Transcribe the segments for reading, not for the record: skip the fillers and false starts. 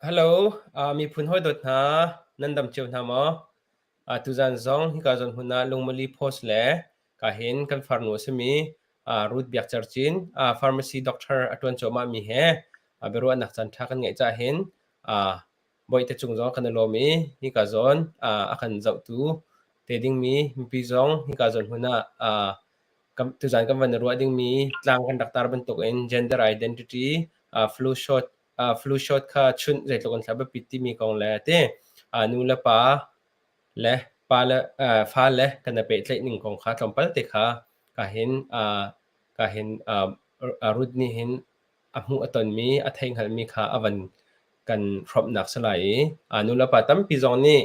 Hello, miphun hawidawt hna, nan dam cio hna maw? Tuzan zong hika zawn hmun ah Lungmali Post le ka hin kan farnu a simi Ruth Biak Cer Cin, pharmacy doctor a ṭuan cuahmahmi he biaruahnak caan ṭha kan ngeih caah hin Bawihte cung zong kan i lawm i hika zawn a kan zohtu te dingmi mipi zong hika zawn hmun ah tuzan kan van i ruah dingmi tlang kan rak tar bantukin gender identity, flu shot, flu shot kha chunh zeitluk in thla biapit timi kong le ti nu le pa le pa le fa le kan i pehtlaih ning kong kha tlawmpal te kha ka hin ka hin Ruth nih hin a hmuh a tonmi a theihhngalhmi kha a van kan hrawmhnak si lai i nu le pa tampi zong nih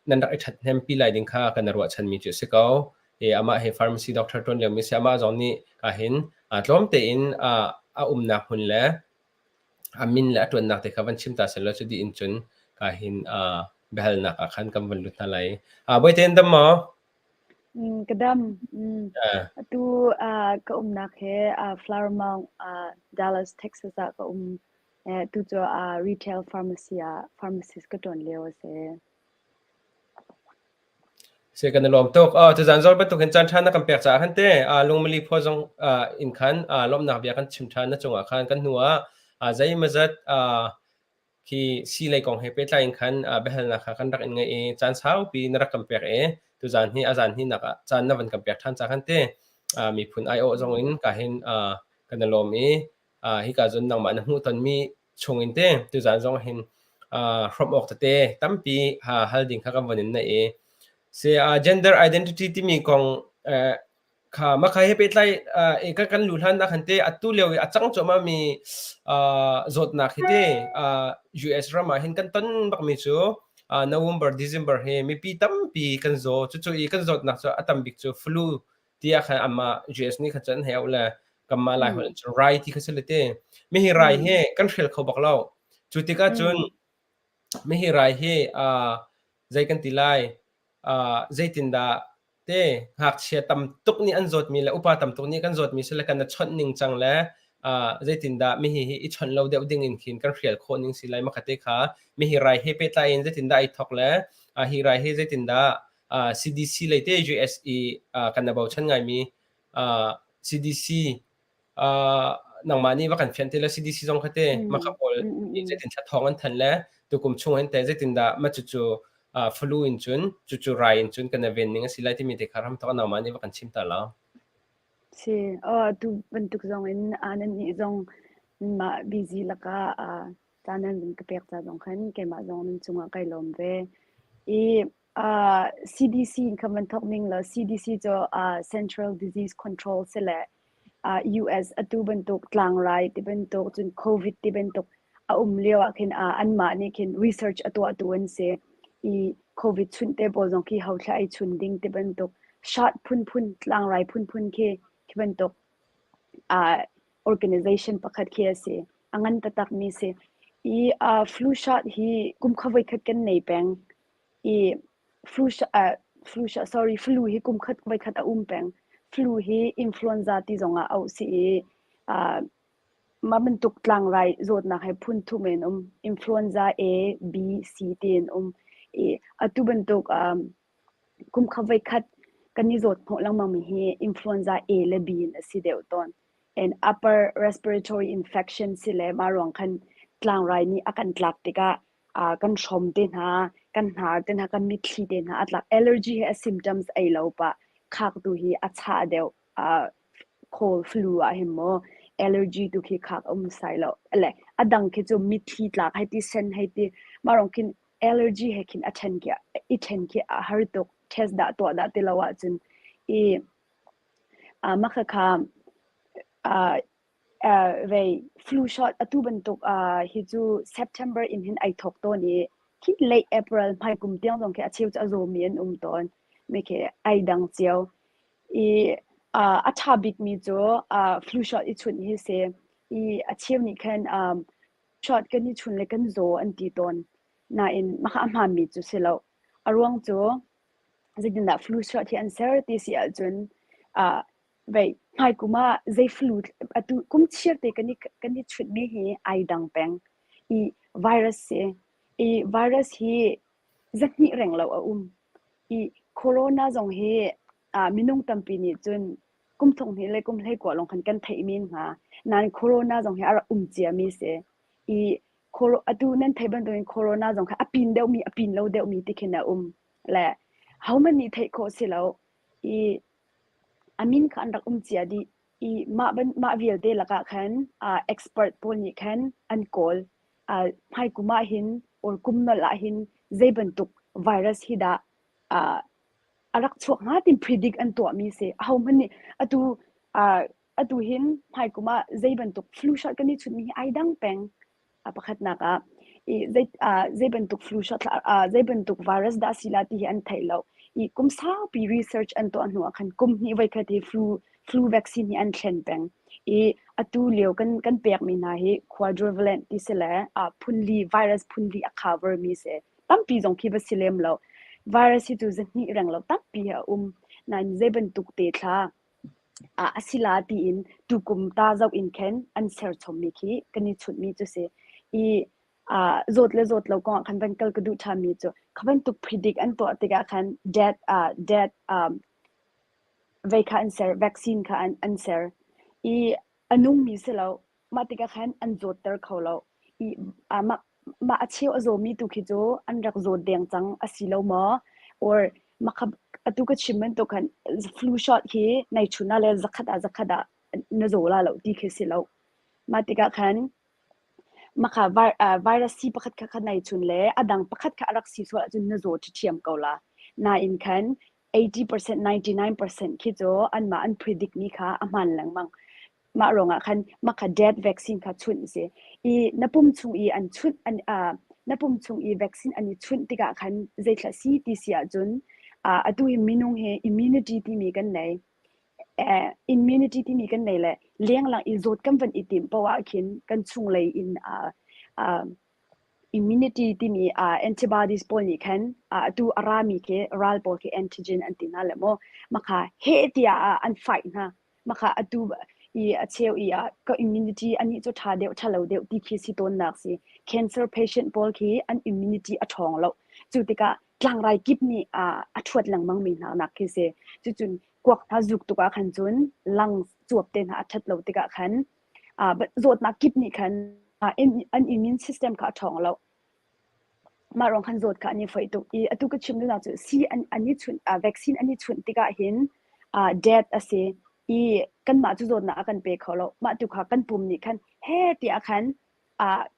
nan rak i ṭhathnempi lai ding kha kan i ruahchanmi cu a si ko. I amah hi pharmacy doctor ṭuan liomi si amah zong nih ka hin tlawm tein a umnak hmun le a min le a ṭuannak te kha van chim ta seh law cu dih in cun ka hin biahalnak ah khan kan van lut hna lai. Bawi tein dam maw? Ka dam. Atu ka umnak hi Flower Mound, Dallas, Texas ah ka um. Tu cu retail pharmacy ah pharmacist ka ṭuan lio a si. Si kan i lawm tuk. Tuzaan zor bantuk hin caan ṭha na kan pek caah khan te lungmali phaw zong in khan lawmhnak bia kan chim ṭhan na cungah khan kan hnu ah zeimawzat khi sii lei kong he pehtlai in khan biahalnak kha kan rak in ngeih i caan saupi na rak kan pek i tuzaan hi a zan hnih-nak ah caan na van kan pek ṭhan ca khan te miphun aiawh zong in ka hin kan i lawm i hika cun nangmah na hmuhtonmi chung in te tuzaan zong hin hrawmh awk tete tampi hal ding kha kan von in neih i si gender identity timi kong kha maka he pehtlai kan kan lu hlan ah khan te atu lio i a cang cuahmah mi zawtnak hi te US ram ah hin kan ton bakmi cu November December hi mipi tampi kan zaw cucu i kan zawtnak cu a tam bik cu flu tiah khan amah US nih khan cun an hei auh le kanmah Lai holh cun rai ti kha si le te mi hi rai hi kan hrel kho bak lo cu tikah cun mi hi rai hi zei kan ti lai zeitindah te ngakchia tam tuk nih an zawtmi le upa tam tuk nih kan zawtmi si le kan i chawnh ning cang le zeitindah mi hi hi i chawnh lo deuh ding in khin kan hrial khawh ning si lai makha te kha mi hi rai he pehtlai in zeitindah ai thok le hi rai hi zeitindah CDC lei te US i kan na bochan ngaimi CDC nangmah nih va kan fianh te le CDC zong kha te makha pawl nih zeitin thla thawng an than le tukum chung hin te zeitindah ma cucu flu in cun cucu rai in cun kan ven ning a si lai timi te kha ram thawk nangmah nih va kan chim ta la. Si, tu bantuk zong in nan nih zong mah busy lakah caan nan vun ka pek ca zong khan keimah zong nan cungah kai lawm ve. I CDC in khan van thawk ning law CDC cu Central Disease Control si le US atu bantuk tlangrai ti bantuk cun COVID ti bantuk a um lio ah khin anmah nih khin research a tuahtu an si i COVID chunh te pawl zong khi ho thla ei chun ding ti bantuk shot phunphun tlangrai phunphun khi khi bantuk organization pakhat khi a si. A ngan taktak mi si. I flu shot hi kum kha voikhat kan nei peng. I flu flu sorry flu hi kum khat voikhat a um peng. Flu hi influenza ti zong ah auh si i mah bantuk tlangrai zawtnak hi phun thum in um. Influenza A, B, C ti in um. I atu bantuk kum kha voikhat kan i zawt hnawh lengmang mi hi influenza A le B in a si deuh tawn. And upper respiratory infection si le mah ruang khan tlangrai nih a kan tlak tikah kan hrom te hna, kan hnar te hna, kan mitthli te hna a tlak. Allergy he a symptoms ei lo pah. Khak tu hi a chah deuh. Cold flu ah hin maw allergy tu khi khak um sai lo. Le a dang khi cu mitthli tlak hei ti sen hei ti mah rong khin allergy he khin a ṭhen khi i ṭhen khi a har tuk. Test dah tuah dah ti lo ahcun i mah khakha Vei flu shot atu bantuk hi cu September in hin ai thawk tawn i khi late April hmaikum tiang zong khi a cheu cu a zawmi an um tawn. Mi khi ai dang cio. I a ṭha bikmi cu flu shot i chunh hi si. I a cheu nih khan shot kan i chun le kan zaw an ti tawn. Nain mah a hmaanmi cu si lo. A ruang cu zeitindah flu shot hi an ser ti si ahcun Vei, hmaikum ah zei flu atu kum chirte kan i kan i chunhmi hi ai dang peng. I virus si. I virus hi zahnih reng lo a um. I corona zong hi minung tampi nih cun kum thong hnih le kum 19 lawng khan kan theih men hnga. Nain corona zong hi a rak um ciami si. I atu nan theih bantukin corona zong kha a pin deuhmi a pin lo deuhmi ti khin a um. Le hohmanh nih theih khawh si lo. I a min kha an rak um cia dih. I mah mah vialte lakah khan expert pawl nih khan an kawl. Hmaikum ah hin or kum nolh ah hin zei bantuk virus hi dah a rak chuak hnga tin predict an tuahmi si. Ahohmanh nih atu atu hin hmaikum ah zei bantuk flu shot kan i chunhmi hi ai dang peng. A pakhatnak ah i zei zei bantuk flu shot zei bantuk virus dah si la ti hi an theih lo. I kum saupi research an tuah hnu ah khan kum hnih voikhat hi flu flu vaccine hi an thlen peng. I atu lio kan kan pekmi hna hi quadrivalent ti si le phunli virus phunli a cover mi si. Tampi zong khi va si lem lo. Virus hi cu zahnih reng lo tampi hi a um. Nain zei bantuk te thla a si la tiin tukum ta zoh in khin an serchommi khi kan i chunhmi cu si. I zawt le zawt lo kong ah khan van kal ka duh ṭhanmi cu kha bantuk predict an tuah tikah khan death death vei kha an ser, vaccine kha an ser i a nungmi si lo. Mah tikah khan an zawtter kho lo. I mah mah a cheu a zawmi tu khi cu an rak zawt deng cang a si lo maw? Or mah kha atu ka chim bantuk khan flu shot hi nai chun ah le zakhat ah zakhat ah na zaw la lo ti khi si lo. Mah tikah khan mah kha virus si pakhat kha kha nai chun le a dang pakhat kha a rak si sual ahcun na zaw ṭhiam ko la. Nain khan 80% 99% khi cu anmah an predict mi kha a hmaan lengmang. Mah ruangah khan mah kha death vaccine kha chunh a si. I na pum chung i an chunh an na pum chung i vaccine an i chunh tikah khan zeithla si ti si ahcun atu hi minung hi immunity timi kan nei. Immunity timi kan nei le lenglang i zawt kan van i timh poah ah khin kan chunglei in immunity timi antibodies pawl nih khan atu a rami khi ral pawl khi antigen an ti hna le maw mah kha heh tiah an fight hna. Mah kha atu i a cheu i ah ka immunity anih cu ṭha deuh ṭha lo deuh ti khi si tawnnak si. Cancer patient pawl khi an immunity a ṭhawng lo. Cu tikah tlangrai kip nih a ṭhuat lengmang mi hna nak khi si. Cucun kuak hna zuk tuk ah khan cun lung cuap te hna a ṭhat lo tikah khan zawtnak kip nih khan an immune system kha a ṭhawng lo. Mah ruang khan zawt kha an i foih tuk i atu ka chim duhnak cu sii an, an i chunh, vaccine an i chunh tikah hin death a si i kanmah cu zawtnak a kan pe kho lo. Mah tu kha kan pum nih khan he tiah khan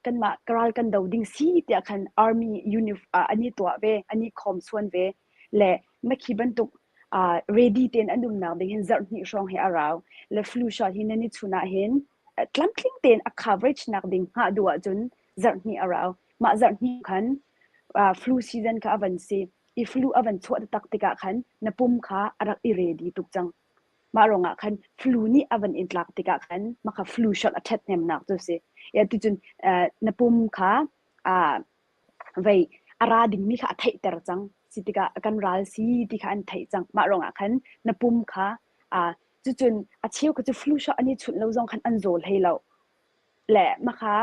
kanmah ka ral kan do ding si tiah khan army unif an i tuah ve, an i khawmsuan ve le makhi bantuk ready tein an umnak ding hin zarh hnih hrawng hi a rau. Le flu shot hi nan i chun ah hin tlamtling tein a coverage nak ding hngah duh ahcun zarh hnih a rau. Mah zarh hnih khan flu season kha a van si i flu a van chuah taktak tikah khan na pum kha a rak i ready tuk cang. Mah ruangah khan flu nih a van in tlak tikah khan mah kha flu shot a ṭhathnemnak cu a si. Ya ticun na pum kha vei a ra dingmi kha a theihter cang. Si tikah kan ral si ti kha an theih cang. Mah ruangah khan na pum kha cucun a cheu kha cu flu shot an i chunh lo zong khan an zaw hlei lo. Le mahka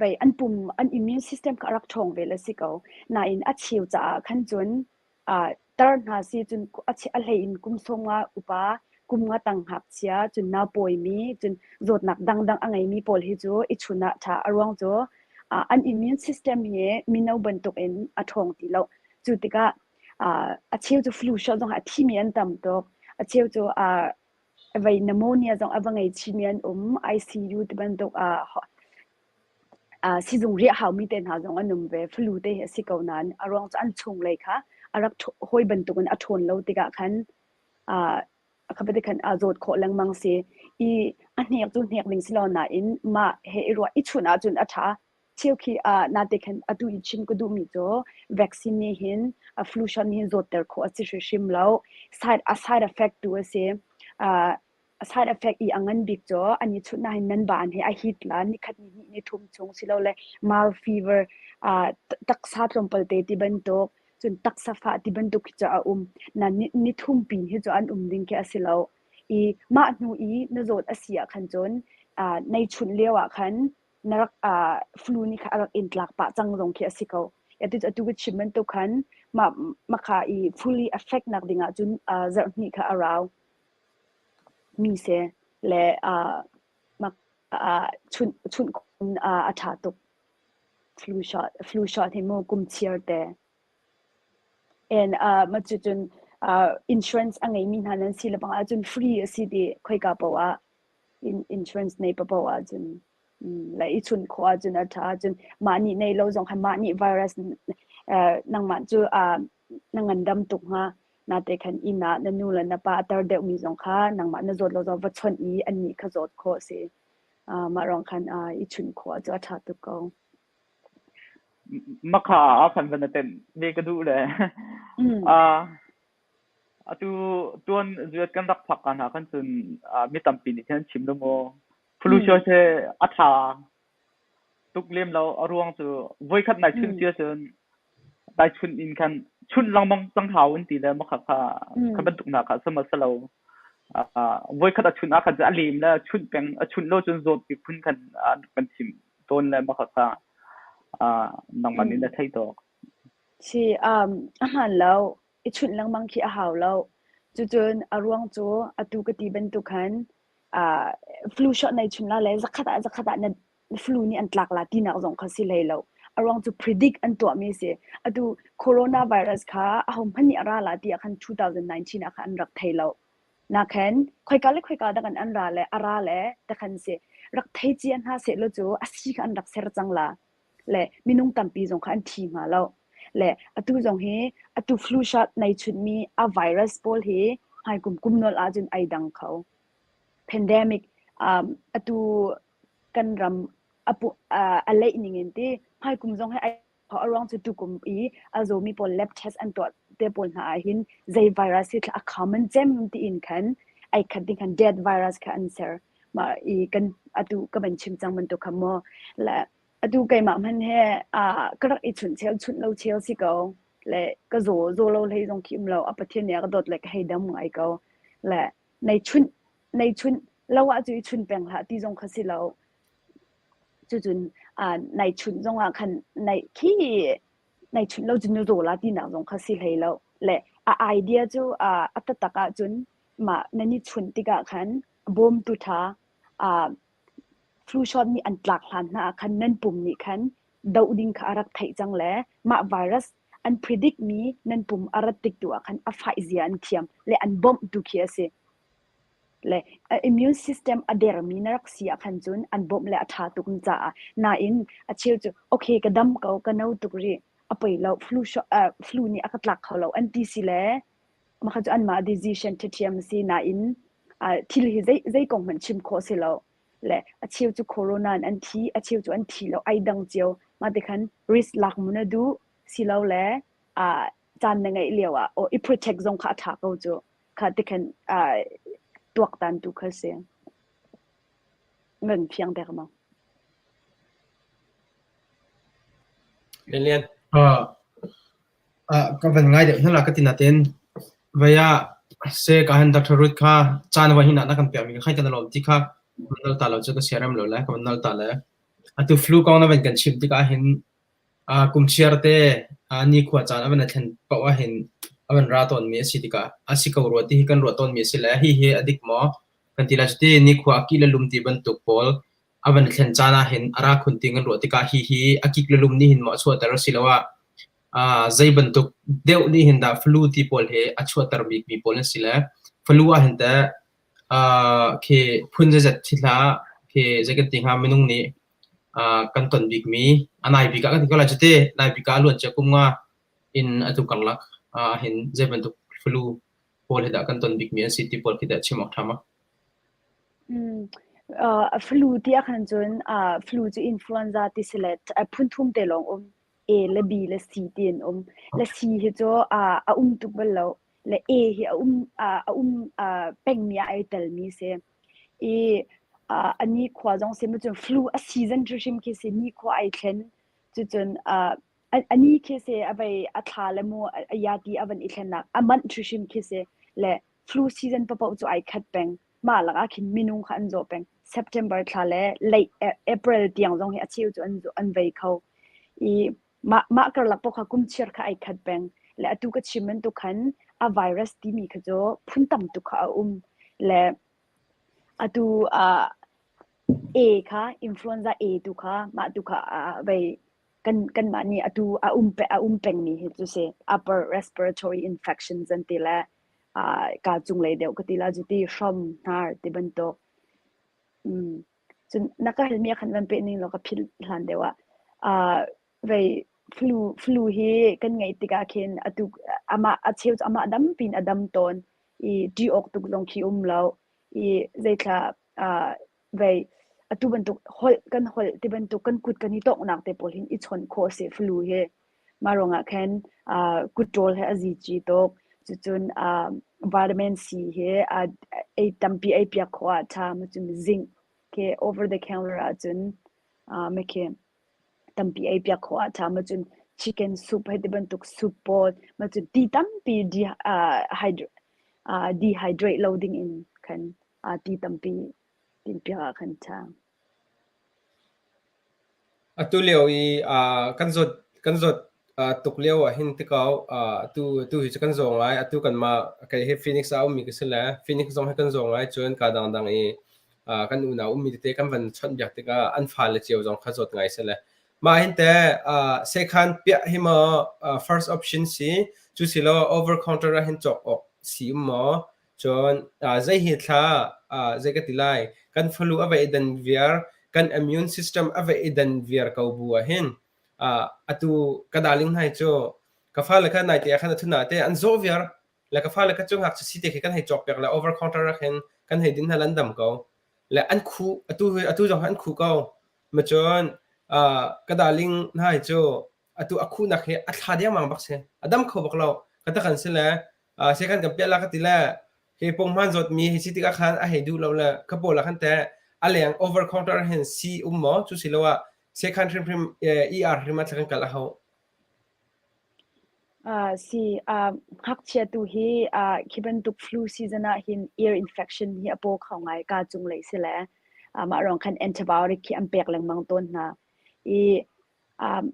vei an pum an immune system kha a rak ṭhawng ve le si ko. Nain a cheu caah khan cun tar hna si cun a hlei in kum 50 upa, kum nga tang ngakchia, cun naupawimi, cun zawtnak dangdang a ngeimi pawl hi cu i chun ah ṭha. A ruang cu an immune system hi mino bantukin a ṭhawng ti lo. Cu tikah a cheu cu flu shot zong ah a thimi an tam tuk. A cheu cu vei pneumonia zong a va ngei chihmi an um. ICU ti bantuk sizung riah haumi te hna zong an um ve. Flu te hi a si ko nain a ruang cu an chunglei kha a rak hawi bantukin a ṭhawn lo tikah khan kha bete khan aa zawt khawh lengmang si. I a hnek cu hnek ding si lo nain mah he i ruah i chunh ahcun a ṭha. Cheu khi nate khan atu i chim ka duhmi cu vaccine nih hin a flu shot nih hin zawtter khawh a si hrimhrim lo. Side a side effect tu a si. A side effect i a ngan bik cu an i chunh nain nan baan he a hit la nikhat ni hnih ni thum chung silole mild fever taksa tlawmpal te ti bantuk cun taksa fah ti bantuk khi cu a um. Na ni thum pin hi cu an um ding khi a si lo. I mah hnu i na zawt a si ah khan cun nei chunh lio ah khan. Na rak flu nih kha a rak in tlak pah cang zong khi a si ko. Atu atu ka chim bantuk khan mah makha i fully affect nak ding ahcun zarh hnih kha a rau mi si le mak chunh chunh a ṭha tuk. Flu shot flu shot hi mu kum chiar te. And mah cucun insurance a ngeimi hna nan si lebang ahcun free a si ti khoika paoh ah insurance nei paoh ahcun le i chunh khawh ahcun a ṭha ahcun mah nih nei lo zong kha mah nih virus nangmah cu na ngandam tuk hnga. Nate khan inn ah na nu le na pa a tar deuhmi zong kha nangmah na zawt lo zong va chawnh i annih kha zawt khawh a si. Mah ruang khan i chunh khawh cu a ṭha tuk ko. Makha ah khan van atenh ve ka duh le atu tuan zuat kan rak phak ka hna khan cun mi tampi nih khan an chim lo maw flu shot he a tha tuk lem lo a ruang cu voikhat nai chun cia cun dai chun in khan chun lengmang cang hau in ti le makha kha kha bantuk hna kha sama salo voikhat a chun ah khan a lem le chun peng a chun lo cun zawt ti phun khan kan chim tawn le makha kha nangmah nih na thei tawk. Si um a hmaan lo i chunh lengmang khi a hau lo. Cucun a ruang cu atu ka ti bantuk khan uh, flu shot nei chun la le zakhat ah zakhat ah na flu nih an tlak la tinak zong kha si hlei lo. A ruang cu predict an tuahmi si. Atu coronavirus kha ahohmanh nih a ra la ti ah khan 2019 ah khan an rak thei lo. Nakhan khoika le khoika dah kan an ra le a ra le takhan si. Rak thei cia hna seh law cu a si kha an rak ser cang la. Le minung tampi zong kha an thi hnga lo. Le atu zong hi atu flu shot nei chunmi a virus pawl hi hmaikum kum nolh ahcun ai dang kho. Pandemic um, atu kan ram a, a leih ning in ti hmaikum zong hi ai a ruang cu tukum i a zawmi pawl lab test an tuah te pawl hna ah hin zei virus hi a common cem tiin khan ai khat ding khan dead virus kha an ser ma i kan atu ka van chim cang bantuk kha mo le atu keimah hman he a ka rak i chunh chel chunh lo chel si ko le ka zaw zaw lo hlei zong khi um lo a pathian nih a ka dawt le ka hei dam ngai ko le nei chunh nei chunh lo ah cu i chun peng hlah ti zong kha si lo cucun nai chunh zongah khan nai khi nai chunh lo cun na zaw la tinak zong kha si hlei lo le a idea cu a taktak ahcun mah nan i chunh tikah khan bawmtu ṭha flu shot nih an tlak hlan hna ah khan nan pum nih khan doh ding kha a rak theih cang le mah virus an predict mi nan pum a rat tik tu ah khan a fai zia an thiam le an bawmh tu khi a si. Le immune system a dermi na rak si ah khan cun an bawmh le a ṭha tuk caah nain a cheu cu okay ka dam ko ka no tuk rih a poi lo flu flu nih a ka tlak kho lo an ti si le mah cu anmah decision ṭhiṭhiam a si nain thil hi zei zei kong hmanh chim khawh si lo le a cheu cu corona in an thi a cheu cu an thi lo ai dang cio mah ti khan risk lak mu na duh si lo le caan na ngeih lio ah i protect zong kha a ṭha ko cu kha ti khan tuaktan tu kha si. Ngan fiang dek ma? Lian. Ka van ngai deuh hna ka ti natin vei ah se ka han Dr. Ruth kha caan va hin ah na kan pek mi kha kan lawm ti kha nal ta lo chu ka siaram lo le ka van nal ta le atu flu kong na van kan chim tikah hin Kum chiar te nikhua caan a van i thlen paoh ahhin a van ra tawnmi a si tikah a si ko rua ti hi kan ruah tawnmi a si le hihi a dik maw kan ti lai cu ti nikhua a kih le lum ti bantuk pawl a van i thlen caan ahhin a ra khun ti kan ruah tikah hihi a kik le lum nih hin maw a chuahter asiloah zei bantuk deuh nih hin dah flu ti pawl hi a chuahter bikmi pawl an si le flu ahhin teh khi phun zeizat thi hlah khi zei kan ti hnga minung nih kan ton bikmi a nai bik ah kan ti ko lai cu ti nai bik ah a luancia kum nga in atu karlak ah hin zei bantuk flu pawl hi dah kan ton bikmi an si ti pawl khi dah chim awk ṭha ma? Mm. Uh, flu ti ah khan cun uh, flu cu influenza ti si le phun thum te lawng um A le B le C ti an um le C hi cu uh, a um tuk bal lo le A hi a um uh, a um uh, pengmi ah ai telmi si I a nikhua zong si cun flu a season hrimhrim khi si nikhua ai thlen. Cucun a ni khi si a vei a thla le mu a yati a van i thlennak a manh hrimhrim khi si le flu season paohpaoh cu ai khat peng. Mah lakah khin minung kha an zaw peng. September thla le late April tiang zong hi a cheu cu an an vei kho. I mah mah karlak paoh kha kum chiar kha ai khat peng. Le atu ka chim bantuk khan a virus timi kha cu phun tam tuk kha a um. Le atu ah A kha influenza A tu kha mah tu kha vei kan kanmah nih atu a um a um pengmi hi cu si upper respiratory infections an ti le uh, kaa cunglei deuh ka ti la cu ti hrom hnar ti bantuk um cun na ka halmi ah khan van peh ning law ka philh hlan deuh ah uh, vei flu flu hi kan ngeih tikah khin atu amah a cheu cu amah dam pin a dam tawn i ṭih awk tuk zong khi um lo i zeithla uh, vei atu bantuk holh kan holh ti bantuk kan kut kan i tonghnak te pawl hin i chawnh khawh a si flu hi mah ruangah khan uh, kut ṭawl he a zici tuk cucun uh, vitamin C he uh, ei tampi ei piak khawh ah ṭha ma cun zinc ke over the counter ahcun uh, mekhe tampi ei piak khawh ah ṭha ma cun chicken soup hei ti bantuk soup pawl ma cun ti tampi di, uh, hydra, uh, dehydrate lo ding in khan uh, ti tampi tinpiak ah khan ṭha. Atu lio i uh, kan zawt kan zawt uh, tuk lio ah hin tikau uh, atu atu hi cu kan zaw ngai atu kanmah kei hi Phoenix ah ummi ka si le Phoenix zong hi kan zaw ngai cun ka dangdang i uh, kan unau ummi tete kan van chawnhbiak tikah an fale cio zong kha zawt ngai si le mah hin te uh, sekhan piah hi maw uh, first option si cu si lo over counter ah hin cawk awk si um maw Cun zei hi thla zei ka ti lai kan falu a va i dan viar kan immune system a va i dan viar ko bu ah hin atu ka darling hna hi cu ka fale kha naite ah khan a thuna te an zawh viar le ka fale kha cu ngakchia si te khi kan hei cawk piak le over counter ah khin kan hei din hna lan dam ko le an khu atu atu zong an khu ko ma cun ka darling hna hi cu atu a khunak hi a thla dengmang bak si a dam kho bak lo ka tak an si le sekhan kan piah la ka ti le hi punghman zawtmi hi si tikah khan a hei duh lo le ka pawl ah khan teh a leng over counter hin si um maw cu si lo ah sekhan hrimhrim ER hrim ah kan kal a hau. Uh, si uh, ngakchia tu hi uh, khi bantuk flu season ah hin ear infection hi a paw kho ngai ka cung lei si le uh, mah rong khan antibiotic khi an pek lengmang tawn hna i um,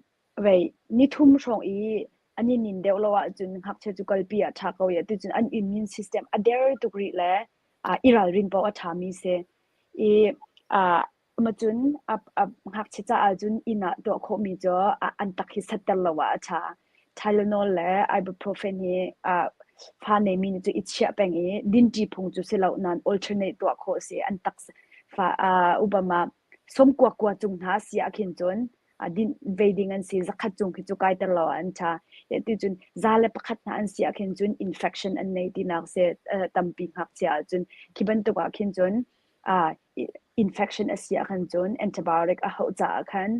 Vei, nithum hrawng i an i nin deuh lo ahcun ngakchia cu kalpi ah ṭha ko i atucun an immune system a der tuk rih le uh, i ralrin paoh a ṭhami si. I uh, macun a, a ngakchia caah cun inn ah tuah khawhmi cu a, an tak hi satter lo ah a ṭha. Tylenol le ibuprofen hi uh, fa neimi nih cu i chiah peng i dinṭi phung cu si lo nain alternate tuah khawh a si. An tak fa uh, ubama sawmkua kua cung hna si ah khin cun dinh ve ding an si zakhat cung khi cu kaiter lo ah an ṭha ti cun za le pakhat hna an si ah khin cun infection an nei tinak si tampi ngakchia ahcun khi bantuk ah khin cun infection a si ah khan cun antibiotic a hauh caah khan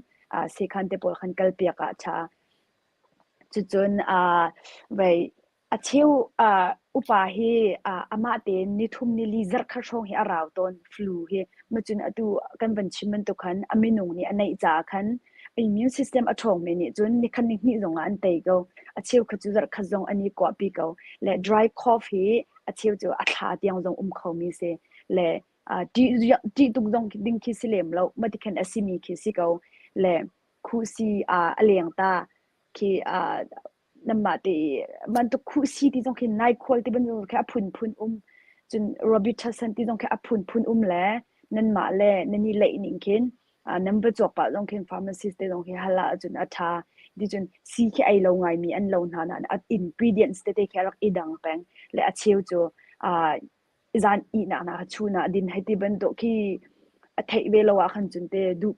sekhan te pawl khan kalpiak ah ṭha cucun vei A cheu upa hi amah tein nithum nili zarhkhat hrawng hi a rau tawn flu hi. Macun atu kan van chim bantuk khan a minung nih a neih caah khan immune system a ṭhawngmi nih cun nikhat nihnih zongah an tei ko. A cheu kha cu zarhkhat zong an i kuahpi ko. Le dry cough hi a cheu cu a thla tiang zong um khomi si. Le ṭih tuk zong ding khi si lem lo. Mati khan a simi khi si ko. Le khuhsi a leng ta khi Nanmah te bantuk khuhsi ti zong khi naikhual ti bantuk khi a phunphun um. Cun Robitussin ti zong khi a phunphun um le nanmah le nan i leih ning khin nan va cawk pah zong khin pharmacist te zong khi hal ahcun a ṭha. Ticun sii khi ei lo ngaimi an lo hna nain a ingredients tete khi a rak i dang peng. Le a cheu cu zan ihnak hna kha chun ah din hei ti bantuk khi a theih ve lo ah khan cun te duh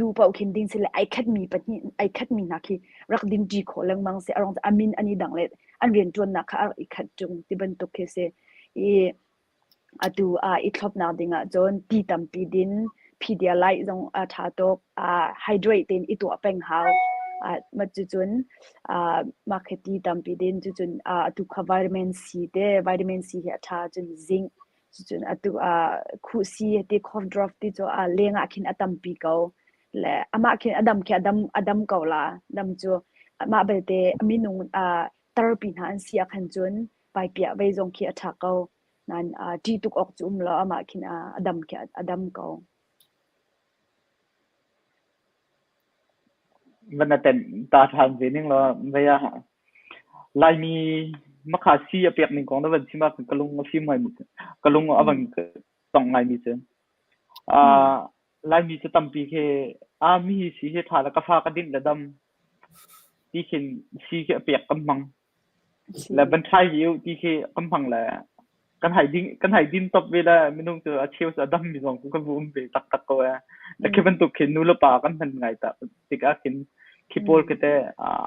duh paoh khin ding sile ai khatmi pahnih ai khatmi hna khi rak din ṭi khawh lengmang si a rong a min an i dang le an rianṭuannak kha a rak i khat ṭung ti bantuk khi si i atu ah i thlopnak ding ah cun ti tampi din Pedialyte zong a ṭha tuk hydrate tein i tuah peng hau mah cucun mah khi ti tampi din cucun atu kha vitamin C te vitamin C hi a ṭha cun zinc Cucun atu ah khuhsi ti cough drop ti cu a leng ah khin a tampi ko. Le amah khin a dam khi a dam a dam ko la. Dam cu amah belte minung tarpi hna an si ah khan cun paipiah vei zong khi a ṭha ko. Nain ṭih tuk awk cu um lo amah khin a dam khi a dam ko. Van na tenh ta ṭhan ve ning law vei ah Laimi makha si a pek ning kong na van chim ah ka lung a fim ngai ka lung a van tong ngaimi cu. Laimi cu tampi khi a mi hi si hi ṭha le ka fa ka dinh le dam ti khin si khi a pek kan hmang. Le van ṭhai hi u ti khi kan hmang le kan hai ding kan hai din top ve le minung cu a cheu cu a dam mi zong cu kan vu um ve taktak ko e. Le khi bantuk khin nu le pa kan hman ngai ta tikah khin khi pawl khi te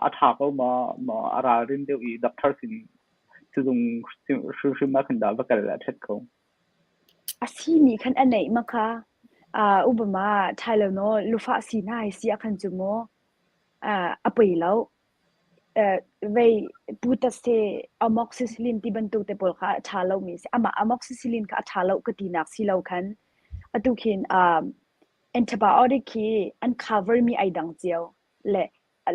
a ṭha ko ma ma a ralrin deuh i doctor sin sizung hrimhrim ah khin dah va kal a ṭhet ko. A si nih khan a neih ma kha Obama Tylenol lufah si hna hi si ah khan cu maw a poi lo. Vei putase amoxicillin ti bantuk te pawl kha a ṭha lomi a si. Amah amoxicillin kha a ṭha lo ka tinak si lo khan atu khin antibiotic khi an cover mi ai dang cio le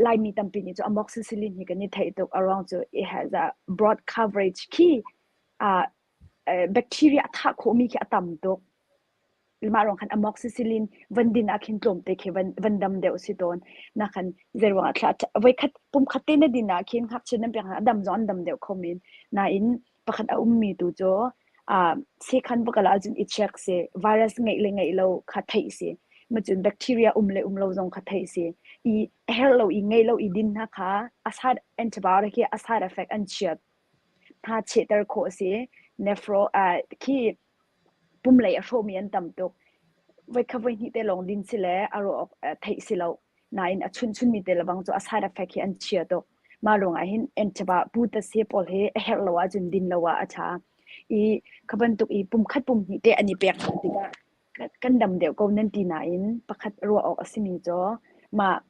Laimi tampi nih cu amoxicillin hi kan i theih tuk a ruang cu it has a broad coverage khi bacteria a thah khawhmi khi a tam tuk. Mah ruang khan amoxicillin van din ah khin tlawmte khi van van dam deuh si tawn. Na khan zei ruang ah thla voikhat pumkhat te na din ah khin ngakchia nan pek a dam zong an dam deuh kho men. Nain pakhat a ummi tu cu sekhan va kal ahcun i check si, virus ngeih le ngeih lo kha theih si. Macun bacteria um le um lo zong kha theih si. I a herh lo i ngeih lo i din hna kha a side antibiotic hi a side effect an chiat. Hna chehter khawh a si. Nephro khi pumlei a hrawhmi an tam tuk. Voikhat voihnih te lawng din si le a rawh awk theih si lo. Nain a chunchunmi te lebang cu a side effect hi an chia tuk. Mah ruangah hin antibiotic putase pawl hi a herh lo ahcun din lo ah a ṭha. I kha bantuk i pumkhat pumhnih te an i pek hna tikah kan dam deuh ko nan ti nain pakhat ruah awk a simi cu mah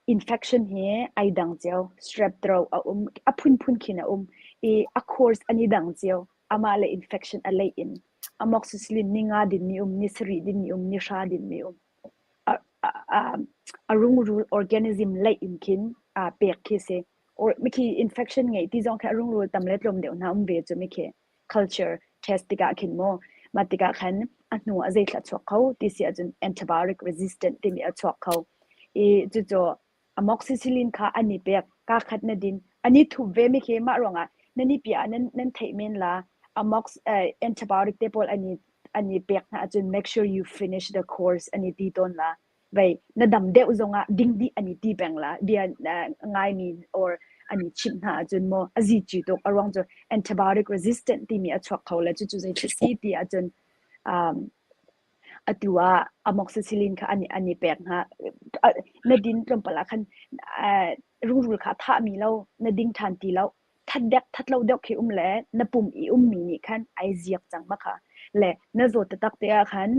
infection hi ai dang cio. Strep throat a um, a phunphun khin a um i a course an i dang cio. Amah le infection a leih in amoxicillin ni nga dinmi um, ni sarih dinmi um, ni hra dinmi um. A, a, a rungrul organism leih in khin aa pek khi si. Or mikhi infection ngei ti zong khi a rungrul tam le tlawm deuh hna um ve cu mikhi. Culture test tikah khin maw mah tikah khan a hnu ah zeithla chuak kho ti si ahcun antibiotic resistant timi a chuak kho i cucu amoxicillin kha an i pek ka khat na din an i thup ve mi khi mah ruangah nan i piah nan nan theih men la amox uh, antibiotic te pawl an i an i pek hna ahcun make sure you finish the course an i ti tawn la vei na dam deuh zongah ding dih an i ti peng la bia ngaimi or an i chimh hna ahcun maw a zi ci tuk a ruang cu antibiotic resistant timi a chuak kho le cucu zei thil si ti ahcun um, atu ah amoxicillin kha an an i pek hna na din tlawmpal ah khan rungrul kha thahmi lo na ding ṭhan ti lo that dek that lo deuh khi um le na pum i ummi nih khan ai ziak cang ma kha le na zawt taktak te ah khan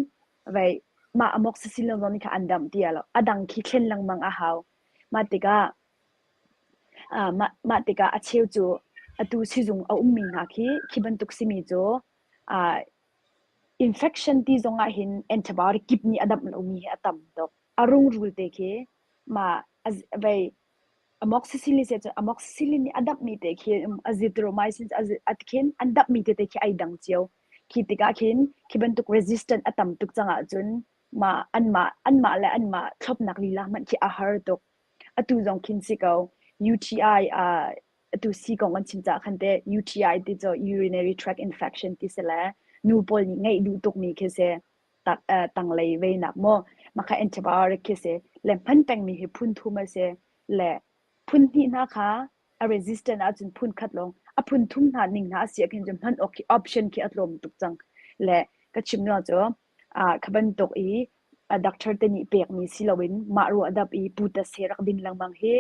Vei mah amoxicillin zong nih khan an damh ti lo. A dang khi thlen lengmang a hau. Mah tikah mah, mah tikah a cheu cu atu sizung a ummi hna khi khi bantuk simi cu infection ti zong ah hin antibiotic kip nih a damh lomi hi a tam tuk. A rungrul te khi mah vei Amoxicillin si ahcun amoxicillin nih a damhmi te khi azithromycin khin an damhmi tete khi ai dang cio. Khi tikah khin khi bantuk resistant a tam tuk cang ahcun mah anmah anmah le anmah thlopnak lila hmanh khi a har tuk. Atu zong khin si ko UTI uh, atu si kong an chim caah khan teh UTI ti cu urinary tract infection ti si le nu pawl nih ngeih duh tukmi khi si. Tak, uh, tanglei veinak maw makha antibiotic khi si le hman pengmi hi phun thum a si le phun hnih hna kha a resistant ahcun phun khat lawng a phun thum hna ning hna a si ahkhin cun hman awk khi option khi a tlawm tuk cang le ka chim nuang cu ah kha bantuk i a doctor te nih pekmi si loin mah ruah dap i puta se rak din lengmang hi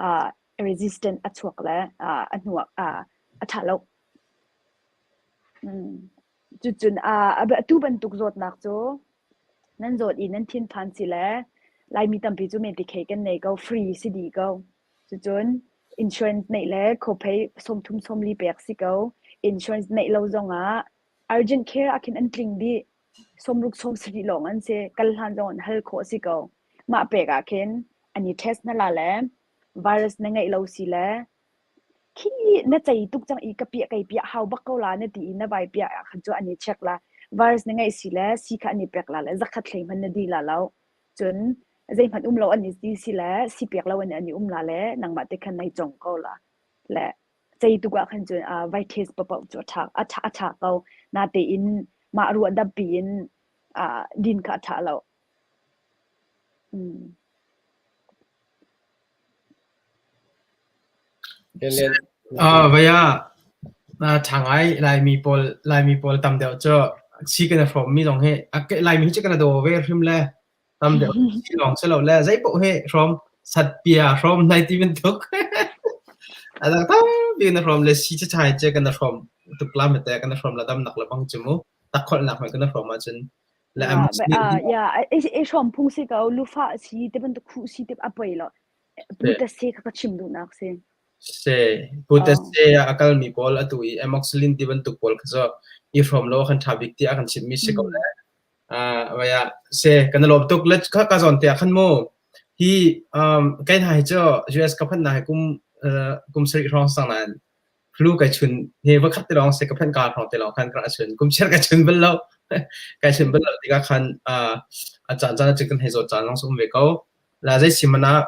ah resistant a chuak le ah a hnu ah a ṭha lo. Mm. Cucun atu bantuk zawtnak cu nan zawt i nan thinphan si le Laimi tampi cu Medicaid kan nei ko, free si dih ko. Cucun insurance neih le copay 30 40 pek si ko. Insurance neih lo zongah urgent care ah khin an tling dih. 60 70 lawng an si. Kal hlan zong in hal khawh si ko. Mah pek ah khin an i test hna la le virus na ngeih lo si le. Khi na cei tuk cang i ka piah kei piah hau bak ko la na ti i na vai piah ah khan cu an i check la. Virus na ngeih si le si kha an i pek la le zakhat hlei hmanh na di la lo. Cun zeihmanh um lo an i ti si le si pek lo in an i um la le nangmah te khan nai cong ko la. Le cei tuk ah khan cun uh, vai test paoh cu a ṭha a ṭha a ṭha ko. Natein mah ruah dap piin uh, din kha a ṭha lo. Mm. Vai ah ṭha ngai Laimi pawl Laimi pawl tam deuh cu si kan i hrawmmi zong hi Laimi hi cu kan i daw ve hrim le tam deuh si lawng si lo le zei paoh hi hrawm satpia hrawm nai ti bantuk a dang tampi kan i hrawm le si cachai cu kan i hrawm tuk la mate kan i hrawm la damnak le bang cu mu takholhnak hmanh kan i hrawm ahcun le Ya, i hrawm phung si ko lufah si te bantuk khuh si te a poi lo. Putase kha ka chim duhnak si. Se putase ah a kalmi pawl atu i amoxicillin ti bantuk pawl kha cu i hrawm lo kan ṭha bik tiah a kan chimhmi si ko le. Vai ah se kan i lawm tuk le kha ka zawn te ah khan mu hi um, kai hna hi cu US ka phanh na hi kum uh, kum sarih hrawng sang nain flu kai chun he va khat te lawng se ka phanh ka hrawng te lawng khan ka chun kum chiar ka chun bal lo kai chun bal lo tikah khan uh, a caan caan ah kan hei zawt caan lawng um ve ko La zei si hmanh ah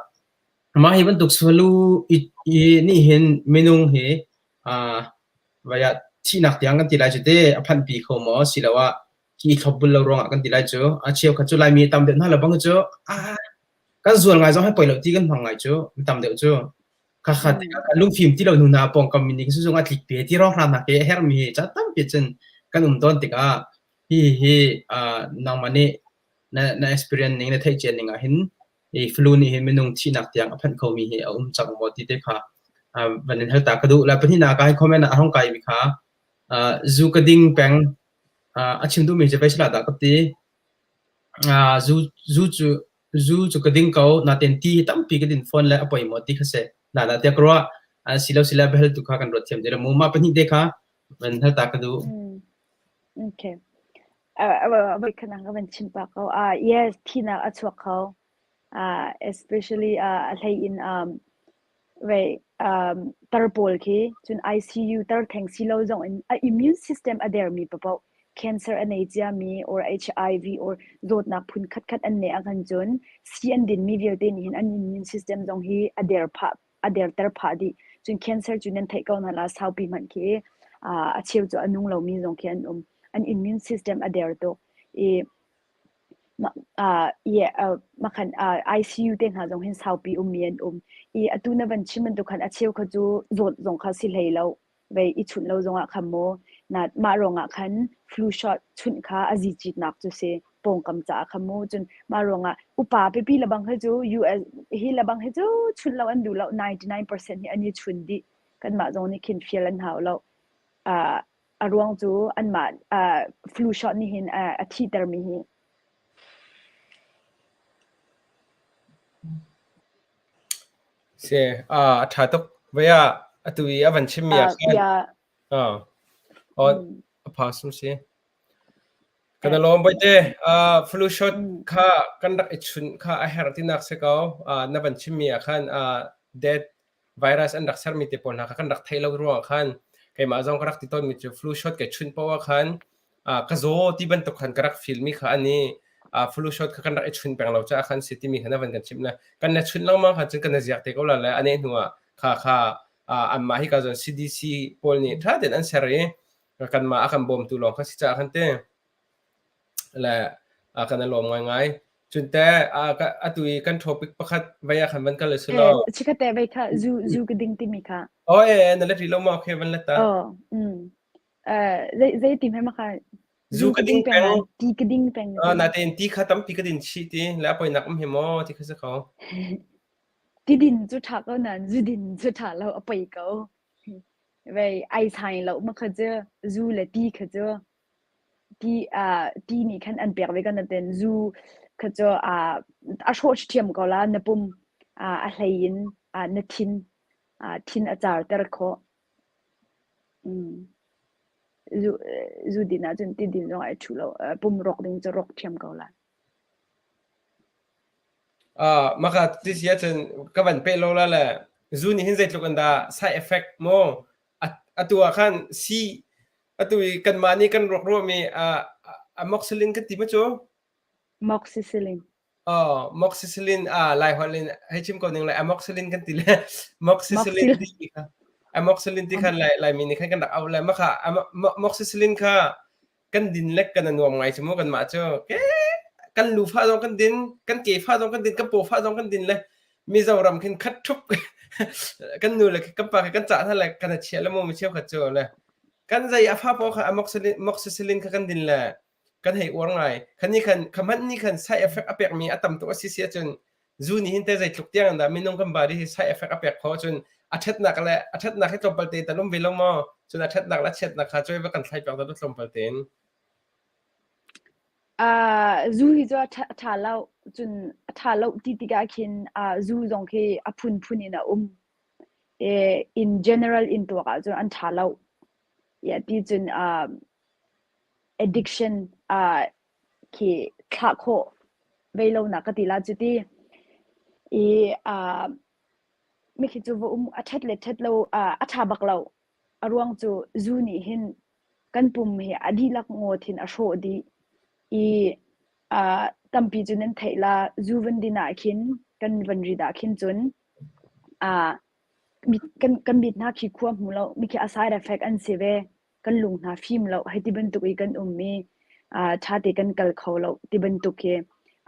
mah hi bantuk salu i, i nih hin minung hi uh, vai ah thihnak tiang kan ti lai cu te a phanhpi kho maw siloah hi i thlopbul lo ruangah kan ti lai cu a cheukhat cu Laimi tam deuh hna lo bang cu ah kan zual ngai zong hi poi lo ti kan hmang ngai cu mi tam deuh cu khakha tikah lungfim ti lo hnu hna pawngkam mi nih zung a tlik pe ti rawng hram nak ke a herhmi hi ca tampi cun kan um tawn tikah hi hi uh, nangmah nih na na experience ning na theih cia ning ah hin hi flu nih hin minung thihnak tiang a phanh khomi hi a um cang maw ti te kha van in hal ta ka duh la pahnihnak ah hi comment ah a hong kai mi kha zu ka ding peng a chim duhmi cu veisala dah ka ti zu zu cu zu cu ka ding ko natin ti hi tampi ka din fawn le a poi maw ti kha se na dah tiah ka ruah silo sila behal tu kha kan ruat thiam te mu ma pahnih te kha van hal ta ka duh Okay. Voikhat ka van chim pah ko. Yes, thinak a chuak kho. Especially a hlei in um, vei um, tar pawl khi cun ICU tar theng si lo zong in a immune system a dermi paoh cancer a nei ciami or HIV or zawtnak phun khatkhat an neih ahkhan cun si an dinmi vialte nih hin an immune system zong hi a der phah a derter phah dih. Cun cancer cu nan theih ko hna la saupi hmanh khi a cheu cu a nung lomi zong khi an um. An immune system a der tuk. I makhan ICU te hna zong hin saupi ummi an um. I atu na van chim bantuk khan a cheu kha cu zawt zong kha si hlei lo. Vei i chunh lo zongah khan maw na mah ruangah khan flu shot chunh kha a zicitnak cu si pawngkam caah khan mu cun mah ruangah upa pipi lebang hi cu US hi lebang hi cu chunh lo an duh lo 99% hi an i chun dih kanmah zong nih khin fial an hau lo uh, a ruang cu anmah uh, flu shot nih hin uh, a thihtermi hi Si, a ṭha tuk. Voi ah atu i a van chimmi ah khan ah a pha sum si. Kan i lawm Bawite. Flu shot kha kan rak i chunh kha a herh tinak si ko. Na van chimmi ah khan dead virus an rak sermi te pawl hna kha kan rak theih lo ruangah khan keimah zong ka rak ti tawnmi cu flu shot kai chunh paoh ah khan ka zaw ti bantuk khan ka rak feel mi kha ani flu shot kha kan rak i chunh peng lo caah khan si timi kha na van kan chimh le kan na chunh lengmang kha cun kan na ziak te ko la le ane hnu ah kha kha anmah hi ka zon CDC pawl nih tha tein an ser i kanmah a kan bawmtu lawng kha si caah khan te le kan i lawm ngaingai cun te atu i kan topic pakhat vei ah khan van kal si lo chikhate vei kha zu zu ka ding timi kha oh e na let ri lo ma okay van let ta oh mm Zei zei ti hmanh kha zu ka ding peng ti ka ding peng. Natein ti kha tampi ka din chih ti le a poinak um hi maw ti kha si ko. Ti din cu ṭha ko nain zu din cu ṭha lo a poi ko. Vei ai sai lo ma kha cu zu le ti kha cu ti ti nih khan an pek ve ko natein zu kha cu a hrawh ṭhiam ko la na pum a hlei in na thin thin a car ter khawh. Zu din ahcun ti din zong ai ṭhu lo. Pum rawk ding cu rawk ṭhiam ko lai. Maka ti si ahcun ka van peh lo la le. Zu nih hin zeitluk in dah side effect maw atu ah khan si atu i kanmah nih kan ruak ruahmi amoxicillin kan ti ma cu? Moxicillin. Oh, moxicillin ah Lai holh in hei chim ko ning lai amoxicillin kan ti le moxicillin ti kha amoxicillin ti khan Lai Laimi nih khan kan rak auh le mah kha moxicillin kha kan din le kan nuam ngai cu mu kanmah cu ke kan lu fa zong kan din kan ke fa zong kan din kan paw fa zong kan din le Mizoram khin khat thup kan nu le kan pa kan cah hna le kan chia le mu mi cheukhat cu le kan zei a fa paw kha amoxicillin moxicillin kha kan din le kan hei uar ngai khan ni khan khamhan ni khan side effect a pek mi a tam tuk a si si ahcun zu nih hin te zeitluk tiang dah minung kan body hi side effect a pek kho cun a ṭhatnak le a ṭhatnak hi tlawmpal te tal um ve lo maw cun a ṭhatnak le a chiatnak kha cuai va kan thlai piak dah tlawmpal tein Uh, zu hi cu a ṭha lo cun a ṭha lo ti tikah khin uh, zu zong khi a phunphun in a um e, in general in tuak ahcun an ṭha lo ya ti cun uh, addiction uh, khi thlah khawh ve lonak ka ti la cu ti. I uh, mikhi cu va um a ṭhat le ṭhat lo uh, a ṭha bak lo. A ruang cu zu nih hin kan pum hi a dihlak ngawt hin a hrawh dih. I uh, tampi cu nan theih la zu van din ah khin kan van rit ah khin cun uh, mit, kan, kan mit hna khi khua hmu lo mi khi a side effect an si ve. Kan lung hna fim lo hei ti bantuk i kan um i ṭha te kan kal kho lo ti bantuk hi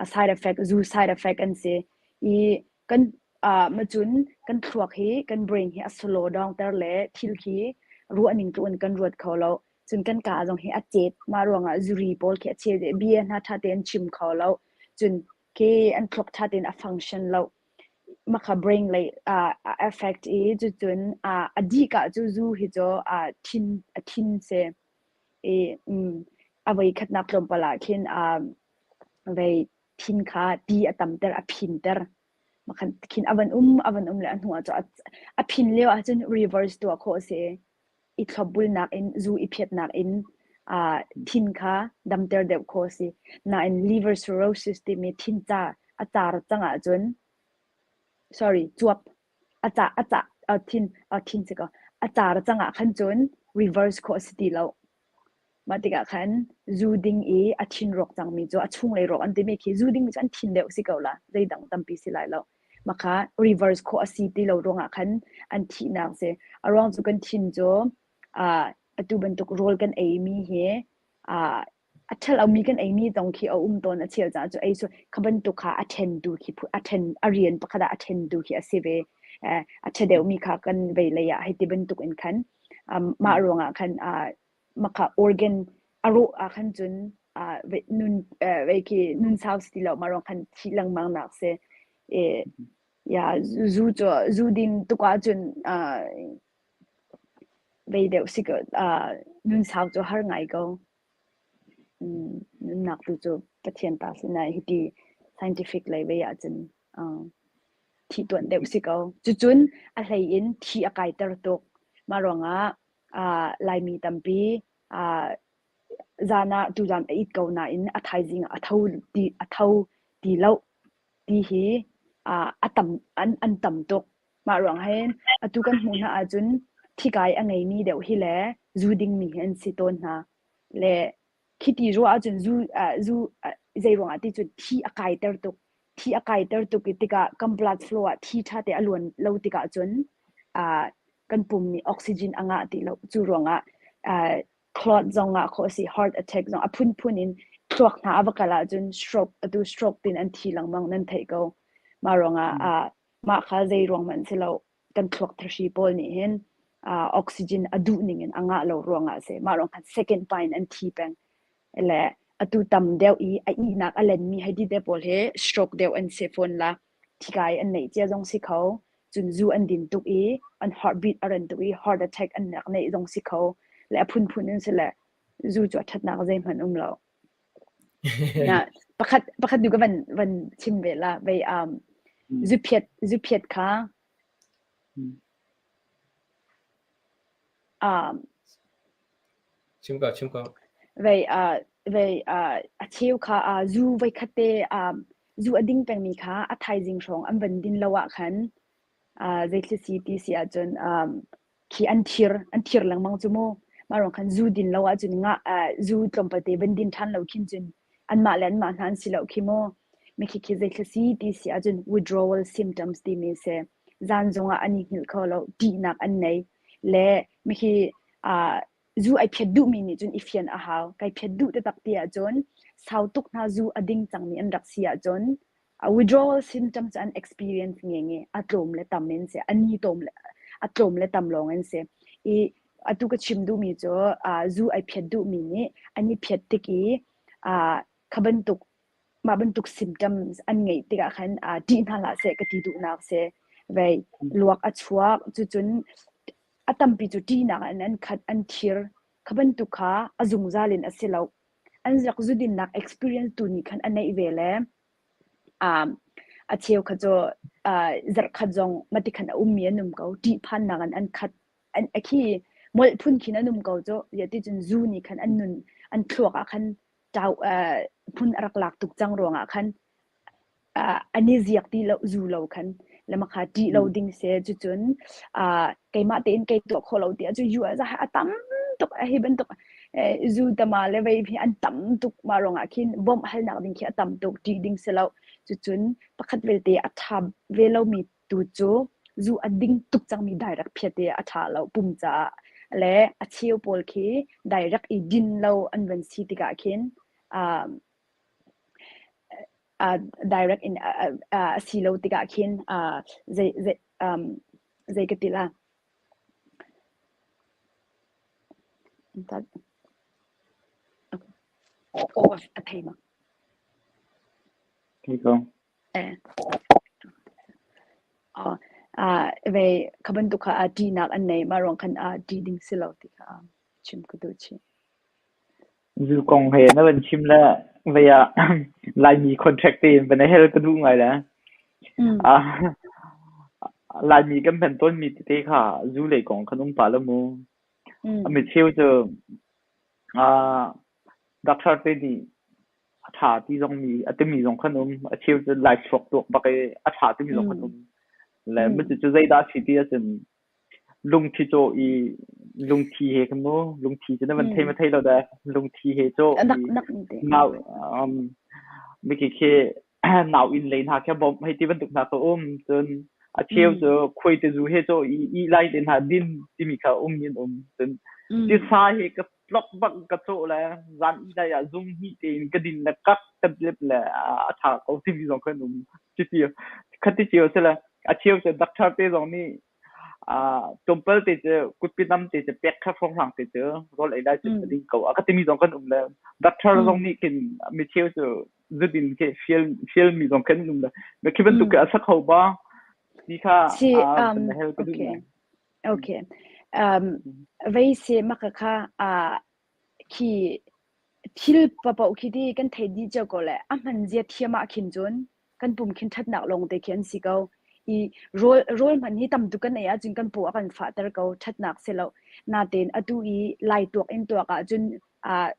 a side effect zu side effect an si i kan macun kan thluak hi kan brain hi a slow down ter le thil khi ruah ning tluk in kan ruat kho lo cun kan kaa zong hi a cet mah ruangah zuri pawl khi a chet bia hna ṭha tein chim kho lo cun khi an thluak ṭha tein a function lo Makha brain lei a affect i cucun a dih ka cu zu hi cu thin a thin si i a voi khatnak tlawmpal ah khin vei thin kha ti a tamter a phinter. Makhan khin a van um a van um le a hnu ah cu a phin lio ahcun reverse tuah khawh a si. I thlopbulnak in zu i phiatnak in thin kha damter deuh khawh a si. Nain liver cirrhosis timi thin ca a car cang ahcun sorry cuap a ca a ca thin thin si ko a car cang ah khan cun reverse khawh a si ti lo. Mah tikah khan zu ding i a thin rawk cangmi cu a chunglei rawk an timi khi zu dingmi cu an thin deuh si ko la zeidang tampi si lai lo. Mah kha reverse khawh a si ti lo ruangah khan an thihnak si. A ruang cu kan thin cu uh, atu bantuk rawl kan eimi hi uh, a ṭhalomi kan eimi zong khi a um tawn a cheu caah cu ei cu kha bantuk kha a ṭhentu khi a ṭhen a rian pakhat ah a ṭhentu khi a si ve. Uh, a ṭha deuhmi kha kan vei lei ah hei ti bantuk in khan um, mah ruangah khan uh, maka organ a rawh ah khan cun uh, nun uh, vei khi nun sau si ti lo mah ruang khan thih lengmang nak si. E, ya zu cu zu din tuk ahcun uh, vei deuh si ko uh, nun sau cu har ngai ko. Mm, nunnak tu cu Pathian ta si na hiti scientific lei vei ahcun uh, thi tuan deuh si ko. Cucun a hlei in thi a kaiter tuk. Mah ruangah uh, Laimi tampi uh, zan ah tuzan a it ko nain a thaizing ah a tho ti a tho ti lo ti hi uh, a tam an, an tam tuk. Mah ruang hin atu kan hmuh hna ahcun thikai a ngeimi deuh hi le zu dingmi hi an si tawn hna. Le khiti ruah ahcun zu uh, zu uh, zei ruangah ti cun thi a kaiter tuk. Thi a kaiter tuk i tikah kan blood flow ah thi ṭha te a luan lo tikah cun uh, kan pum nih oxygen a ngah ti lo. Cu ruangah uh, clot zong ngah khawh a si, heart attack zong a phunphun in thluak hna a va kal ahcun stroke atu stroke tin an thi lengmang nan theih ko. Mah ruangah uh, mah kha zei ruang hmanh si lo kan thluak thahri pawl nih hin uh, oxygen a duh ning in a ngah lo ruangah a si. Mah ruang khan second pine an thi peng. Le atu tam deuh i a ihnak a lenmi hei ti te pawl hi stroke deuh an si fawn la. Thikai an neih cia zong si kho. Cun zu an din tuk i an heartbeat a ran tuk i heart attack an rak neih zong si kho. Le a phunphun in si le zu cu a ṭhatnak zeihmanh um lo. Na pakhat pakhat du ka van van chim ve la vei um zuphiat zuphiat kha um Chim ko chim ko. Vei uh vei uh a cheu kha uh zu voi khat te um zu a ding pengmi kha a thaizing hrawng an van din lo ah khan. Zeithil si ti si ahcun khi an thir an thir lengmang cu mu. Mah ruang khan zu din lo ahcun nga zu tlawmpal te van din ṭhan lo khin cun anmah le anmah hna an si lo khi mu. Mikhi khi zeithil si ti si ahcun withdrawal symptoms timi a si. Zan zongah an i hngilh kho lo, ṭihnak an nei. Le mikhi zu ai phiat duhmi nih cun i fian a hau. Kai phiat duh taktak ti ahcun sau tuk hna zu a ding cangmi an rak si ahcun a withdrawal symptoms an experience nge a tlawm le tam in si a ni tawm le a tlawm le tam lawng in si. I atu ka chim duhmi cu zu ai phiat duhmi nih an i phiat tik i kha bantuk mah bantuk symptoms an ngeih tikah khan ṭih hna hlah seh ka ti duhnak si. Vei luak a chuak cucun a tampi cu ṭihnak in an khat an thir. Kha bantuk kha a zungzal in a si lo. An rak zudinnak experience tu nih khan a neih ve le um, a cheu kha cu uh, zarhkhat zong mati khan a ummi an um ko. Ṭihphannak in an khat. An khi molh phun khin an um ko cu. Ziah ti cun zu nih khan an nun an thluak ah khan ṭau uh, hmun a rak lak tuk cang ruangah khan an i ziak ti lo zu lo khan le makha ṭih lo ding si cucun keimah tein kei tuah khawh lo ti ahcun US ah a tam tuk hi bantuk zu tama le vei hi an tam tuk mah ruangah khin bawmh halnak ding khi a tam tuk ṭih ding si lo cucun pakhat vialte a ṭha ve lomi tu cu zu a ding tuk cangmi direct phiat i a ṭha lo pum caah le a cheu pawl khi direct i din lo an van si tikah khin direct in a si lo tikah khin zei zei zei ka ti la a thei ma Thei ko. Eh. Ve kha bantuk kha ṭihnak an nei mah ruang khan ṭih ding si lo ti kha chim ka duh chih. Zu kong he na van chim le vei ah Laimi contract tein van i hel ka duh ngai le. Ah, Laimi kan hman tawnmi tete kha zu lei kong khan um pah lo mu. A micheu cu ah doctor te nih a ṭha ti zong mi a timi zong khan um. A cheu cu Lai thluak tuak bak i a ṭha timi zong khan um. Le cucu zeidah a si ti ahcun Lungthi cawh i lungthi he khan mu lungthi cu na van thei ma thei lo dah lungthi he cawh i nau um, miki khi nau inn lei hna khi bawmh hei ti bantuk hna ka um cun a cheu cu khuaite zu he cawh i i lai te hna din timi kha um in um cun tisa he ka tlok bak ka cawh le zan i lai ah zung hnih tein ka din le kak ka lep le a ṭha ko timi zong khan um cuti khati cio si le a cheu cu doctor te zong nih tlawmpal te cu kutpi nam te cu pek kha hrawng te cu rawl ei lai cu ka ding ko a ka timi zong kan um le doctor zong nih khin mi cheu cu zudin khi fial fial mi zong kan um le me khi bantuk a sak ho ba ti kha Si um hel ka duh okay okay um vei se maka kha a khi thil papoh khi ti kan thei dih cio ko le a hman zia thiam ah khin cun kan pum khin ṭhatnak lawngte khi an si ko. I rawl rawl hmanh hi tam tuk kan ei ahcun kan paw a kan fahter ko, ṭhatnak si lo. Natein atu i Lai tuak in tuak ahcun uh,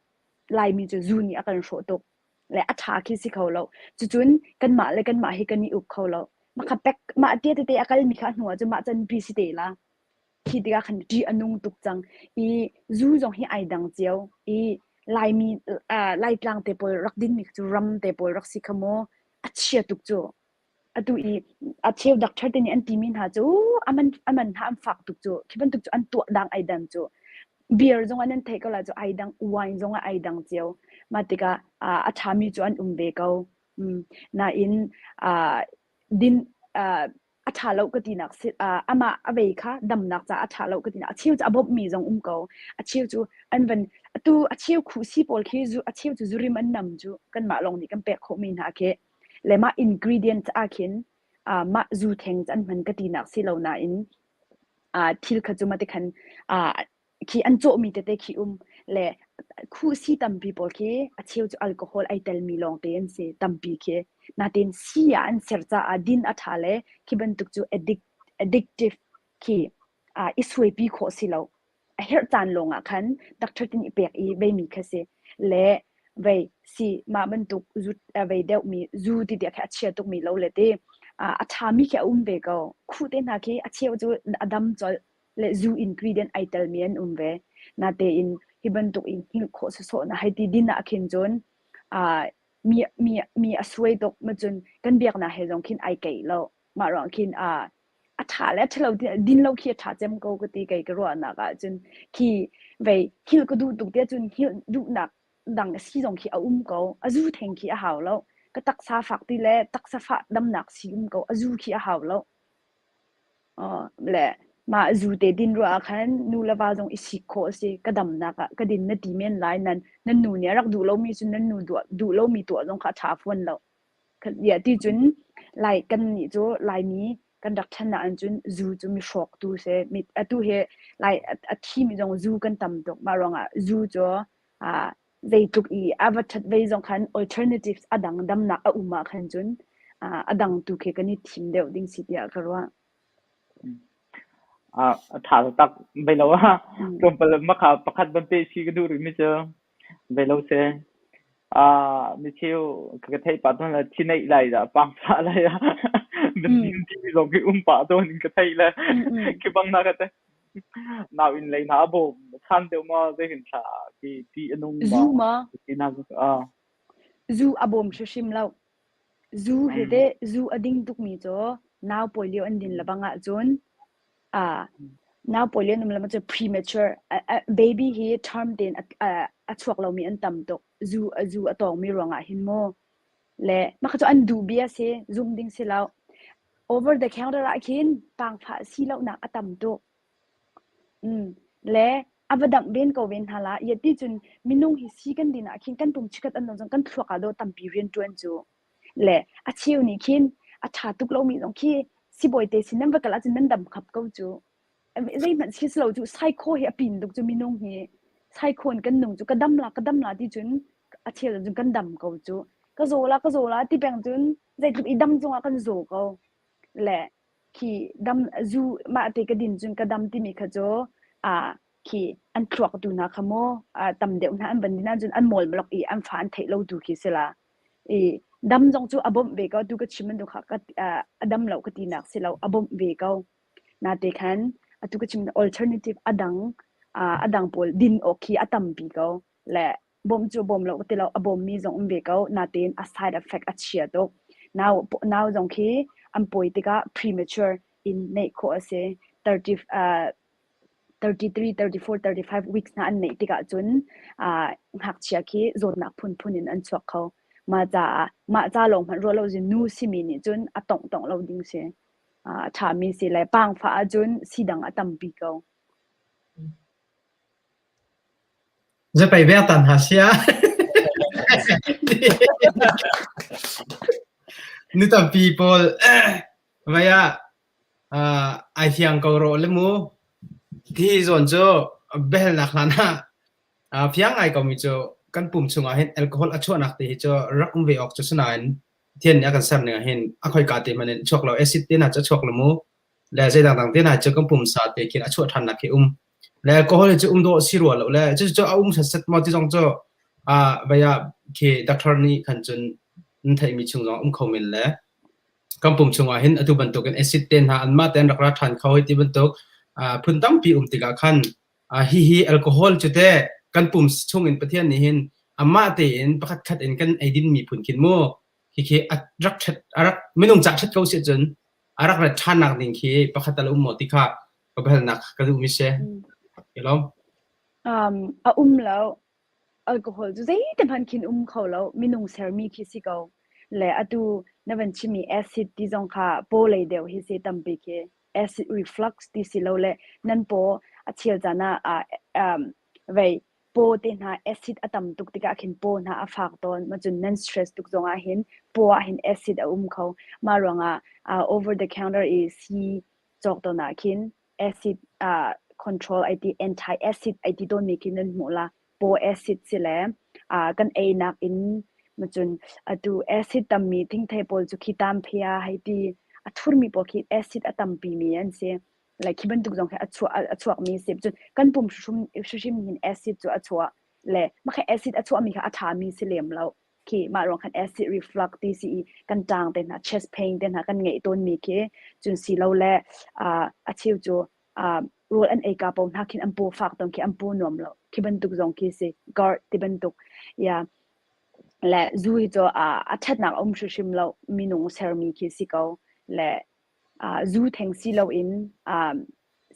Laimi cu zu nih a kan hrawh tuk. Le a ṭha khi si kho lo. Cucun kanmah le kanmah hi kan i uk kho lo. Mah kha pek mah tia tete a kalmi kha a hnu ahcun mah can pi si te la. Khi tikah khan ṭih a nung tuk cang. I zu zong hi ai dang cio. I Laimi uh, Laitlang te pawl rak dinmi cu ram te pawl rak si kha maw a chia tuk cu. Atu i a cheu doctor te nih an timi hna cu aman aman hna an fak tuk cu. Khi bantuk cu an tuah dang ai dang cu. Beer zong an theih ko la cu ai dang, wine zong ai dang cio. Mah tikah uh, a ṭhami cu an um ve ko. Mm. Nain uh, din uh, a ṭha lo ka tinak si amah a vei kha damnak caah a ṭha lo ka tinak a cheu cu a bawmhmi zong um ko a cheu cu an van atu a cheu khuhsi pawl khi zu a cheu cu zurim an nam cu kanmah lawng nih kan pek khawhmi hna khi le mah ingredients ah khin mah zu theng an hman ka tinak si lo nain thil kha cu mah ti khan khi an cawhmi tete khi um le khuhsi tampi pawl khi a cheu cu alcohol ai telmi lawngte an si tampi khi natin sii ah an ser caah din a ṭha le khi bantuk cu addict addictive khi uh, i suaipi khawh si lo a herh caan lawng ah khan doctor tin i pek i veimi kha si le vei si mah bantuk zu vei deuhmi zu ti tiah khi a chia tukmi lo le ti. A ṭhami khi a um ve ko. Khuh te hna khi a cheu cu a dam colh le zu ingredient ai telmi an um ve. Natein hi bantuk in hngilh khawh sawsawh na hei ti din ah khin cun mi mi mi a suai tuk ma cun kan biaknak he zong khin ai keih lo. Mah ruang khin a ṭha le ṭhalo din lo khi a ṭha cem ko ka ti kei ka ruahnak ah cun khi vei hngilh ka duh tuk tiah cun hngilh duhnak dang si zong khi a um ko. A zu theng khi a hau lo. Ka taksa fak ti le taksa fah damnak si um ko. A zu khi a hau lo. Le mah zu te din ruah ah khan nu le va zong i sik khawh a si. Ka damnak ah ka din na ti men lai nan nan nu nih a rak duh lomi cun nan nu duah, duh lomi tuah zong kha a ṭha fawn lo. Khat ti cun Lai kan nih cu Laimi kan rak ṭhan ah cun zu cu mi hrawktu si. Mi atu hi Lai a thimi zong zu kan tam tuk. Mah ruangah zu cu zeitluk i a va ṭhat ve zong khan alternatives a dang damnak a um ah khan cun a dang tu khi kan i thim deuh ding si tiah ka ruah. A ṭha taktak bei lo ah tlawmpal makha pakhat ban pe si ka duh rih mi cu bei lo si. Mi cheu ka theih pah tawn le thi neih lai dah pang fah lai ah biadim timi zong hi um pah tawn in ka theih le khi bang na ka te nau in lei hna a bawm chan deuh ma zei hin thla ki ti anung ma zu ma ti na a zu a bawm hrimhrim lo zu he te zu a ding tuk mi cu nau pawi lio an din lebang ah cun a nau pawi lio num lama cu premature baby hi term ten a chuak lomi an tam tuk zu a zu a tawng mi ruangah hin mu le mah cu an duh bia si zum ding si lo over the counter ah khin pangfah si lonak a tam tuk mm le a va damh ven ko ven hna la ya ti cun minung hi si kan din ah khin kan pum chikat an zong kan thluak ah do tampi rian tuan cu le a cheu nih khin a ṭha tuk lomi zong khi sibawi te sin nan va kal ahcun nan dam khap ko cu. Zeihmanh si lo cu psycho hi a pin tuk cu minung hi psycho in kan nung cu ka dam la ka dam la ti cun a cheu cun kan dam ko cu. Ka zaw la ka zaw la ti peng cun zeitluk i dam zongah kan zaw ko. Le khi dam zu mah te ka din cun ka dam timi kha cu a khi an thluak tu hna kha maw tam deuh hna an van din ahcun an mawl malok i an fa an theih lo tu khi si la i dam zong cu a bawmh ve ko tu ka chim bantuk kha ka a dam lo ka tinak si lo a bawmh ve ko nate khan atu ka chim alternative a dang a dang pawl din awk khi a tampi ko le bawm cu bawm lo ka ti lo a bawm mi zong um ve ko natein a side effect a chia tuk nau nau zong khi an pawi tikah premature in neih khawh a si 30 uh, 33, 34, 35 weeks hna an neih tikah cun uh, ngakchia khi zawtnak phunphun in an chuak kho. Mah caah mah ca lawng hmanh ruah lo zin nu simi nih cun a tongh tongh lo ding si. Uh, a ṭhami si le pangfah ahcun si dang a tampi ko. Zapei bia tan ha sia. Nu tampi pawl vai ah ai fiang ko rawh le mu. Hi zawn cu biahalnak hlan ah fiang ngai komi cu kan pum chungah hin alcohol a chuahnak te hi cu rak um ve awk cu si nain Pathian nih a kan ser ning ah hin a khoika te hmanh in chuak lo acid te hna cu a chuak lo mu le zei dangdang te hna cu kan pumsa te khin a chuah ṭhannak khi um le alcohol hi cu um dawh si rua lo le cucu a um setset maw ti zong cu vei ah khi doctor nih khan cun nan theihmi chung zong um kho men le kan pum chungah hin atu bantukin acid te hna anmah te an rak ra ṭhan kho hei ti bantuk phun tampi um tikah khan hihi alcohol cu teh kan pum chungin Pathian nih hin amah tein pakhat khat in kan eidin mi phun khin mu khikhi a rak ṭhat a rak minung ca ṭhat ko si cun a rak rat ṭhannak ding khi pakhat tal um maw ti kha ka biahalnak ka duhmi si. Ke lawm. Um, a um lo. Alcohol cu zeite hmanh khin um kho lo. Minung sermi khi si ko. Le atu na van chimmi acid ti zong kha paw lei deuh hi si tampi khi. Acid reflux ti si lo le nan paw a chel caan ah uh, um, vei paw te hna acid a tam tuk tikah khin paw hna a fak tawn. Ma cun nan stress tuk zong ah hin paw ah hin acid a um kho. Mah ruangah uh, over the counter i sii cawk tawn ah khin acid uh, control ai ti anti acid ai ti tawnmi khi nan hmuh la paw acid si le uh, kan einak in macun atu acid tammi thingthei pawl cu khi tam phia hei ti a thurmi pawl khi acid a tampi mi an si like khi bantuk zong khi a chuah a chuak mi si cun kan pum hrim hrim hin acid cu a chuah le mah acid a chuah mi kha a ṭha mi si lem lo. Khi mah ruang khan acid reflux ti si i kan ṭaang te hna chest pain te hna kan ngeih tawnmi khi cun si lo le a cheu cu rawl an ei ka paoh hna khin an paw fak tawn khi an paw nuam lo khi bantuk zong khi si GERD ti bantuk ya le zu hi cu a ṭhatnak a um hrimhrim lo minung sermi khi si ko le zu theng si loin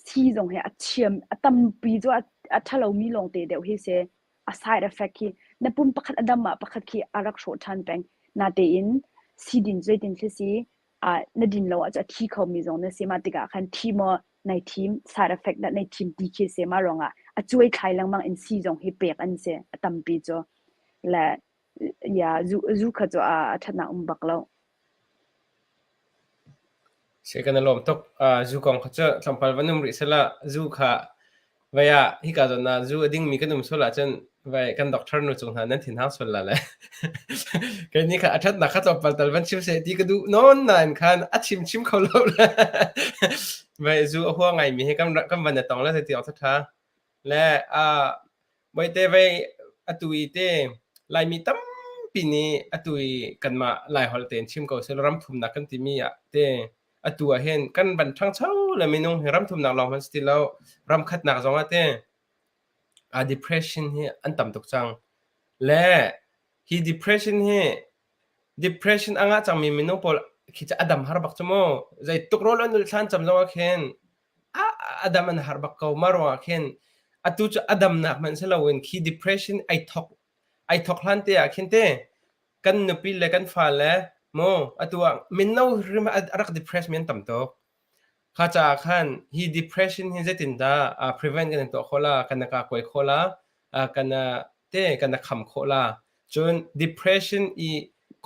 sii zong hi a chiam a tampi cu a ṭhalomi lawngte deuh hi si. A side effect khi na pum pakhat a dam ah pakhat khi a rak hrawh ṭhan peng. Natein sii din zeitin khi si na din lo ahcun a thi khomi zong na si. Mah tikah khan thi maw nai thim side effect dah nai thim ti khi si. Mah ruangah a cuai thlai lengmang in sii zong hi pek an si a tampi cu. Le ya zu kha cu a ṭhatnak um bak lo. Si kan i lawm tuk. Zu kong kha cu tlawmpal van um rih sehla zu kha vai ah hika zawn ah zu a dingmi kan um sual ahcun vai kan doctor nu cung hna nan thinhang sual la le. Kei nih kha a ṭhatnak kha tlawmpal tal van chim seh ti ka duh nawn nain khan a chim chim kho lo le. Vai zu a hua ngaimi hi kan kan van i tong le ti awk ṭha. Le Bawite vei atu i te Laimi tampi nih atu i kanmah Laiholh tein chim ko seh ram thumnak kan timi ah te atu ah hin kan van ṭhangcho le minung hi ram thumnak lawng hmanh si ti lo ram khatnak zong ah te depression hi an tam tuk cang. Le hi depression hi depression a ngah cangmi minung pawl khi cu a dam har bak cu mu. Zeituk rawl an ulh thlan cam zong ah khin a dam an har bak ko. Mah ruangah khin atu cu a damnak hmanh si loin khi depression ai thok ai thok hlan te ah khin te kan nupi le kan fale mu atu ah mino hrim a rak depress mi an tam tuk. Kha caah khan hi depression hi zeitindah prevent kan in tuah khawh la, kan ka kuai khawh la, kan te kan kham khawh la. Cun depression i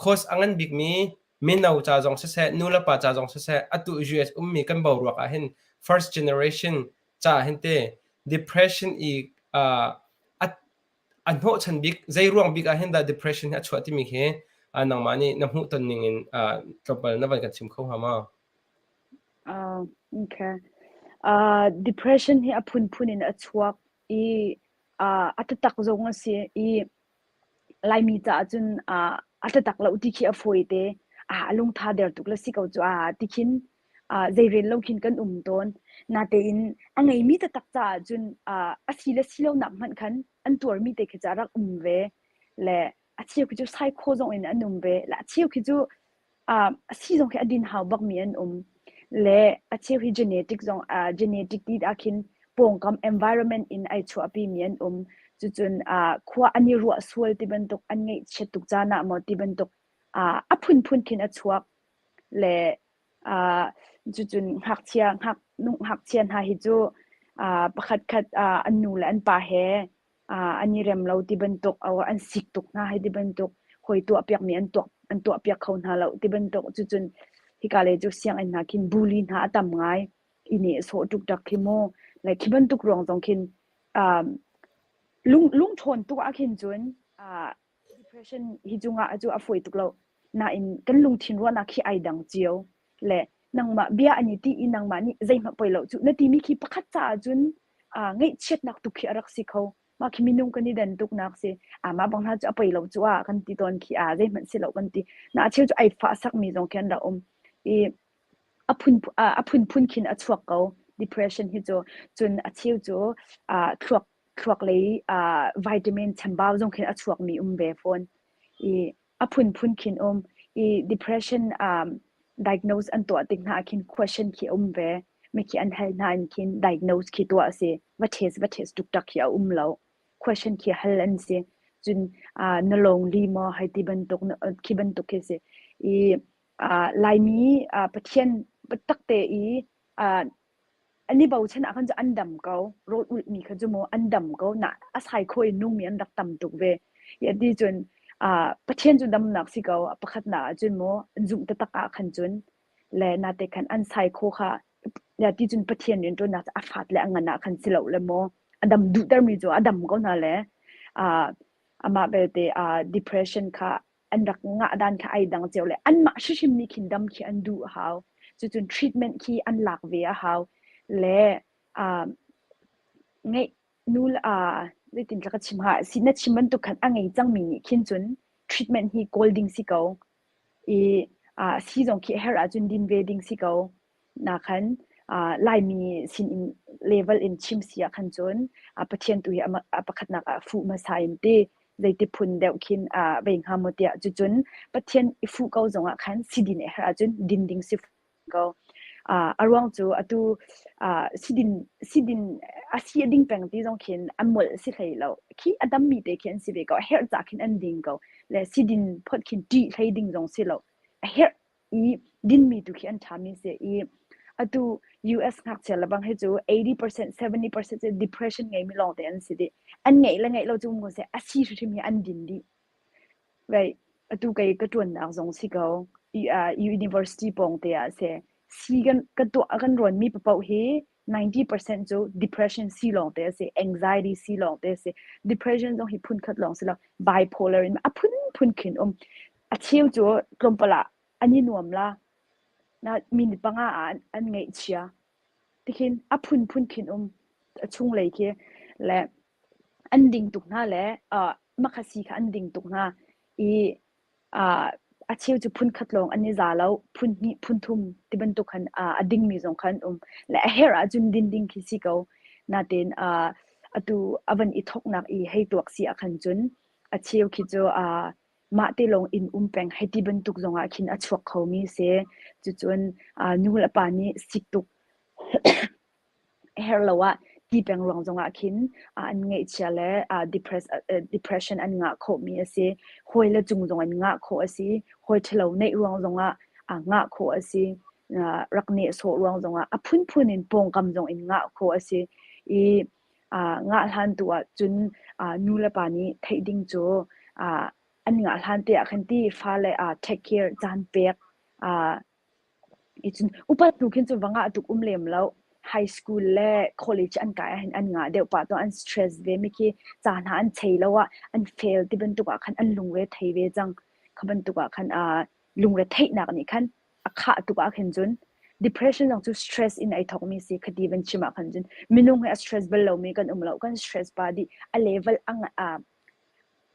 cause a ngan bikmi mino ca zong siseh, nu le pa ca zong siseh, atu US ummi kan boruak ah hin first generation ca hin te depression i uh, a a hnawhchan bik zei ruang bik ah hin dah depression hi a chuah timi khi uh, nangmah nih na hmuh ton ning in uh, tlawmpal na van kan chim kho hnga maw? Uh, okay. Uh, depression hi a phunphun in a chuak i uh, a tatak zong a si i Laimi caah cun a tatak lo ti khi a fawi te. A lungtha der tuk le si ko cu a ti khin zeirel lo khin kan um tawn. Natein a ngeimi taktak caah cun a si le si lonak hmanh khan an tuarmi te khi cu a rak um ve. Le a cheu khi cu psycho zong in an um ve. Le a cheu khi cu A si zong khi a din hau bakmi an um. Le a cheu hi genetic zong genetic ti ah khin pawngkam environment in ai chuahpi mi an um. Cucun khua an i ruah sual ti bantuk an ngaihchiat tuk caan ah maw ti bantuk a phunphun khin a chuak. Le cucun ngakchia ngakchia hna hi cu pakhat khat an nu le an pa he an i rem lo ti bantuk an sik tuk hna hei ti bantuk hawi tuahpiakmi an tuah an tuahpiak kho hna lo ti bantuk cucun hika lei cu sianginn hna khin bully hna a tam ngai i nehsawh ṭukṭak khi mu like khi bantuk ruang zong khin um, lung lungṭhawn tuk ah khin cun uh, depression hi cungah cu a fawi tuk lo nain kan lungthin ruahnak khi ai dang cio le nangmah bia an i ti i nangmah nih zeihmanh poi lo cu na timi khi pakhat caah cun ngaihchiatnak tuk khi a rak si kho mah khi minung kan i den tuknak si a mah bang hna cu a poi lo cu a kan ti tawn khi a zeihmanh si lo kan ti na a cheu cu ai fah sakmi zong khi an rak um i a phun a phunphun khin a chuak ko depression hi cu cun a cheu cu thluak thluak lei vitamin chambau zong khin a chuakmi um ve fawn i a phunphun khin um i depression um, diagnose an tuah tik hna ah khin question khi a um ve mi khi an hal hna in khin diagnose khi tuah a si va test va test tuktak khi a um lo question khi hal an si cun uh, na lonely maw hei ti bantuk khi bantuk khi si i uh, Laimi uh, Pathian biatak te i uh, An i bochan ahkhan cu an dam ko. Rawl ulhmi kha cu maw an dam ko. Na a saikhaw in nungmi an rak tam tuk ve. Hi ti cun uh, Pathian cu damnak si ko. Pakhatnak ahcun maw an zumh taktak ah khan cun le nate khan an saikhaw kha ya ti cun Pathian rianṭuannak cu a fat le a ngan ah khan si lo le maw a dam duhtermi cu a dam ko hna le uh, amah belte uh, depression kha an rak ngah dan kha ai dang cio le anmah hrimhrim nih khin dam khi an duh a hau. Cucun treatment khi an lak ve a hau. Le uh, ngeih nu uh, zeitin ka chim ha si na chim bantuk khan a ngei cangmi nih khin cun Treatment hi kawl ding si ko. I sii zong khi a herh ahcun din ve ding si ko. Na khan Laimi sin in level in chim si ah khan cun Pathian tu hi a pakhatnak ah fuh hmasa in ti zeiti phun deuh khin vei hnga maw tiah cucun Pathian i fuh ko zong ah khan si din a herh ahcun din ding si ko. A ruang cu atu sidin sidin a si a ding peng ti zong khin an molh si hlei lo. Khi a dammi te khi an si ve ko. A herh ca khin an ding ko. Le sidin phot khin ṭih hlei ding zong si lo. A herh i dinmi tu khi an ṭhami si i atu US ngakchia lebang hi cu 80% 70% cu depression ngeimi lawng te an si dih. An ngeih le ngeih lo cu um ko seh a si hrimhrim hi an din dih. Right. Atu kei ka ṭuannak zong si ko. University pawng te ah seh. Si kan ka tuah kan ruanmi paoh hi 90% cu depression si lawng te a si. Anxiety si lawng te a si. Depression zong hi phun khat lawng si lo. Bipolar in a phunphun khin um. A cheu cu tlawmpal ah an i nuam la. Na minute panga ah an ngaihchia. Tikhin a phunphun khin um. A chunglei khi le an ding tuk hna le uh, makhasi kha an ding tuk hna i uh, a cheu cu phun khat lawng an i za lo phun hnih phun thum ti bantuk khan uh, a dingmi zong khan um le a herh ahcun din ding khi si ko natin uh, atu avan i thoknak i hei tuak si ah khan cun a cheu khi cu uh, mah te lawng in um peng hei ti bantuk zong ah khin a chuak khomi si cucun uh, nu le pa nih sik tuk herh lo ah ti peng ruang zongah khin an ngaihchia le depression an ngah khawhmi a si. Hawi le cung zong in ngah khawh a si. Hawi ṭhalo neih ruang zongah ngah khawh a si. Rak nehsawh ruang zongah a phunphun in pawngkam zong in ngah khawh a si. I ngah hlan tu ahcun nu le pa nih theih ding cu an ngah hlan te ah khan ti fale take care caan pek Icun upat hnu khin cun va ngah tuk um lem lo. High school le college an kai ahhin an ngah deuh pah tawn. An stress ve mi khi ca hna an chei lo ah an fail ti bantuk ah khan an lungre thei ve cang. Kha bantuk ah khan aa lungre theihnak nih khan a khah tuk ah khin cun depression zong cu stress in ai thawkmi si khati van chim ah khan cun minung hi a stress bal lomi kan um lo. Kan stress pa dih. A level a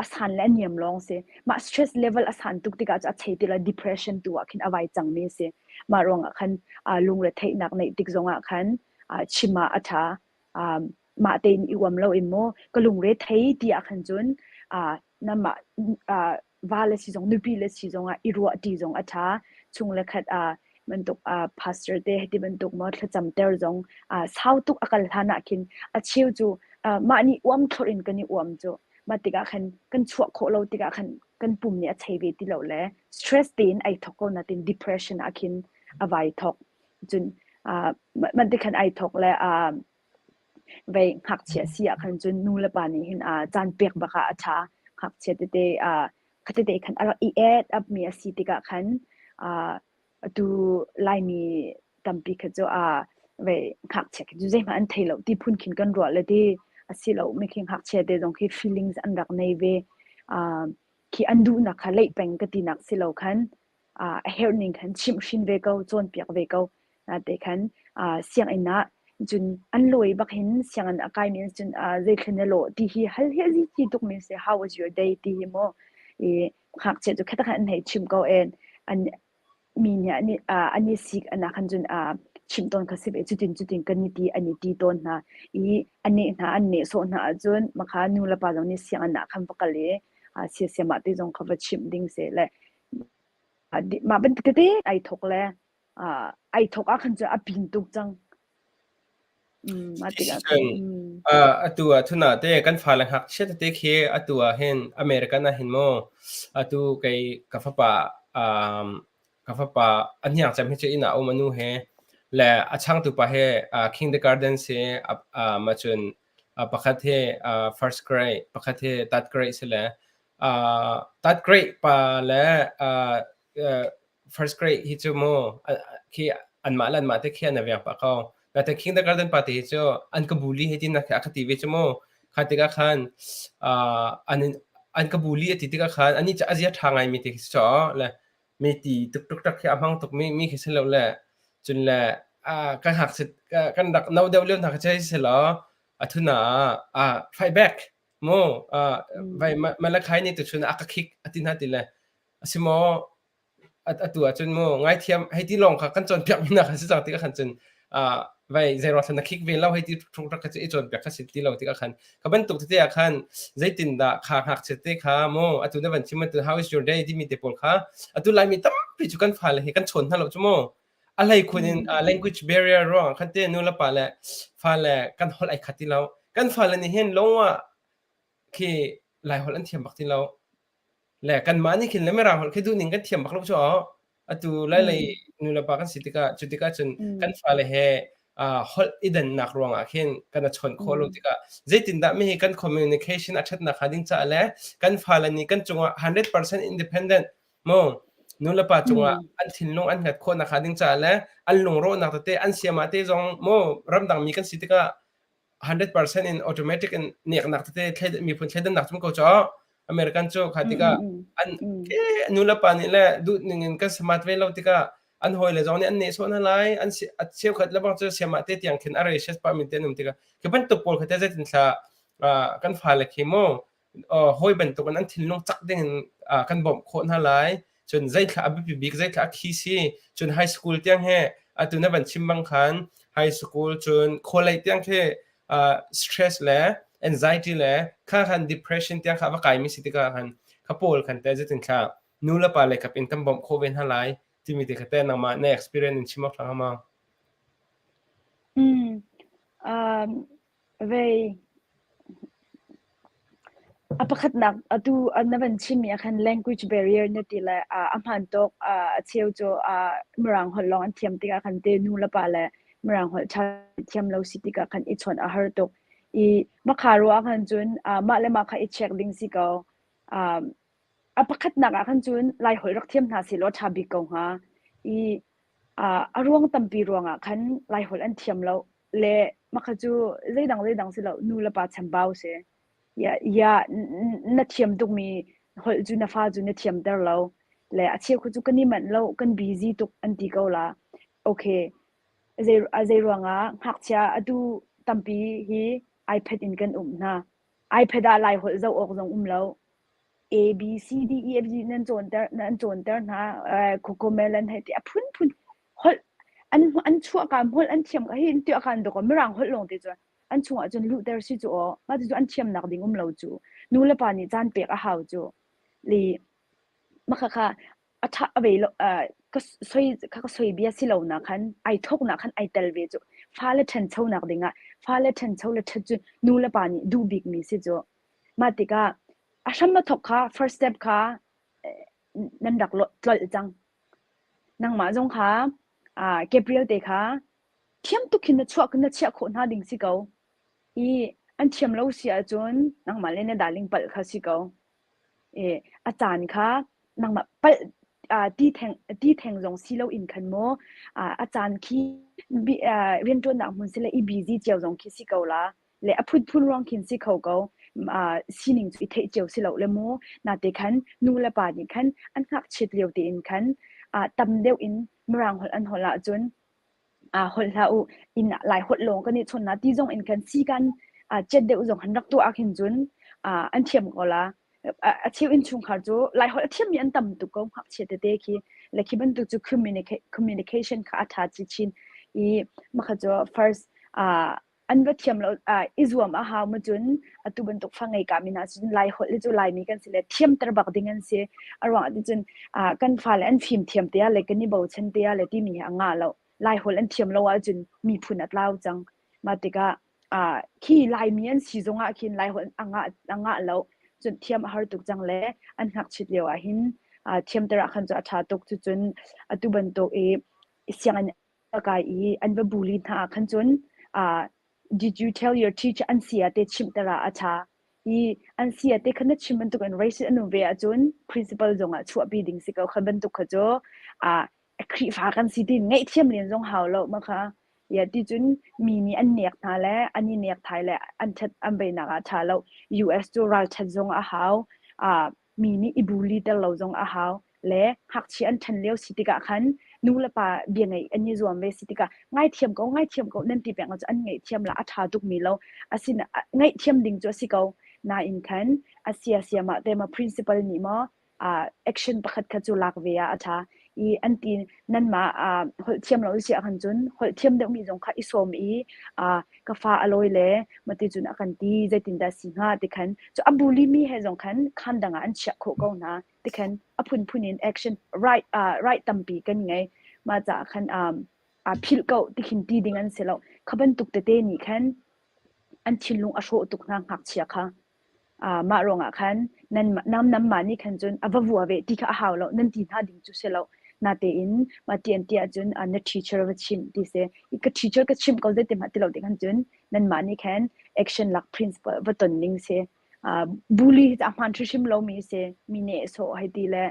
a san le a niam lawng si. Mah stress level a san tuk tikah cu a chei ti lo depression tu ah khin a vai cangmi a si. Mah ruangah khan uh, lungre theihnak neih tik zongah khan uh, chim ah a ṭha. Um, mah tein i uam lo in maw ka lungre thei ti ah khan cun uh, namah uh, va le si zong nupi le si zongah i ruah ṭi zong a ṭha. Chung le khat uh, bantuk uh, pastor te heti bantuk maw thlacam ter zong uh, sau tuk a kal hlan ah khin a cheu cu uh, mah nih uam thlorh in kan i uam cu Mah tikah khan kan chuah khawh lo tikah khan kan pum nih a chei ve ti lo le stress tein ai thawk ko natin depression ah khin a vai thawk. Cun uh, mah ti khan ai thawk le uh, vei ngakchia si ah khan cun nu le pa nih hin uh, caan pek bak ah a ṭha. Ngakchia tete uh, khatete khan a rak i add up mi a si tikah khan uh, Atu Laimi tampi kha cu aa vei ngakchia khi cu zeihmanh an thei lo ti phun khin kan ruah le ti a si lo mi khi ngakchia te zong khi feelings an rak nei ve. Uh, khi an duhnak kha leih peng ka tinak si lo khan uh, a herh ning khan chimhhrin ve ko, cawnpiak ve ko. Te khan uh, sianginn ah cun an lawi bak hin sianginn a kaimi in cun uh, zeithil na lawh ti hi hal hi a zi ti tuk mi si how was your day ti hi mu i ngakchia cu khatakhat an hei chim ko en an mi nih an an i sik an ah khan cun chimh tawn kha si ve cutin cutin kan i ti an i ti tawn hna i a neh hna an nehsawh hna ahcun makha nu le pa zong nih sianginn ah khan va kal i siasiam ah te zong kha va chimh ding seh le mah bantuk tete ai thok le ai thok ah khan cun a pin tuk cang Mah tikah khan Atu ah thuna te kan fale ngakchia tete khi atu ah hin American ah hin maw atu kei ka fapa um, ka fapa a hniang cem hi cu inn ah um anu he le a changtu pa he uh, kindergarten si uh, ma cun uh, pakhat he uh, first grade pakhat he third grade si le uh, third grade pa le uh, uh, first grade hi cu mu khi anmah le anmah te khi an veng pah ko. Natin kindergarten pa te hi cu an ka bully hi tin a ka ti ve cu mu. Kha tikah khan an an ka bully a ti tikah khan ani cu a zia ṭha ngai mi te khi si le mi ti tuk tuk tak khi a hmang tuk mi mi khi si lo le cun le kan hak kan rak no deuh lio hna kha si law a thuna ah fight back. Mu vai Malachi nih tuchun a ka khik a ti hna ti le a si maw atu ahcun mu ngaithiam hei ti lawng kha kan cawnpiak mi nak si cang tikah khan cun vai zeiruang thlan na khik ve lo hei ti thuk rak kha cu i cawnpiak kha si ti lo tikah khan ka bantuk tete ah khan zeitindah kha ngakchia te kha mu atu na van chim atu how is your day timi te pawl kha atu laimi tampi cu kan fale hi kan chawn hna lo cu mu a hlei khun in language barrier ruang khan te nu le pa le fale kan holh ai khat ti lo kan fale nih hin lung ah khi lai holh an thiam bak ti lo Le kanmah nih khin le Mirang holh khi duhning kan thiam bak lo cu aw. Atu lailei nulepa kan si tikah cu tikah cun kan fale he holh i dannak ruangah khin kan i chawnh khawh lo tikah zeitindah mihi kan communication a ṭhatnak hnga ding caah le kan fale nih kan cungah 100% independent mu nulepa cungah an thinlung an hngat khawh nakhnga ding caah le an lungrawhnak tete an siamah te zong mu ramdang mi kan si tikah 100% in automatic in neknak tete miphun thleidannak cum ko cho American cu kha tikah an ke nu le pa nih le duh ning in kan smart ve lo tikah an hawi le zong nih an nehsawh hna lai an a cheukhat le bang cu siamah te tiang khin a racist pa min te an um tikah khi bantuk pawl kha te zeitin thla kan fale khi mu hawi bantukin an thinlung cak ding in kan bawmh khawh hna lai. Cun zeithla a biapi bik zeithla a khi si cun high school tiang he atu na van chim bang khan high school cun college tiang khi stress le anxiety le kha khan depression tiang kha va kai mi si tikah khan kha pawl khan te zeitin thla nu le pa le kap in kan bawmh khawh ve hna lai timi te kha te nangmah na experience in chim awk thlang ma. Mm. Um, Vei. A pakhatnak atu na van chimmi ah khan language barrier na ti le a hmaan tuk. A cheu cu Mirang holh lawng an thiam tikah khan te nu le pa le Mirang holh ṭha thiam lo si tikah khan i chawnh a har tuk. I makha ruah ah khan cun mah le mah kha i check ding si ko. A pakhatnak ah khan cun Laiholh rak thiam hna sehlaw a ṭha bik ko hnga. I a ruang tampi ruangah khan Laiholh an thiam lo le makha cu zeidang zeidang si lo nu le pa chambau si. Ya na thiam tukmi holh cu na fa cu na thiamter lo. Le a cheu cu kan i manh lo, kan busy tuk an ti ko la. Okay, zei zei ruangah ngakchia atu tampi hi iPad in kan um hna. iPad ah Laiholh zoh awk zong um lo. A B C D E F G nan cawnter nan cawnter hna Cocomelon hei ti a phunphun holh an an chuahka holh an thiam ka hi in tuah kan dawk mirang holh lawng te cu an chungah cun luhter si cu aw mah cu an thiamnak ding um lo cu nu le pa nih caan pek a hau cu li mah kha a tha a ve lo ka soi kha ka soi bia si lo na khan ai thok na khan ai tel ve cu fale ṭhancho nak dingah fale ṭhancho le ṭhat cu nu le pa nih duh bik mi si cu Mah tikah a hram a thawk kha first step kha nan rak tlolh cang. Nangmah zong kha Gabriel te kha thiam tuk khin na chuah na chiah khawh hna ding si ko. I an thiam lo si ahcun nangmah le na darling palh kha si ko. I a caan kha nangmah palh ti theng ti theng zong si loin khan maw a caan khi rianṭuannak hmun si le i busy cio zong khi si ko la. Le a phunphun ruang khin si kho ko. Sining cu i theih cio si lo le mu. Nate khan nu le pa nih khan an ngakchiat lio tein khan tam deuh in Mirang holh an holh ahcun holh hlah u inn ah Lai holh lawng kan i chawn na ti zong in khan si kan chet deuh zong han rak tuah ah khin cun an thiam ko la. A cheu innchungkhar cu Lai holh a thiammi an tam tuk ko ngakchia tete khi le khi bantuk cu communication kha a ṭha chinchin i makha cu first an va thiam lo i zuam a hau ma cun atu bantuk fa ngei ka mi hna cun Lai holh cu Laimi kan si le thiamter bak ding an si. A ruang ah cun kan fale an fim thiam te ah le kan i bochan te ah le timi hi a ngah lo. Lai holh an thiam lo ahcun miphun a tlau cang. Mah tikah khi Laimi an si zong ah khin Lai holh a ngah a ngah lo. Cun thiam a har tuk cang le an ngakchit lio ah hin thiamter ah khan cu a ṭha tuk. Cucun atu bantuk i sianginn a kai i an va bully hna ah khan cun uh, did you tell your teacher an si ah te chimhter ah a ṭha i an si ah te khan na chim bantuk in racist an um ve ahcun principal zong ah chuahpi ding si ko kha bantuk kha cu uh, Khrihfa kan si tin ngaihthiam len zong hau lo ma kha ya ti cun mi nih an nek hna le an i nek thai le an ṭhat an beinak ah ṭha lo US cu ralṭhat zong a hau uh, mi nih i bully ter lo zong a hau le ngakchia an ṭhan lio si tikah khan nu le pa bia ngeih an i zuam ve si tikah ngaithiam ko ngaithiam ko nan ti peng ahcun an ngaihthiam la a ṭha tukmi lo asin ngaihthiam ding cu a si ko. Nain khan a sia siam ah te ma principal nih maw action pakhat kha cu lak ve ah a ṭha. I an ti nanmah holh thiam lo si ahkhan cun holh thiam deuhmi zong kha i sawm i ka fa a lawi le mati cun a kan ti zeitindah si hnga ti khan cu a bully mi he zong khan khaan dang ah an chiah khawh ko hna ti khan a phunphun in action right right tampi kan ngei. Mah caah khan philh ko ti khin ti ding an si lo. Kha bantuk tete nih khan an thinlung a hrawh tuk hna ngakchia kha. Mah ruangah khan nanmah nih khan cun a va vua ve ti kha a hau lo, nan ti hna ding cu si lo. Natein mah ti an ti ahcun na teacher va chimh ti si. Ka teacher ka chimh ko zeiti hmanh ti lo ti khan cun nanmah nih khan action lak principal va ton ding si. Bully hi a hmaan hrimhrim lomi si. Mi nehsawh hei ti le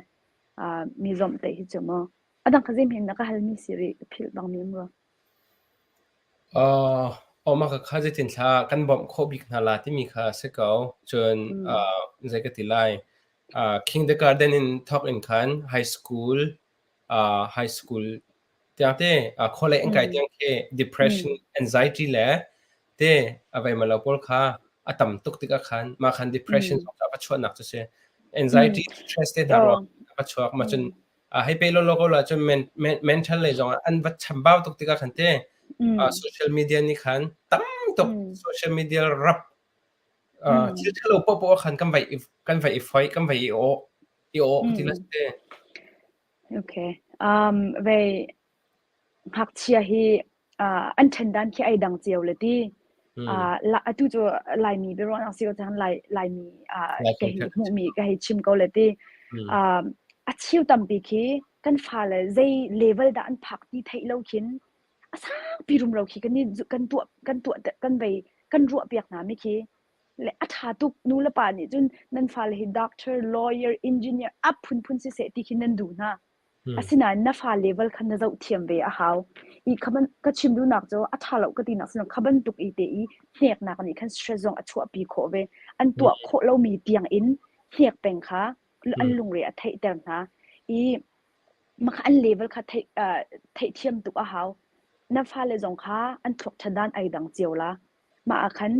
mi zomhtaih hi cu mu. A dang kha zeihmanh na ka halmi si rih, ka philh bang mi um rua. Mah kha zeitin thla kan bawmh khawh bik hna la timi kha a si ko. Cun zei ka ti lai, kindergarten in thawk in khan high school, high school tiang te khualei an kai tiang khi depression, anxiety le te a veimalo pawl kha a tam tuk tikah khan mah khan depression zong kha a va chuahnak cu si. Anxiety, stress te hna ruang a va chuak. Mah cun hei pe lawlaw ko la cun mental lei zong ah an va chambau tuk tikah khan te social media nih khan tam tuk social media rap thil thalo poah khan kan vai kan vai i foi kan vai i aw i aw ti la te. Okay um vei Ngakchia hi an ṭhen dan khi ai dang cio le ti. Atu cu Laimi biaruahnak si ko cang Laimi ka hei hmuhmi ka hei chim ko le ti. A cheu tampi khi kan fale zei level dah an phak ti theih lo khin a sangpi rumro khi kan i kan tuah kan tuah kan vei kan ruahpiak hna mi khi le a ṭha tuk nu le pa nih cun nan fale hi doctor, lawyer, engineer a phunphun siseh ti khi nan duh hna. Asinain na fa level kha na zohthiam ve a hau. I kha ban ka chim duhnak cu a ṭha lo ka tinak si kha bantuk i te i hneknak nih khan stress zong a chuahpi khawh ve. An tuah khawh lomi tiang in hnek peng kha an lungre a theihter hna. I mah kha an level kha theih theihthiam tuk a hau. Na fale zong kha an thluak ṭhat dan ai dang cio la. Mah ah khan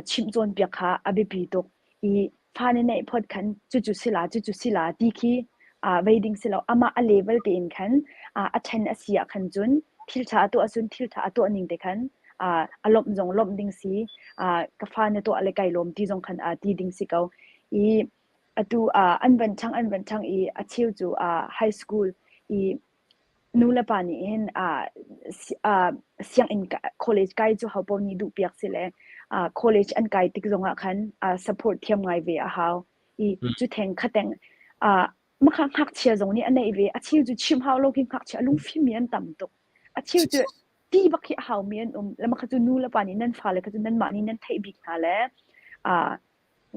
chimh cawnpiak kha a biapi tuk i fa na neih phot khan cucu si la cucu si la ti khi vei ding si lo. Amah a level tein khan a ṭhen a si ah khan cun thil ṭha a tuah ahcun thil ṭha a tuah ning te khan a lawmh zong lawmh ding si. Ka fa na tuah le kai lawm ti zong khan ti ding si ko. I atu an van ṭhang an van ṭhang i a cheu cu high school i Nu le pa nih hin sianginn college kai cu hopaoh nih duhpiak si le college an kai tik zongah khan support thiam ngai ve a hau. I cu theng kha teng mah ngakchia zong nih a neih ve. A cheu cu chim hau lo khi ngakchia a lungfimmi an tam tuk. A cheu cu ti bak hi a haumi an um. Le mah kha cu nu le pa nih nan fale kha cu nanmah nih nan theih bik hna le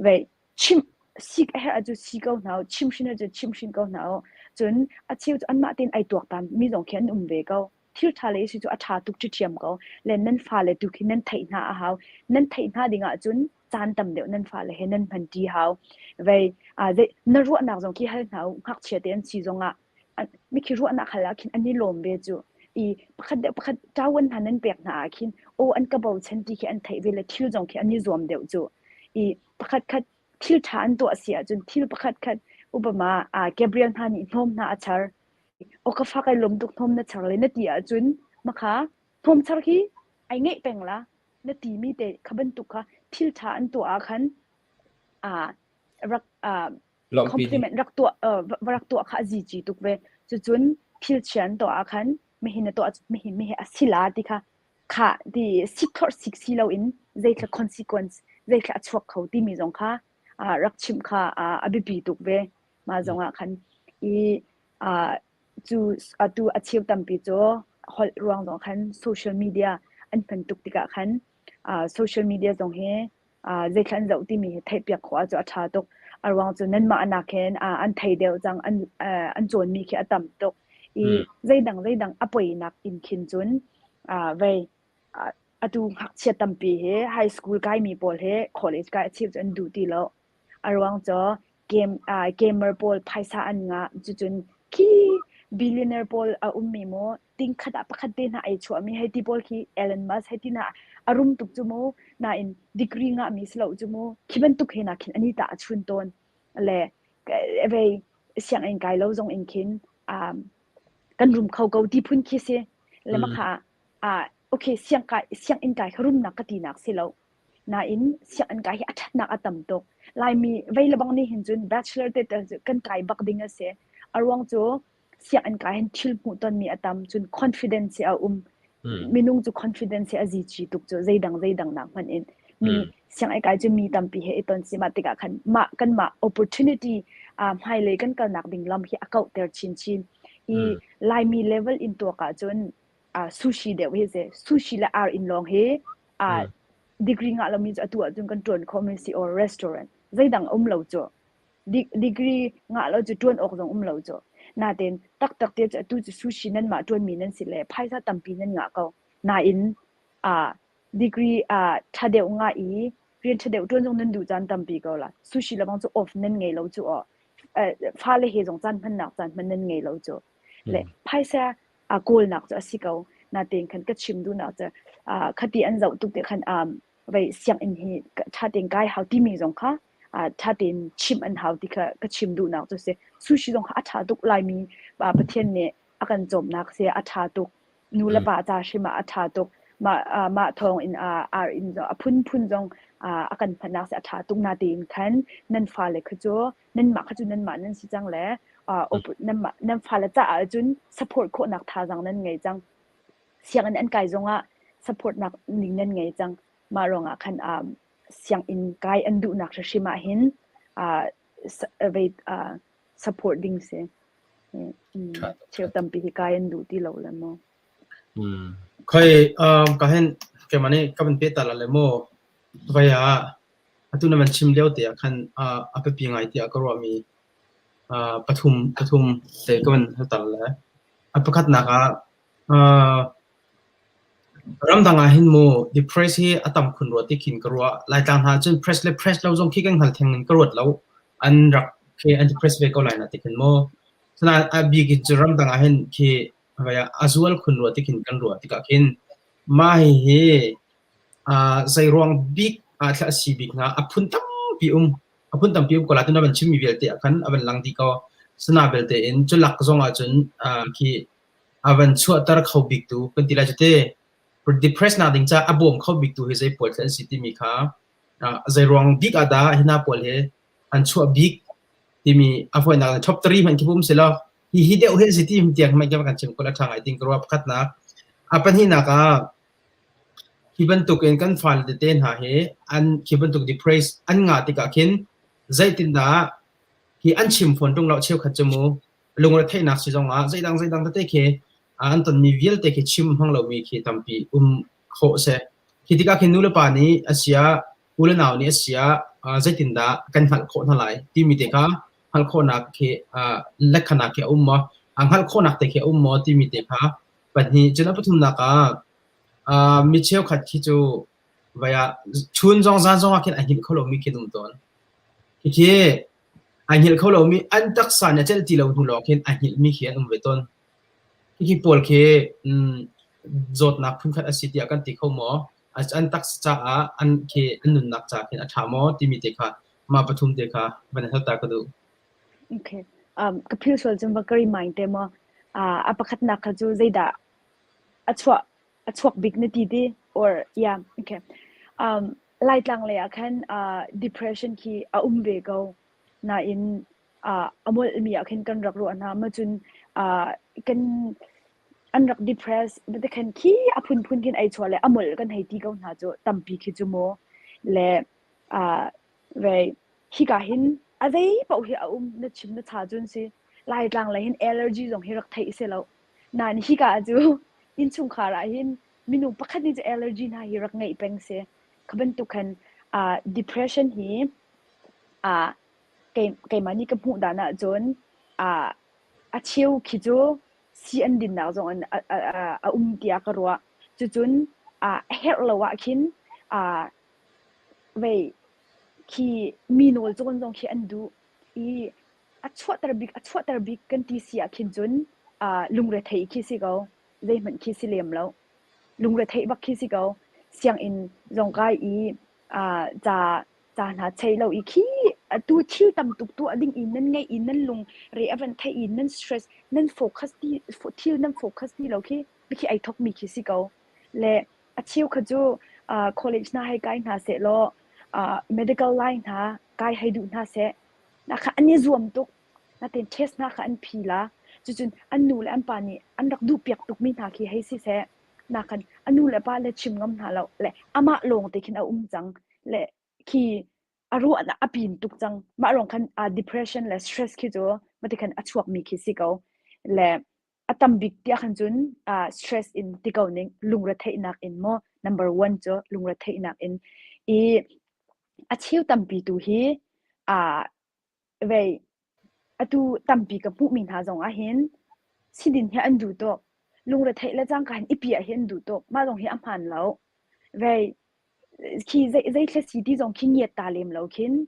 vei chimh sik a herh ahcun si ko hna u, chimhhrin ahcun chimhhrin ko hna u. Cun a cheu cu anmah tein ai tuaktan mi zong khi an um ve ko. Thil ṭha le si cu a ṭha tuk ṭhiṭhiam ko. Le nan fale tu khi nan theih hna a hau. Nan theih hna ding ahcun caan tam deuh nan fale he nan hman ṭi hau. Vei zei na ruahnak zong khi hal hna u. Ngakchia te an si zongah mikhi ruahnak hal ah khin an i lawm ve cu. I pakhat deuh pakhat ṭawan hna nan pek hna ah khin aw an ka bochan ti khi an theih ve le thil zong khi an i zuam deuh cu. I pakhatkhat thil ṭha an tuah si ahcun thil pakhatkhat upama Gabriel hna nih hnawm hna a char. Aw ka fa kai lawm tuk hnawm na char le na ti ahcun makha hnawm char khi ai ngeih peng la na ti mi te kha bantuk kha thil ṭha an tuah ah khan rak compliment rak tuah rak tuah kha a zici tuk ve. Cucun thil chia an tuah ah khan mihin na tuah mihin mihi a si la ti kha Khah ti sikphorh sik si loin zeithla consequence zeithla a chuak kho timi zong kha rak chimh kha a biapi tuk ve. Mah zong ah khan i cu atu a cheu tampi cu holh ruang zong khan social media an hman tuk tikah khan social media zong hi zeithla an zoh timi hi theihpiak khawh ahcun a ṭha tuk. A ruang cu nanmah nak hin an thei deuh cang, an an cawnmi khi a tam tuk. I zeidang zeidang a poinak in khin cun vei atu ngakchia tampi hi high school kaimi pawl hi college kai a cheu cu an duh ti lo. A ruang cu game gamer pawl phaisa an ngah. Cucun khi billionaire pawl a ummi maw? Ting khat ah pakhat te hna ai chuahmi hei ti pawl khi Elon Musk hei ti hna a rum tuk cu mu. Nain degree ngahmi si lo cu mu. Khi bantuk he nak khin ani tah a chun tawn. Le vei sianginn kai lo zong in khin um, kan rum kho ko ti phun khi si. Le makha ah okay siang kai sianginn kai kha rumnak ka tinak si lo. Nain sianginn kai hi a ṭhatnak a tam tuk. Laimi vei lebang nih hin cun bachelor te te kan kai bak ding a si. A ruang cu sianginn kai hin thil hmuh tonmi a tam cun confidence hi a um. Minung cu confidence hi a zici tuk cu zeidang zeidang nak hmanh in. Mi sianginn kai cu mi tampi he i ton si mah tikah khan mah kanmah opportunity uh, hmailei kan kalnak ding lam hi a kauhter chinchin. I Laimi level in tuak ahcun uh, sushi deuh hi si. Sushi le ar inn lawng hi uh, degree ngah lomi cu atu ahcun kan ṭuan khawhmi si or restaurant. Zeidang um lo cu. Degree ngah lo cu ṭuan awk zong um lo cu. Nain taktak te cu atu cu sushi nanmah ṭuanmi nan si le phaisa tampi nan ngah ko. Nain uh, degree uh, ṭha deuh ngah i rian ṭha deuh ṭuan zong nan duh caan tampi ko la. Sushi lebang cu off nan ngei lo cu aw. Fale he zong caan hmannak caan hman nan ngei lo cu. Le phaisa a kawlnak cu a si ko. Natein khan ka chim duhnak cu khati an zoh tuk te khan vei sianginn hi ṭha tein kai hau timi zong kha ṭha tein chimh an hau ti kha ka chim duhnak cu si. Sushi zong kha a ṭha tuk Laimi Pathian nih a kan cawmnak si a ṭha tuk. Nu le pa ca hrim ah a ṭha tuk. Mah mah thawng in ar in zong a phunphun zong a kan hmannak si a ṭha tuk. Natein khan nan fale kha cu nanmah kha cu nanmah nan si cang le nanmah nan fale caah cun support khawhnak thazaang nan ngei cang. Sianginn an kai zongah support nak ning nan ngei cang. Mah ruangah khan sianginn kai an duhnak hrimhrim ah hin support ding si. Cheu tampi hi kai an duh ti lo le mu. Khoi ka hin keimah nih ka van peh ta la le mu. Vai ah Atu na van chim lio te ah khan a biapi ngai tiah ka ruahmi pathum pathum te ka van hal le. A pakhatnak ah ramdang ah hin mu depress hi a tam khun rua ti khin ka ruah. Laitlang hna cun press le press lo zong khi kan hngal theng in ka ruat lo. An rak khi an depress ve ko lai na ti khin mu. Asinain a bik in cu ramdang ah hin khi a zual khun rua ti khin kan ruah tikah khin mah hihi Zeiruang bik ah thla a si bik hnga? A phun tampi um. A phun tampi um ko lai. Tuna van chimmi vialte ah khan a van lang dih ko. Sana belte in culak zong ahcun khi a van chuahter kho biktu kan ti lai cu te. Depress nak ding caah a bawm kho biktu hi zei pawl thla an si timi kha zeiruang bik ah dah hi hna pawl hi an chuah bik timi a fawinak in top 3 hmanh khi um si lo. Hi hi deuh hi an si ti tiang hmanh kan chim ko la ṭha ngai ding ka ruah pakhatnak. A pahnihnak ah Hi bantukin kan fale tete hna hi an khi bantuk depress an ngah tikah khin zeitindah hi an chim fawn ṭung lo cheukhat cu mu lungretheihnak si zongah zeidang zeidang tete khi an tonmi vialte khi chim hmang lomi khi tampi um khawh a si. Khi tikah khin nulepa nih a siah u le nau nih a siah zeitindah kan hngalh khawh hna lai timi te kha hngalh khawhnak khi lekhanak khi a um maw hngalh khawhnak te khi a um maw timi te kha pahnih cun a pathumnak ah mi cheukhat khi cu vai ah chun zong zan zong ah khin a hngilh kho lomi khi an um tawn. Khikhi a hngilh kho lomi an taksa nih a celh ti lo hnu lawng khin a hngilhmi khi an um ve tawn. Khikhi pawl khi zawtnak phunkhat a si tiah kan ti kho maw? An taksa caah an khi an nunnak ca khin a ṭha maw timi te kha mah pathum te kha van hal ta ka duh. Okay. Ka phil sual cun va ka remind te maw? A pakhatnak kha cu zeidah a chuah a chuak bik na ti ti or yeah okay. Laitlang lei ah khan depression khi a um ve ko. Nain a molhmi ah khin kan rak ruah hna. Ma cun kan an rak depress khan khi a phunphun khin ei chuah le a molh kan hei ti ko hna cu tampi khi cu mu. Le vei Hika hin a zei paoh hi a um na chim na cha cun si. Laitlang lei hin allergy zong hi rak theih si lo. Nain hika cu innchungkhar ah hin minung pakhat nih cu allergy hna hi rak ngeih peng si. Kha bantuk khan uh, depression hi uh, kei, keimah nih ka hmuh dan ahcun uh, a cheu khi cu si an dinnak zong in a, a, a um tiah ka ruah. Cucun uh, a herh lo ah khin uh, vei Khi mi nawl cawn zong khi an duh i a chuahter bik a chuahter bik kan ti si ah khin cun lungre thei khi si ko. Zeihmanh khi si lem lo. Lungretheih bak khi si ko. Sianginn zong kai i uh, ca ca hna chei lo i khi atu thil tam tuk tuah ding i nan ngeih i nan lung re a van theih i nan stress nan focus ti thil nan focus ti lo khi khi ai thok mi khi si ko. Le a cheu kha cu uh, college hna hei kai hna seh law uh, medical line hna kai hei duh hna seh na kha an i zuam tuk natein test hna kha an phi la. Cucun an nu le an pa nih an rak duhpiak tukmi hna khi hei siseh, nakhan a nu le pa le chim ngam hna lo le amah lawng te khin a um cang le khi a ruahnak a pin tuk cang. Mah ruang khan uh, depression le stress khi cu mati khan a chuakmi khi si ko. Le a tam bik tiah khan cun uh, stress in ti ko ning lungretheihnak in maw number one cu lungretheihnak in i a cheu tampi tu hi uh, Vei, atu tampi ka hmuhmi hna zong ahhin sidin hi an duh tuk. Lungretheih le cangka hin i piah hi an duh tuk. Mah zong hi a hmaan lo. Vei, khi zei zeithla si ti zong khi ngiat ta lem lo khin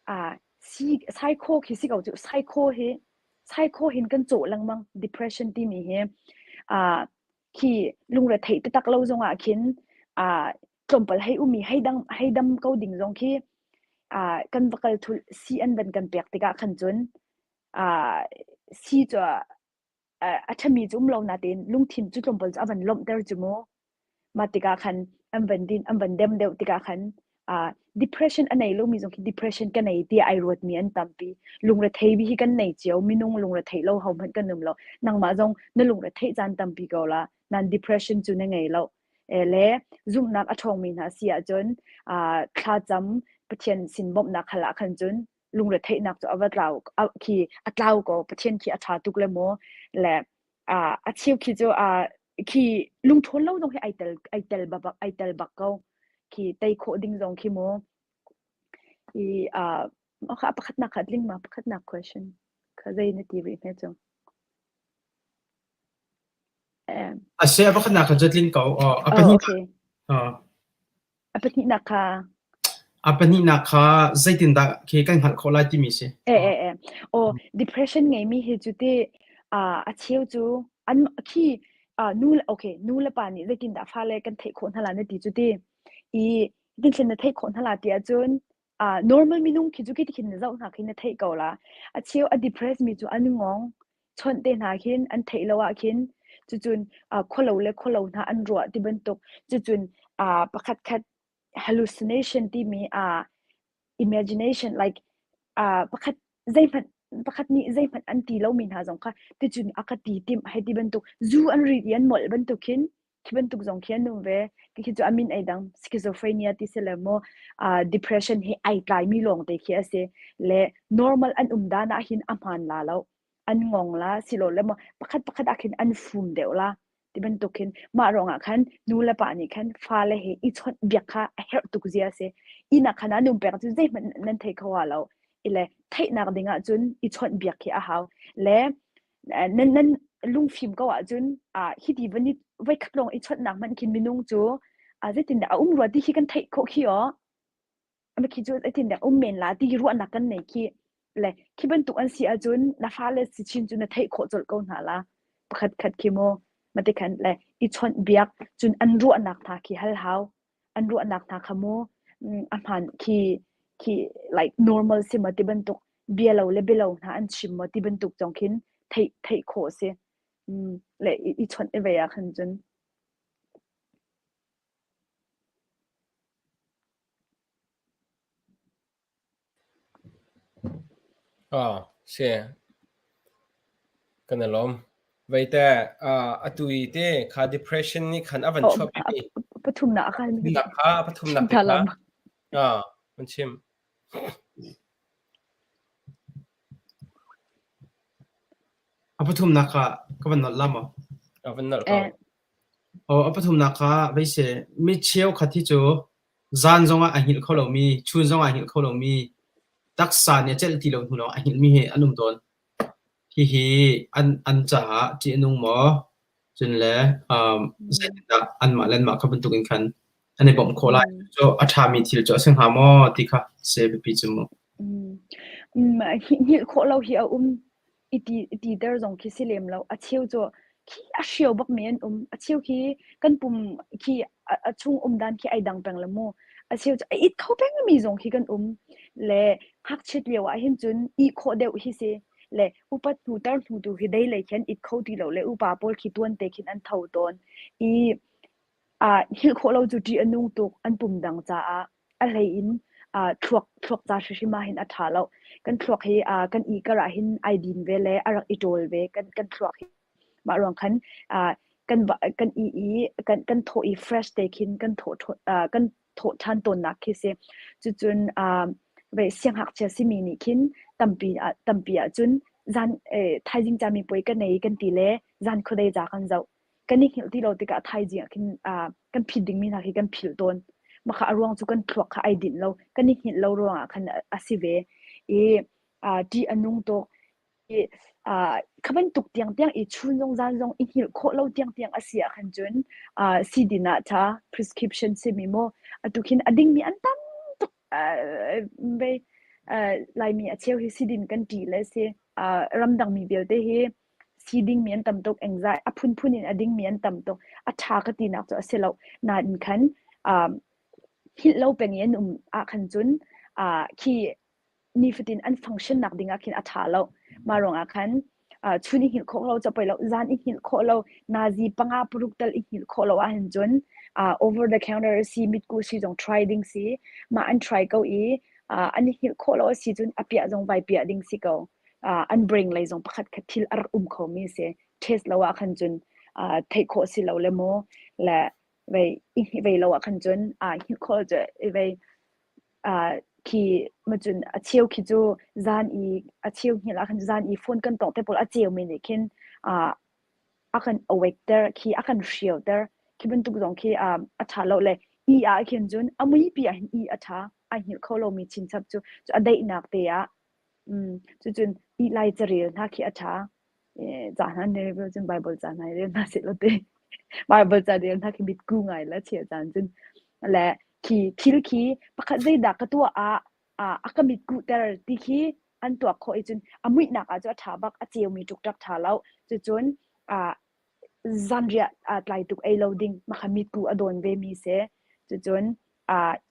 ah si psycho khi si ko cu psycho hi psycho hin kan cawh lengmang depression timi hi ah khi lungretheih taktak lo zong ah khin ah tlawmpal hei um i hei dang hei dam ko ding zong khi ah kan va kal thulh sii an van kan pek tikah khan cun ah sii cu a ṭhami cu um lo natein lungthin cu tlawmpal cu a van lawmhter cu mu. Mah tikah khan an van din an van dem deuh tikah khan ah depression a nei lomi zong khi depression ka nei tiah ai ruatmi an tampi. Lungre bi hi kan nei cio minung lungre theih lo hohmanh kan um lo. Nangmah zong na lungre theih caan tampi ko la. Nan depression cu na ngei lo. Le zumhnak a ṭhawngmi hna si ahcun thlacam Pathian sin bawmhnak hal ah khan cun lungretheihnak cu a va tlau khi a tlau ko Pathian khi a ṭha tuk le maw le a cheu khi cu khi lungṭhawn lo zong hi ai tel ai tel bak ai tel bak ko khi tei khawh ding zong khi mu i kha pakhatnak kha tling ma pakhatnak question kha zei na ti rih hme cu A si a pakhatnak kha cu tlin ko. A pahnih. Okay. A pahnihnak kha. A pahnihnak kha zeitindah khi kan hngalh khawh lai timi si. E e e. O depression ngeimi hi cu ti a cheu cu an khi nu okay nu le pa nih zeitindah fale kan theih khawh hna la na ti cu ti i tinthlen na theih khawh hna la ti ahcun uh, normal minung khi cu khi khin na zoh hna khi na theih ko la. A cheu a depressed mi cu an ngong. Chawnh te hna khin an theih lo ah khin cucun uh, khualo le khualo hna an ruah ti bantuk cucun uh, pakhat khat hallucination timi uh, imagination like uh, pakhat zeihmanh pakhat nih zeihmanh an ti lomi hna zong kha ticun a ka ti tim hei ti bantuk zu an rit i an molh bantuk khin khi bantuk zong khi an um ve. Khi cu a min ai dang schizophrenia ti si le maw uh, depression hi ai tlai mi lawng te khi a si. Le normal an um dan ah hin a hmaan la lo. An ngong la silo le maw pakhat pakhat ah khin an fum deuh la. Ti bantuk khin mah ruang ah khan nu le pa nih khan fale he i chawnh biak kha a herh tuk zia si. Inn ah khan an um pek cu zeihmanh nan thei kho lo. Ile theihnak ding ah cun i chawnh biak khi a hau. Le nan nan lungfim ko ahcun ah hiti van i voikhat lawng i chawnhnak hmanh khin minung cu ah zeitindah a um rua ti khi kan theih khawh khi aw ama khi cu zeitindah um men la ti ruahnak kan nei khi le khi bantuk an si ahcun na fale si chin cu na theih khawh colh ko hna la pakhat khat khi mu mate khan le i chawnh biak cun an ruahnak hna khi hal hau an ruahnak hna kha mu a hmaan khi khi like normal si ma ti bantuk bia lo le bia lo hna an chim maw ti bantuk zong khin theih theih khawh si. Mm, le i, i chawnh i ve ah khan cun. Ah, si. Kan i lawm. Veite, uh, atu i te kha depression nih khan a van Oh, chuahpi mi pathumnak khan nak kha pathumnak te kha ah an chim. A pathumnak kha ka van nolh la maw? A van nolh ko. Eh. Aw, a pathumnak kha vei si. Mi cheukhat hi cu zan zongah a hngilh kho lomi, chun zongah a hngilh kho lomi, taksa nih a celh ti lo hnu lawng a hngilhmi hi an um tawn. Hihi an an caah ṭih a nung maw? Cun le um, zeitindah anmah le anmah kha bantukin khan an i bawmh khawh lai? Cu a ṭhami thil cu a si hnga maw ti kha si biapi cu mu. Mm, hngilh khawh lo hi a um i ti, i titer zong khi si lem lo. A cheu cu Khi a hrio bakmi an um. A cheu khi kan pum khi a chung um dan khi ai dang peng le mu. A cheu cu a it kho pengmi zong khi kan um. Le ngakchiat lio ah hin cun ih khawh deuh hi si. Le upat hnu tar hnu tu khi dei lei khin it kho ti lo le upa pawl khi tuan te khin an tho tawn. I hngilh khawh lo cu ṭih a nung tuk an pum dang caah. A hlei in thluak thluak ca hrimhrim ah hin a ṭha lo. Kan thluak hi kan i kar ah hin ai din ve le a rak i ṭawl ve kan kan thluak hi. Mah ruang khan kan kan i i kan kan thawh i fresh te khin kan thawh kan thawh ṭhan tawnnak khi si. Cucun ve siangngakchia simi nih khin tampi ah tampi ahcun zan thaizing camipuai ka nei kan ti le zan khuadei ca kan zoh. Kan i hngilh ti lo tikah thaizing ah khin kan phit dingmi hna khi kan philh tawn. Mah kha a ruang cu kan thluak kha ai dinh lo. Kan i hngilh lo ruangah khan a si ve. I ṭih a nung tuk. I kha bantuk tiangtiang i chun zong zan zong i hngilh khawh lo tiangtiang a si ahkhan cun sii-din ah ṭha prescription simi maw atu khin a dingmi an tam tuk. Laimi a cheu hi sii-din kan ṭih le si. Ramdangmi vialte hi sii dingmi an tam tuk, anxiety a phunphun in a dingmi an tam tuk. A ṭha ka tinak cu a si lo. Nain khan hngilh lo peng i an um ahkhan cun khi nifatin an function nak ding ah khin a ṭha lo. Mah ruangah khan chun i hngilh khawh lo cu poi lo, zan i hngilh khawh lo, nazi panga paruk tal i hngilh khawh lo ahhin cun over the counter si mitku si zong try ding si. Mah an try ko i an i hngilh khawh lo a si cun a piah zong vai piah ding si ko. An brain lei zong pakhat khat thil a rak um kho mi si. Test lo ah khan cun theih khawh si lo le maw le vei i vei lo ah khan cun hngilh khawh cu vei Khi macun a cheu khi cu zan i a cheu hngilh ah khan zan i phone kan tawngh te pawl a ceumi nih khin a kan awake ter khi a kan hrio-ter. Khi bantuk zong khi a ṭha lo le ih ah khin cun a muipi ah hin ih a ṭha. Ai hngilh kho lomi chinchap cu cu a daihnak te ah cucun ih lai carel hna khi a ṭha. Ca hna ne cun Bible ca hna rel hna seh law ti. Bible ca rel hna khi mitku ngai la chia caan cun le khi thil khi pakhat zeidah ka tuah ah a ka mitkuhter ti khi an tuah khawh i cun a muihnak ah cu a ṭha bak a ceumi ṭukṭak ṭha lo cucun zanriah tlai tuk ei lo ding makha mitku a dawn ve mi si cucun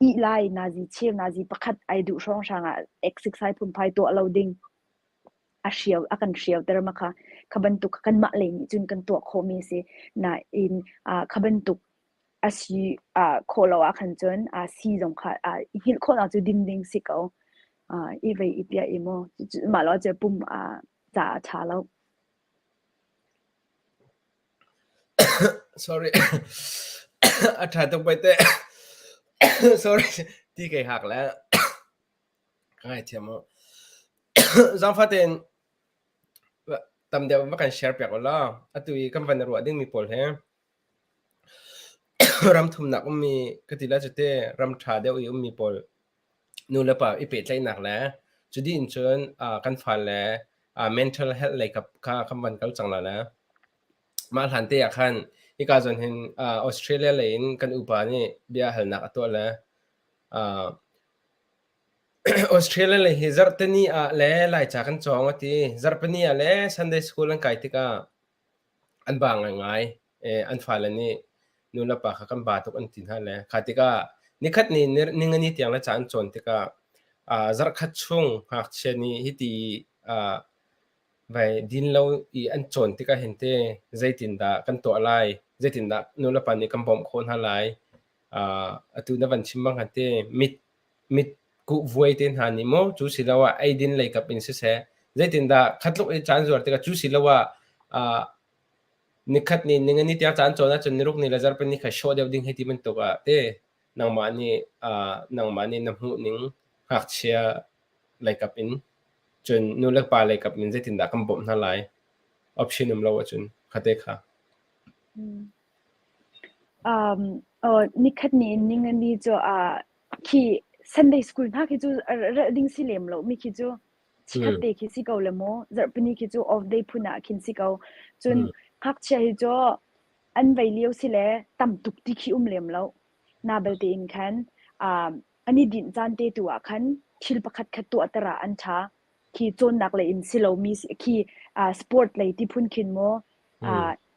ih lai nazi cheu nazi pakhat ai duh hrawnghrang ah exercise phunphai tuah lo ding a hrio a kan hrio-ter ma kha kha bantuk kanmah lei nih cun kan tuah khawhmi a si. Nain kha bantuk a si khawh lo ahkhan cun si zong kha i hngilh khawhnak cu din ding si ko. I vei i piah i maw mah lo cu pum caah a ṭha lo. Sorry. A ṭha tuk baite. Sorry. Ti kai hak le. Ka ngaithiam u. Zaangfah tein tam deuh va kan share piak u law atu i kan van i ruah dingmi pawl hi ram thumnak ummi ka ti lai cu te ram ṭha deuh i ummi pawl nu le pa i pehtlaihnak le cu dih in cun kan fale mental health lei kap kha kan van kal cang la le mah hlan te ah khan hika zawn hin Australia lei in kan upa nih bia halnak a tuah le Australia lei hi zarhteni ah le Laica kan cawng a ti. Zarhpini ah le Sunday school an kai tikah an ba ngaingai. An fale nih nu le pa kha kan ba tuk an ti hna le kha tikah nikhat ni ningani tiang le ca an cawn tikah zarhkhat chung ngakchia nih hiti vai din lo i an cawn tikah hin te zeitindah kan tuah lai, zeitindah nu le pa nih kan bawmh khawh hna lai. Atu na van chim bang khan te mit mit kuhvuai te hna nih maw cu siloah eidin lei kap in siseh zeitindah khatluk i caan zuar tikah cu siloah nikhat ni ningani tiang caan cawn ahcun niruk ni le zarhpini kha hrawh deuh ding hei ti bantuk ah te nangmah nih nangmah nih na hmuh ning ngakchia lei kap in cun nu le pa lei kap in zeitindah kan bawmh hna lai option um lo ahcun khate kha. Nikhat ni in ningani cu khi Sunday school hna khi cu relh ding si lem lo mi khi cu chikkhat te khi si ko le maw zarhpini khi cu off day phun ah khin si ko. Cun ngakchia hi cu an vei lio si le tam tuk ti khi um lem lo. Na belte in khan an i dinh caan te tu ah khan thil pakhat khat tuahter ah an ṭha. Khi cawnnak lei in si lomi khi sport lei ti phun khin maw.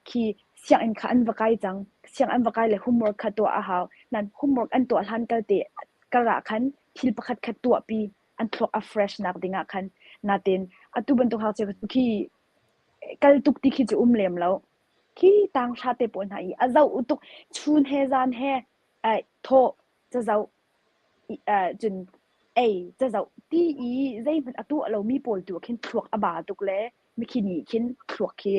Khi sianginn kha an va kai cang. Siang an va kai le homework kha tuah a hau. Nan homework an tuah hlan kal te kar ah khan thil pakhat khat tuahpi an thluak a fresh nak ding ah khan. Natin atu bantuk ngakchia khi kal tuk ti khi cu um lem lo. Khi tang hra te pawl hna i a zoh tuk chun he zan he ai thawh cazoh cun ei cazoh ti i zeihmanh a tuah lomi pawl tu ah khin thluak a ba tuk le mikhi nih khin thluak khi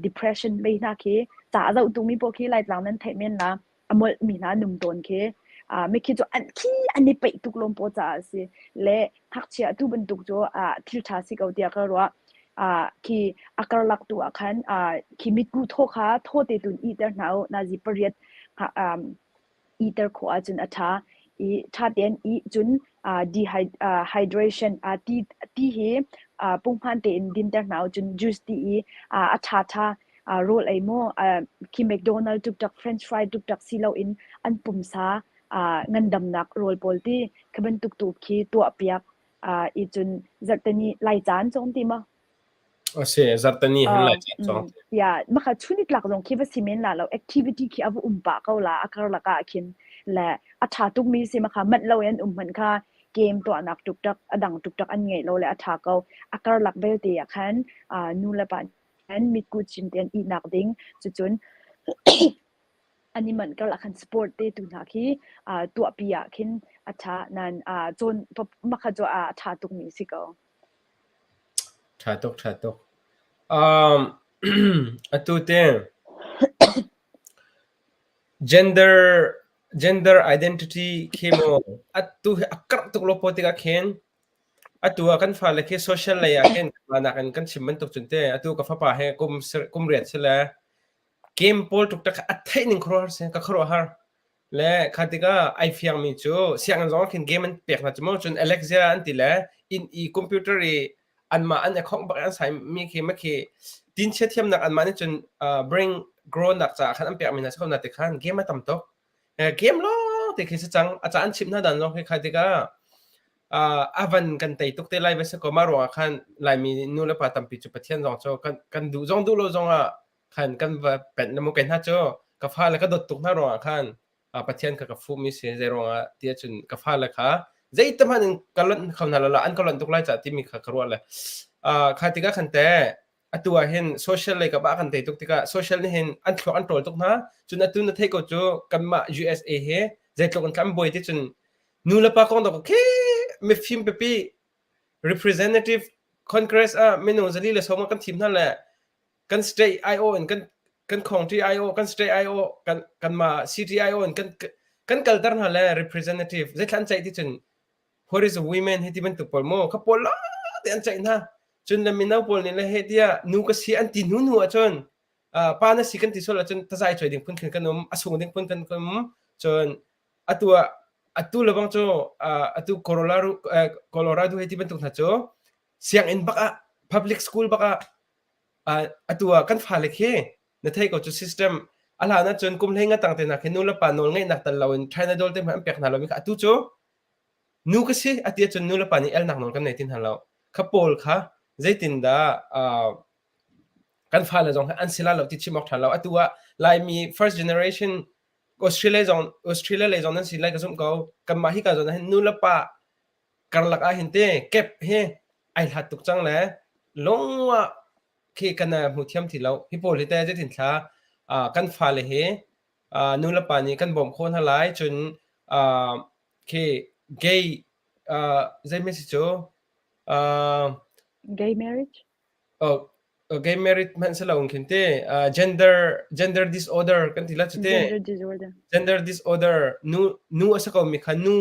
depression lei hna khi ca a zoh tukmi pawl khi Laitlang nan theih men la a molhmi hna num tawn khi mikhi cu an khi an i peih tuk lawm paw caah a si le ngakchia atu bantuk cu thil ṭha si ko tiah ka ruah. Khi a karlak tu ah khan khi mitkuh thaw kha thaw te tun ihter hna u nazi pariat ihter khawh ahcun a ṭha. I ṭha tein ih cun dehydration ti ti hi punghman tein dinter hna u cun juice ti i a ṭhaṭha rawl ei maw khi McDonald ṭukṭak French fry ṭukṭak si loin an pumsa ngandamnak rawl pawl ti khi bantuk tu khi tuahpiak i cun zarhteni lai caan cawng ti maw? A si, zarhteni hin lai caan cawng. Ya, maka chunitlak zong khi va si men la lo activity khi a va um pah ko la a karlak ah khin le a ṭha tukmi si maka manh lo in um hmanh kha game tuahnak ṭukṭak a dang ṭukṭak an ngeih lo le a ṭha ko. A karlak belte ah khan nu le pa an mitku cim te an ihnak ding cucun an i manh karlak khan sport te tu hna khi tuahpi ah khin a ṭha nan cawn makha cu a ṭha tukmi si ko. Ṭha tuk, ṭha tuk. Um, atu te gender gender identity khi mu atu hi a karh tuk lo paw tikah khin atu ah kan fale khi social lei ah khin nakin in kan chim bantuk cun te atu ka fapa he kum kum riat si le game pawl tuk tak a theih ning khuaruahhar si ka khuaruahhar. Le kha tikah ai fiangmi cu sianginn zong ah khin game an pek hna cu maw cun Alexa an ti le inn i computer i anmah an i khongh bak i an saimi khi makhi tinchia thiamnak anmah nih cun uh, brain grow nak caah khan an pekmi hna si ko na ti khan game a tam tuk. Eh, game lawng te khi si cang. A ca an chimh hna dan zong khi kha tikah uh, a van kan tei tuk te lai va si ko ma ruangah khan Laimi nu le pa tampi cu Pathian zong cu kan kan duh zong duh lo zong ah khan kan va penh na mu kei hna cu ka fale ka dawt tuk hna ruangah khan Pathian kha ka fuhmi si zei ruangah ti ahcun ka fale kha zeitam hmanh in ka lonh kho hna lo an ka lonh tuk lai ca timi kha ka ruah le kha tikah khan te atu ah hin social lei kap ah kan tei tuk tikah social nih hin an thluak an ṭawl tuk hna cun atu na theih ko cu kanmah USA he zeitluk in tlam buai ti cun nu le pa kong dok khi mifim pipi representative congress ah minung zali le sawm kan thim hna le kan state IO in kan kan county IO kan state IO kan kanmah city IO in kan kan kalter hna le representative zeithla an ceih ti cun what is a women hi ti bantuk pawl maw kha pawl la te an ceih hna cun le mino pawl nih le he tiah nu ka si an ti hnu hnu ahcun pa na si kan ti sual ahcun tazai choi ding phun khin kan um a sung ding phun kan um cun atu ah atu lebang cu atu Colorado Colorado hei ti bantuk hna cu sianginn bak ah public school bak ah atu ah kan fale khi na thei ko cu system a hlan ahcun kum hlei nga tang te hna khi nu le pa nawl ngeihnak tal loin tramadol te hmanh an pek hna lomi kha atu cu nu ka si a ti ahcun nu le pa nih elnak nawl kan nei ti hna lo kha pawl kha zeitindah kan fale zong an si la lo ti chim awk ṭha lo atu ah Laimi first generation Australia zong Australia lei zong nan si lai ka zumh ko kanmah hi ka zawn ah hin nu le pa karlak ah hin te kep hi ai hlat tuk cang le lung ah khi kan hmu thiam ti lo hi pawl hi te zeitin thla kan fale hi nu le pa nih kan bawmh khawh hna lai cun khi gay zei si cu gay marriage oh gay marriage hmanh si lo khin te gender gender disorder kan ti la cu te gender disorder gender disorder nu nu a si ko mi kha nu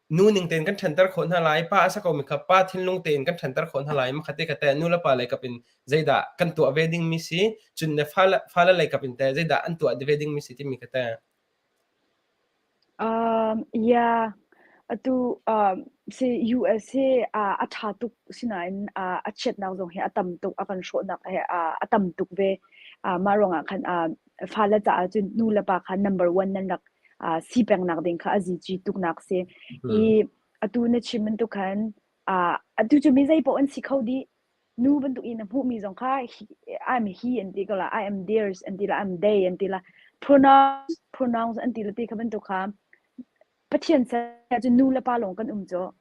nu ning tein kan ṭhanter khawh hna lai, pa a si komi kha pa thinlung tein kan ṭhanter khawh hna lai. Makhat te kha nu le pa lei kap in zeidah kan tuah ve dingmi si, cun le fale fale lei kap in teh zeidah an tuah ve dingmi si timi kha teh. Yeah, atu si US hi a ṭha tuk sinain a chiatnak zong hi a tam tuk, a kan hrawhnak he a tam tuk ve. Mah ruangah khan fale caah cun nu le pa kha number one nan rak si pengnak ding kha a zici tuknak si. I atu na chim bantuk khan atu cu mi zei paoh an si kho dih. Nu bantuk in na hmuhmi zong kha I'm he an ti ko la, I am theirs an ti la, I'm they an ti la. Pronouns, pronouns an ti la ti kha bantuk kha Pathian ser cun nu le pa lawng kan um cu.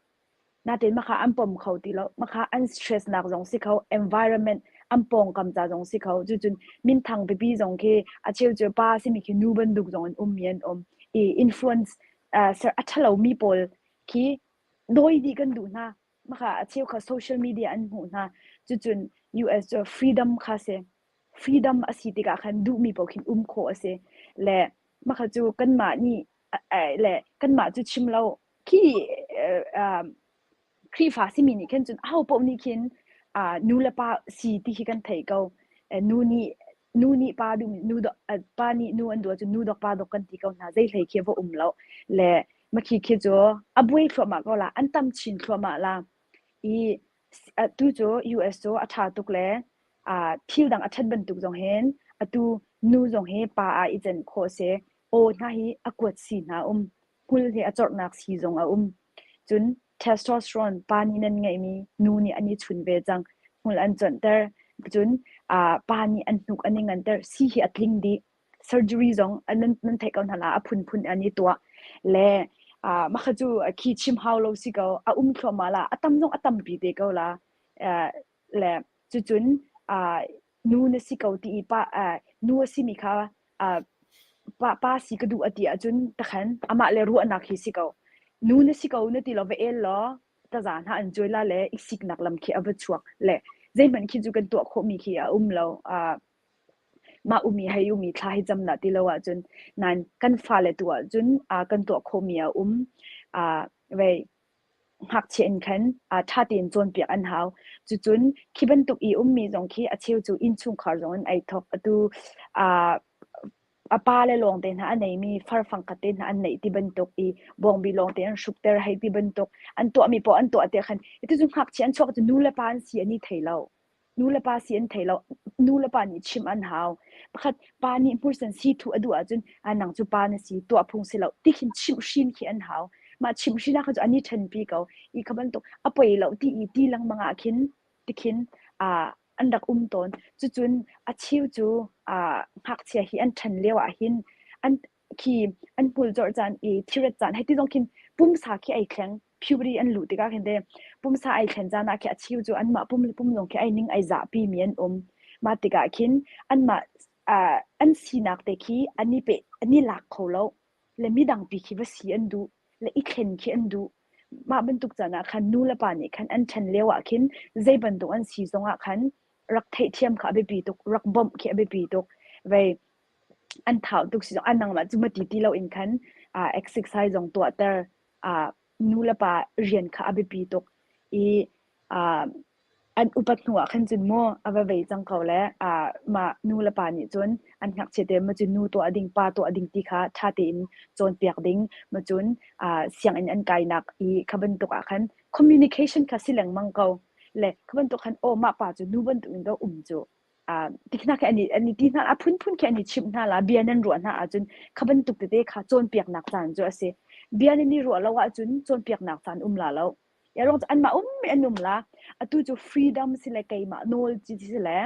Natein makha an pom kho ti lo. Makha an stress nak zong si kho, environment an pawngkam ca zong si kho. Cucun minthang pipi zong khi a cheu cu pa simi khi nu bantuk zong in ummi an um. I influence uh, ser a ṭhalomi pawl khi dawi dih kan duh hna. Makha a cheu kha social media an hmuh hna. Cucun US cu freedom kha si. Freedom a si tikah khan duhmi paoh khin um khawh a si. Le makha cu kanmah nih le kanmah cu chim lo khi Khrihfa simi nih khin cun aho paoh nih khin nu le pa si ti khi kan theih ko. Nu nih nu nih pa duh nu pa nih nu an duh ahcun nu dok pa dok kan ti ko hna. Zei hlei khi va um lo. Le makhi khi cu a buai thluahmah ko la. An tam chin thluahmah la. I atu cu US cu a ṭha tuk le thil dang a ṭhat bantuk zong hin atu nu zong hi pa ah i can khawh si. Aw hna hi a kuat si hna um. Hmul hi a corhnak sii zong a um. Cun testosterone pa nih nan ngeihmi nu nih an i chun ve cang. Hmul an conhter. Cun pa nih an hnuk an i nganter. Sii hi a tling dih. Surgery zong nan, nan theih ko hna la a phunphun an i tuah. Le uh, mah kha cu khi chim hau lo si ko. A um thluahmah la. A tam zong a tampi te ko la. Uh, le cucun uh, nu na si ko ti i pa uh, nu a simi kha uh, pa, pa si ka duh a ti ahcun takhan amah le ruahnak hi si ko. Nu na si ko na ti lo va el law taza hna an cuai la le i siknak lam khi a va chuak le zeihmanh khi cu kan tuah khawhmi khi a um lo. Uh, mah umi hei umi thla hi cam dah ti lo ahcun nain kan fale tu ahcun uh, kan tuah khawhmi a um. Uh, vei ngakchia in khan ṭha tein cawnpiak an hau. Cucun khi bantuk i ummi zong khi a cheu cu innchungkhar zong in ai thawk. Atu a pale lawng te hna a neimi far fangkhat te hna an neih ti bantuk i bawngbi lawng te an hrukter hei ti bantuk an tuahmi poah an tuah tiah khan atu cu ngakchia an chuak cu nu le pa an si an i thei lo. Nu le pa si an thei lo. Nu le pa nih chimh an hau. Pakhat pa nih hmursen si thuh a duh ahcun ah nang cu pa na si tuah phung si lo ti khin chimhhrin khi an hau. Mah chimhhrin ah khan cu an i ṭhenpi ko. I kha bantuk a poi lo ti i ti lengmang ah khin tikhin ah an rak um tawn. Cucun a cheu cu ah ngakchia hi an ṭhen lio ah hin an khi an hmul corh caan i thiret caan hei ti zong khin pumsa khi ai thleng puberty an luh tikah khin te pumsa ai thlen caan ah khi a cheu cu anmah pum le pum zong khi ai ning ai zahpi mi an um mah tikah khin anmah uh, an sinak te khi an i pe an i lak kho lo le midang pi khi va si an duh le i thlen khi an duh mah bantuk caan ah khan nu le pa nih khan an ṭhen lio ah khin zei bantuk an si zong ah khan rak theihthiam kha a biapi tuk rak bawmh khi a biapi tuk vei an thau tuk si zong an nangmah cu ma ti ti lo in khan uh, exercise zong tuahter uh, nu le pa rian kha a biapi tuk i uh, an upat hnu ah khan cun mu a va vei cang ko le uh, mah nu le pa nih cun an ngakchia te ma cun nu tuah ding pa tuah ding ti kha ṭha tein cawnpiak ding ma cun uh, sianginn an kainak i kha bantuk ah khan communication kha si lengmang ko le kha bantuk khan aw mah pa cu nu bantuk in do um cu ti hna khi an i an i ti hna a phunphun khi an i chimh hna la bia nan ruah hna ahcun kha bantuk tete kha cawnpiaknak caan cu a si bia nan i ruah lo ahcun cawnpiaknak caan um la lo ya rong cu anmah um mi an um la atu cu freedom si le keimah nawl ci si le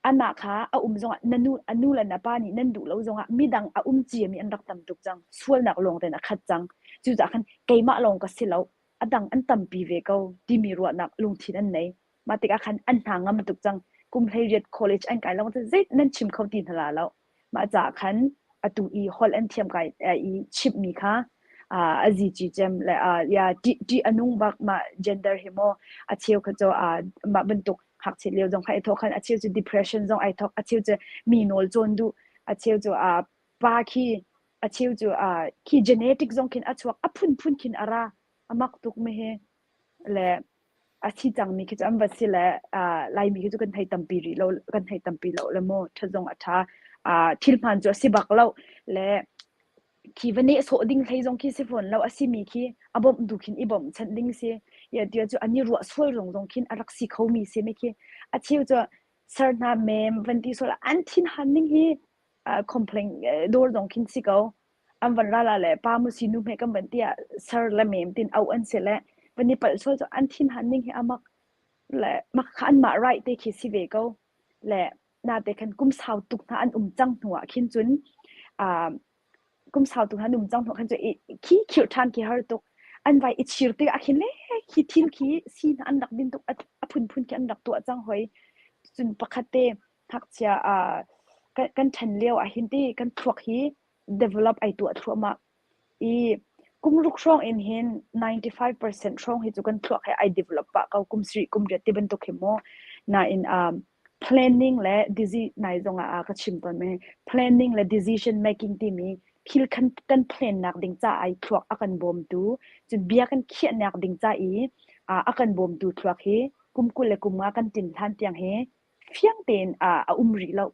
anmah kha a um zongah na nu a nu le na pa nih nan duh lo zongah midang a um cia mi an rak tam tuk cang sualnak lawng ten a khat cang cucaah khan keimah lawng ka si lo a dang an tampi ve ko timi ruahnak lungthin an nei Mah tikah khan an hna ngam tuk cang. Kum 18 college an kai lawng cu zei nan chim kho ti hna la lo. Mah caah khan atu i holh an thiam kai i chimhmi kha a zi ci cem le ya ṭih ṭih a nung bak mah gender hi maw a cheu kha cu mah bantuk ngakchiat lio zong kha ai thawk khan a cheu cu depression zong ai thawk a cheu cu mi nawl cawn duh a cheu cu pa khi a cheu cu khi genetic zong khin a chuak a phunphun khin a ra a mak tuk mi hi le a si cangmi khi cu an va si le Laimi khi cu kan thei tampi rih lo kan thei tampi lo le maw ṭhat zong a ṭha thil hmaan cu a si bak lo le khi va nehsawh ding hlei zong khi si fawn lo a simi khi a bawmh duh khin i bawmh chanh ding si ya tia cu an i ruah sual zong zong khin a rak si khomi si mi khi a cheu cu sir hna mem van ti sual an thin han ning hi complain dawr zong khin si ko An van ral ah le pa mu si nu hme kan van ti ah sar le mem tin auh an si le van i palh sual cu an thin han ning hi a mak. Le mah kha anmah right te khi si ve ko. Le nate khan kum sau tuk hna an um cang hnu ah khin cun uh, kum sau tuk hna an um cang hnu ah khan cun khi khirh ṭhan khi har tuk. An vai i chir tik ah khin le khi thil khi si hna an rak din tuk a phunphun khi an rak tuah cang hoi. Cun pakhat te ngakchia uh, kan, kan ṭhen lio ah hin ti kan thluak hi develop ai tuah thluahmah. I kum ruk hrawng in hin 95% hrawng hi cu kan thluak he ai develop pah ko kum sarih kum riat ti bantuk hi mu. Nain um, planning le disi nai zong ah ka chim tawn mi planning le decision making timi thil kan kan plan nak ding ca ai thluak a kan bawmtu cun bia kan khiahnak ding ca i a kan bawmtu thluak hi kum 20 le kum nga kan tin hlan tiang hi fiang tein a um rih lo.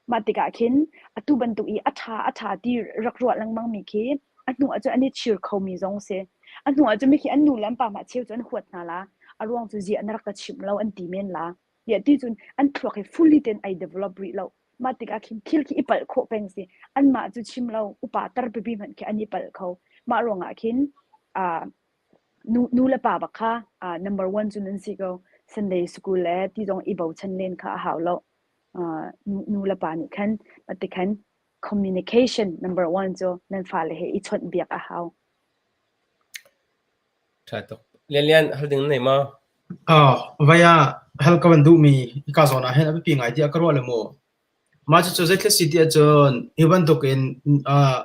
Mah tikah khin atu bantuk i a ṭha a ṭha ti rak ruah lengmangmi khi a hnu ahcun an i chir khomi zong a si. A hnu ahcun mikhi an nu le an pa hmah cheu cu an huat hna la. A ruang cu ziah na rak ka chimh lo an ti men la. Tiah ti cun an thluak hi fully ten ai develop rih lo. Mah tikah khin thil khi i palh khawh peng si. Anmah cu chim lo upa tar pipi hmanh khi an i palh kho. Mah ruangah khin uh, nu, nu le pa bak kha uh, number one cu nan si ko. Sunday school le ti zong i bochan len kha a hau lo. Nu le pa nih khan tikhan communication number one cu nan fale he i chawnhbiak a hau. Ṭha tuk. Lian Lian hal ding na nei maw? Ah, vai ah hal ka van duhmi hika zawn ah hin a biapi ngai tiah ka ruah le mu. Mah cucu zeithil si tiah cun hi bantuk in uh,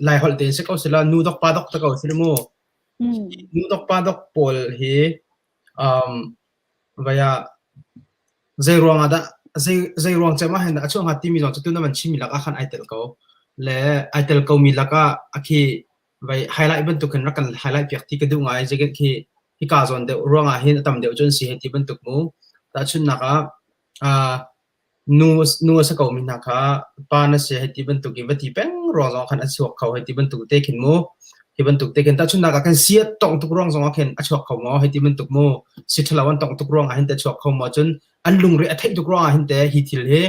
Laiholh tein si ko sila nu dok pa dok te ko si le mu. Nu dok pa dok pawl hi um, vai ah Zei ruangah dah zei zei ruang cem ah hin dah a chuah hnga timi zong cu tu na van chimmi lakah khan ai tel ko. Le ai tel komi lakah a khi vai highlight bantuk khin rak kan highlight piak ti ka duh ngai. Zeiket khi hika zawn deuh ruangah hin a tam deuh cu an si hei ti bantuk mu. Tahchunhnak ah uh, Nu nu a si komi hna kha pa na si hei ti bantuk in va ti peng ruang zong ah khan a chuak kho hei ti bantuk te khin mu. Hi bantuk te khin tahchunhnak ah khan si a tongh tuk ruang zong ah khin a chuak kho maw hei ti bantuk mu. Si ṭhalo an tongh tuk ruang ah hin teh a chuak kho maw cun an lungre a theih tuk ruang ah hin teh hi thil hi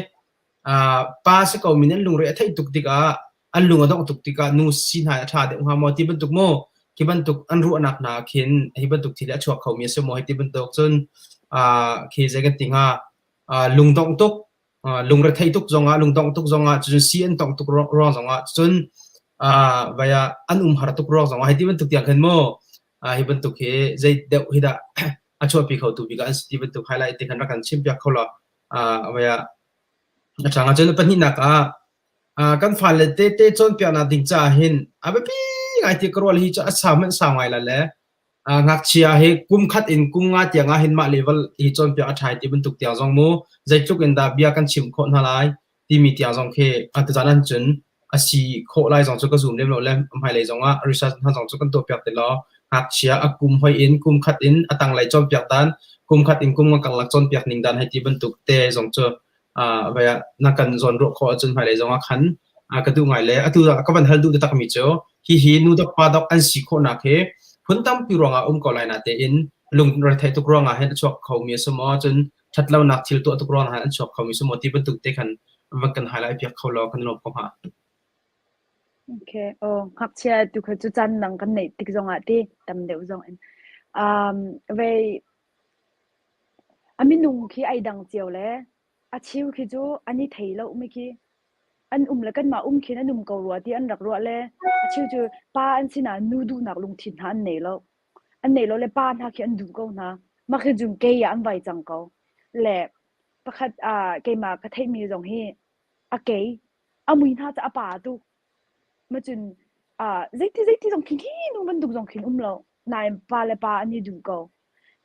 uh, pa si komi nih an lungre a theih tuk tikah an lung a dongh tuk tikah nu si hna a ṭha deuh hnga maw ti bantuk mu. Khi bantuk an ruahnak hna khin hi bantuk thil hi a chuak khomi a si maw hei ti bantuk cun uh, khi zei kan ti hnga lungdongh tuk lungrethei tuk zongah lungdongh tuk zongah cun si an tongh tuk ruang zongah cun vai ah an um har tuk ruang zongah hei ti bantuk tiang khin mu hi bantuk hi zei deuh hi dah a chuahpi kho tu bik ah an si ti bantuk highlight te khan rak kan chim piak kho law vai ah a ṭha nga cun pahnihnak ah kan fale te te cawnpiaknak ding caah hin a biapi ngai ti ka rual hi cu a sau hmanh sau ngai la le Ngakchia hi kum khat in kum nga tiang ah hin mah level hi cawnpiak a ṭha ti bantuk tiang zong mu zeitluk in dah bia kan chimh khawh hna lai timi tiang zong khi tuzaan ahcun a si khawh lai zong cu ka zum lem lo le hmailei zong ah research hna zong cu kan tuahpiak ti law ngakchia a kum hoi in kum khat in a tanglei cawnpiak dan kum khat in kum nga karlak cawnpiak ning dan hei ti bantuk te zong cu vai ah na kan zawnruah khawh ahcun hmailei zong ah khan ka duh ngai le atu ka van hal duh takmi cu hihi nu dok pa dok an si khawhnak hi phun tampi ruangah um ko lai na tein lungretheih tuk ruangah hin a chuak khomi a si maw cun ṭhatlonak thil tuah tuk ruangah hin an chuak khomi si maw ti bantuk te khan van kan highlight piak kho law kan lawm ko hnga. Okay. Oh, ngakchia tu kha cu caan dang kan neih tik zong ah ti tam deuh zong in. Um, vei A minung khi ai dang cio le a cheu khi cu an i thei lo mi khi an um le kanmah um khin an um ko rua ti an rak ruah le a cheu cu pa an si nain nu duhnak lungthin hna an nei lo. An nei lo le pa hna khi an duh ko hna. Mah khi cun kei ah an vai cang ko. Le pakhat ah keimah ka theihmi zong hi a kei a mui hna cu a pa tuk. Macun ah zeiti zeiti zong khi khi nu bantuk zong khin um lo. Nain pa le pa an i duh ko.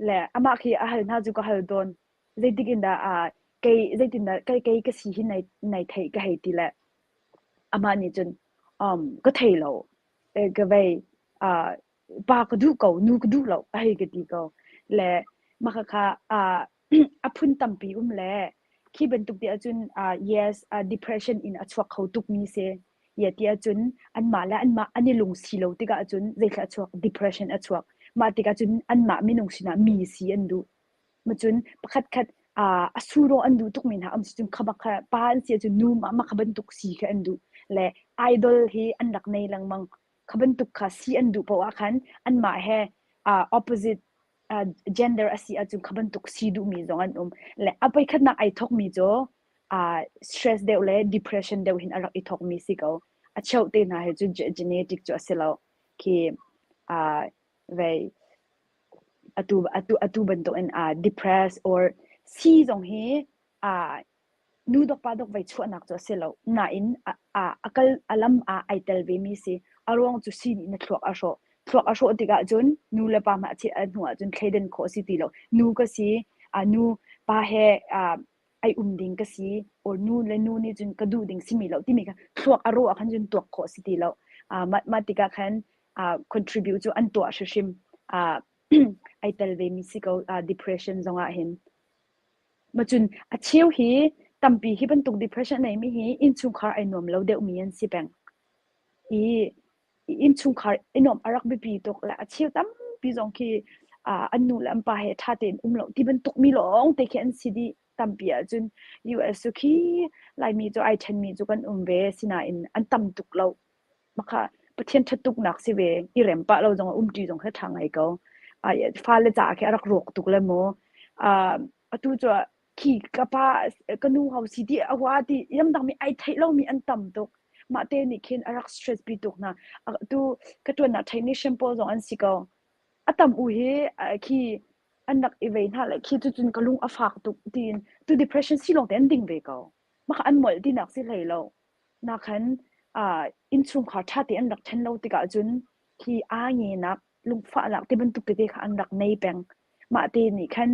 Le amah khi a hal hna cu ka hal tawn. Zeitik in dah ah kei zeitin dah kei kei ka si hi nai nai theih ka hei ti le amah nih cun um ka thei lo. Eh, ka vei ah pa ka duh ko nu ka duh lo a hei ka ti ko. Le mah khakha ah a phun tampi um le khi bantuk ti ahcun uh, yes uh, depression in a chuak kho tukmi si ye ti ahcun anmah le anmah an i lungsi lo tikah cun zeithla a chuak depression a chuak mah tikah cun anmah minung sinah mi si an duh macun pakhat khat uh, a suro an duh tukmi hna um si cun kha kha pa an si ahcun nu mah kha bantuk si kha an duh le idol hi an rak nei lengmang kha bantuk kha si an duh poah khan anmah he uh, opposite. Uh, gender a si ahcun kha bantuk si duhmi zong an um. Le a voikhatnak ai thawkmi cu uh, stress deuh le depression deuh hin a rak i thawkmi si ko. A cheu te hna he cu genetic cu a si lo. Khi uh, vei atu atu atu bantuk in uh, depressed or si zong hi uh, Nu dok pa dok vei chuahnak cu a si lo. Nain a, a, a kal a lam ah ai tel vemi si. A ruang cu si nih na thluak a hrawh. Thluak a hrawh tikah cun nu le pa hmanh a hnu ah cun thleidan khawh a si ti lo. Nu ka si, a nu pa he a ai um ding ka si, or nu le nu nih cun ka duh ding simi lo timi kha thluak a rawh ah khan cun tuak khawh a si ti lo. Uh, mah, mah tikah khan uh, contribute cu an tuah hrimhrim. Uh, ai tel vemi si ko uh, depression zongah hin. Macun a cheu hi tampi hi bantuk depression a neimi hi innchungkhar ai nuam lo deuhmi an si peng. I innchungkhar i nuamh a rak biapi tuk le a cheu tampi zong khi uh, an nu le an pa he ṭha tein um lo ti bantuk mi lawng te khi an si dih tampi ahcun US cu khi Laimi cu ai ṭhenmi cu kan um ve sinain an tam tuk lo. Makha Pathian ṭhat tuknak si ve i rem pah lo zong ah umṭi zong khi ṭha ngai ko. Fale caah khi a rak rawk tuk le mu. Atu cu khi ka pa ka nu ho si ti a hua ti ramdang mi ai theih lomi an tam tuk. Mah te nih khin a rak stress pi tuk hna. Atu ka ṭuannak technician pawl zong an si ko. A tam u hi khi an rak i vei hna le khi cucun ka lung a fak tuk tiin tu depression si lawng te an ding ve ko. Mah an molh tinak si hlei lo. Nakhan innchungkhar ṭha tein an rak ṭhen lo tikah cun hi aa ngenak, lungfahnak ti bantuk tete kha an rak nei peng. Mah te nih khan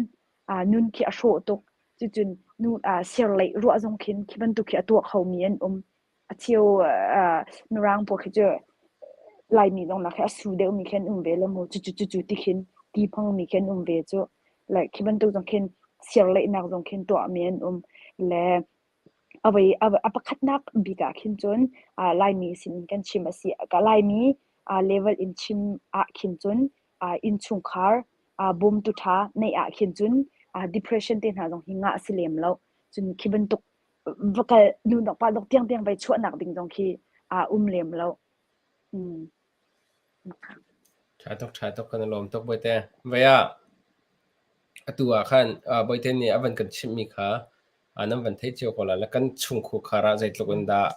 nun khi a hrawh tuk. Cucun nu sirleih ruah zong khin khi bantuk khi a tuah khomi an um. A cheu Mirang pawl khi cu Laimi zong nak hi a su deuhmi khi an um ve lo mu. Cucu cucu ti khin ti hmangmi khi an um ve cu. Like khi bantuk zong khin sirleihnak zong khin tuahmi an um. Le A pakhatnak bik ah khin cun Laimi sinin kan chim a si. Laimi level in chim ah khin cun innchungkhar bawmtu ṭha neih ah khin cun depression te hna zong hi ngah a si lem lo. Cun khi bantuk va kal nu dok pa dok tiangtiang vai chuahnak ding zong khi a um lem lo. Ṭha tuk, ṭha tuk, kan i lawm tuk Bawite. Vei ah atu ah khan Bawite nih a van kan chimhmi kha nan van theih cio ko lai le kan chungkhar ah zeitluk in dah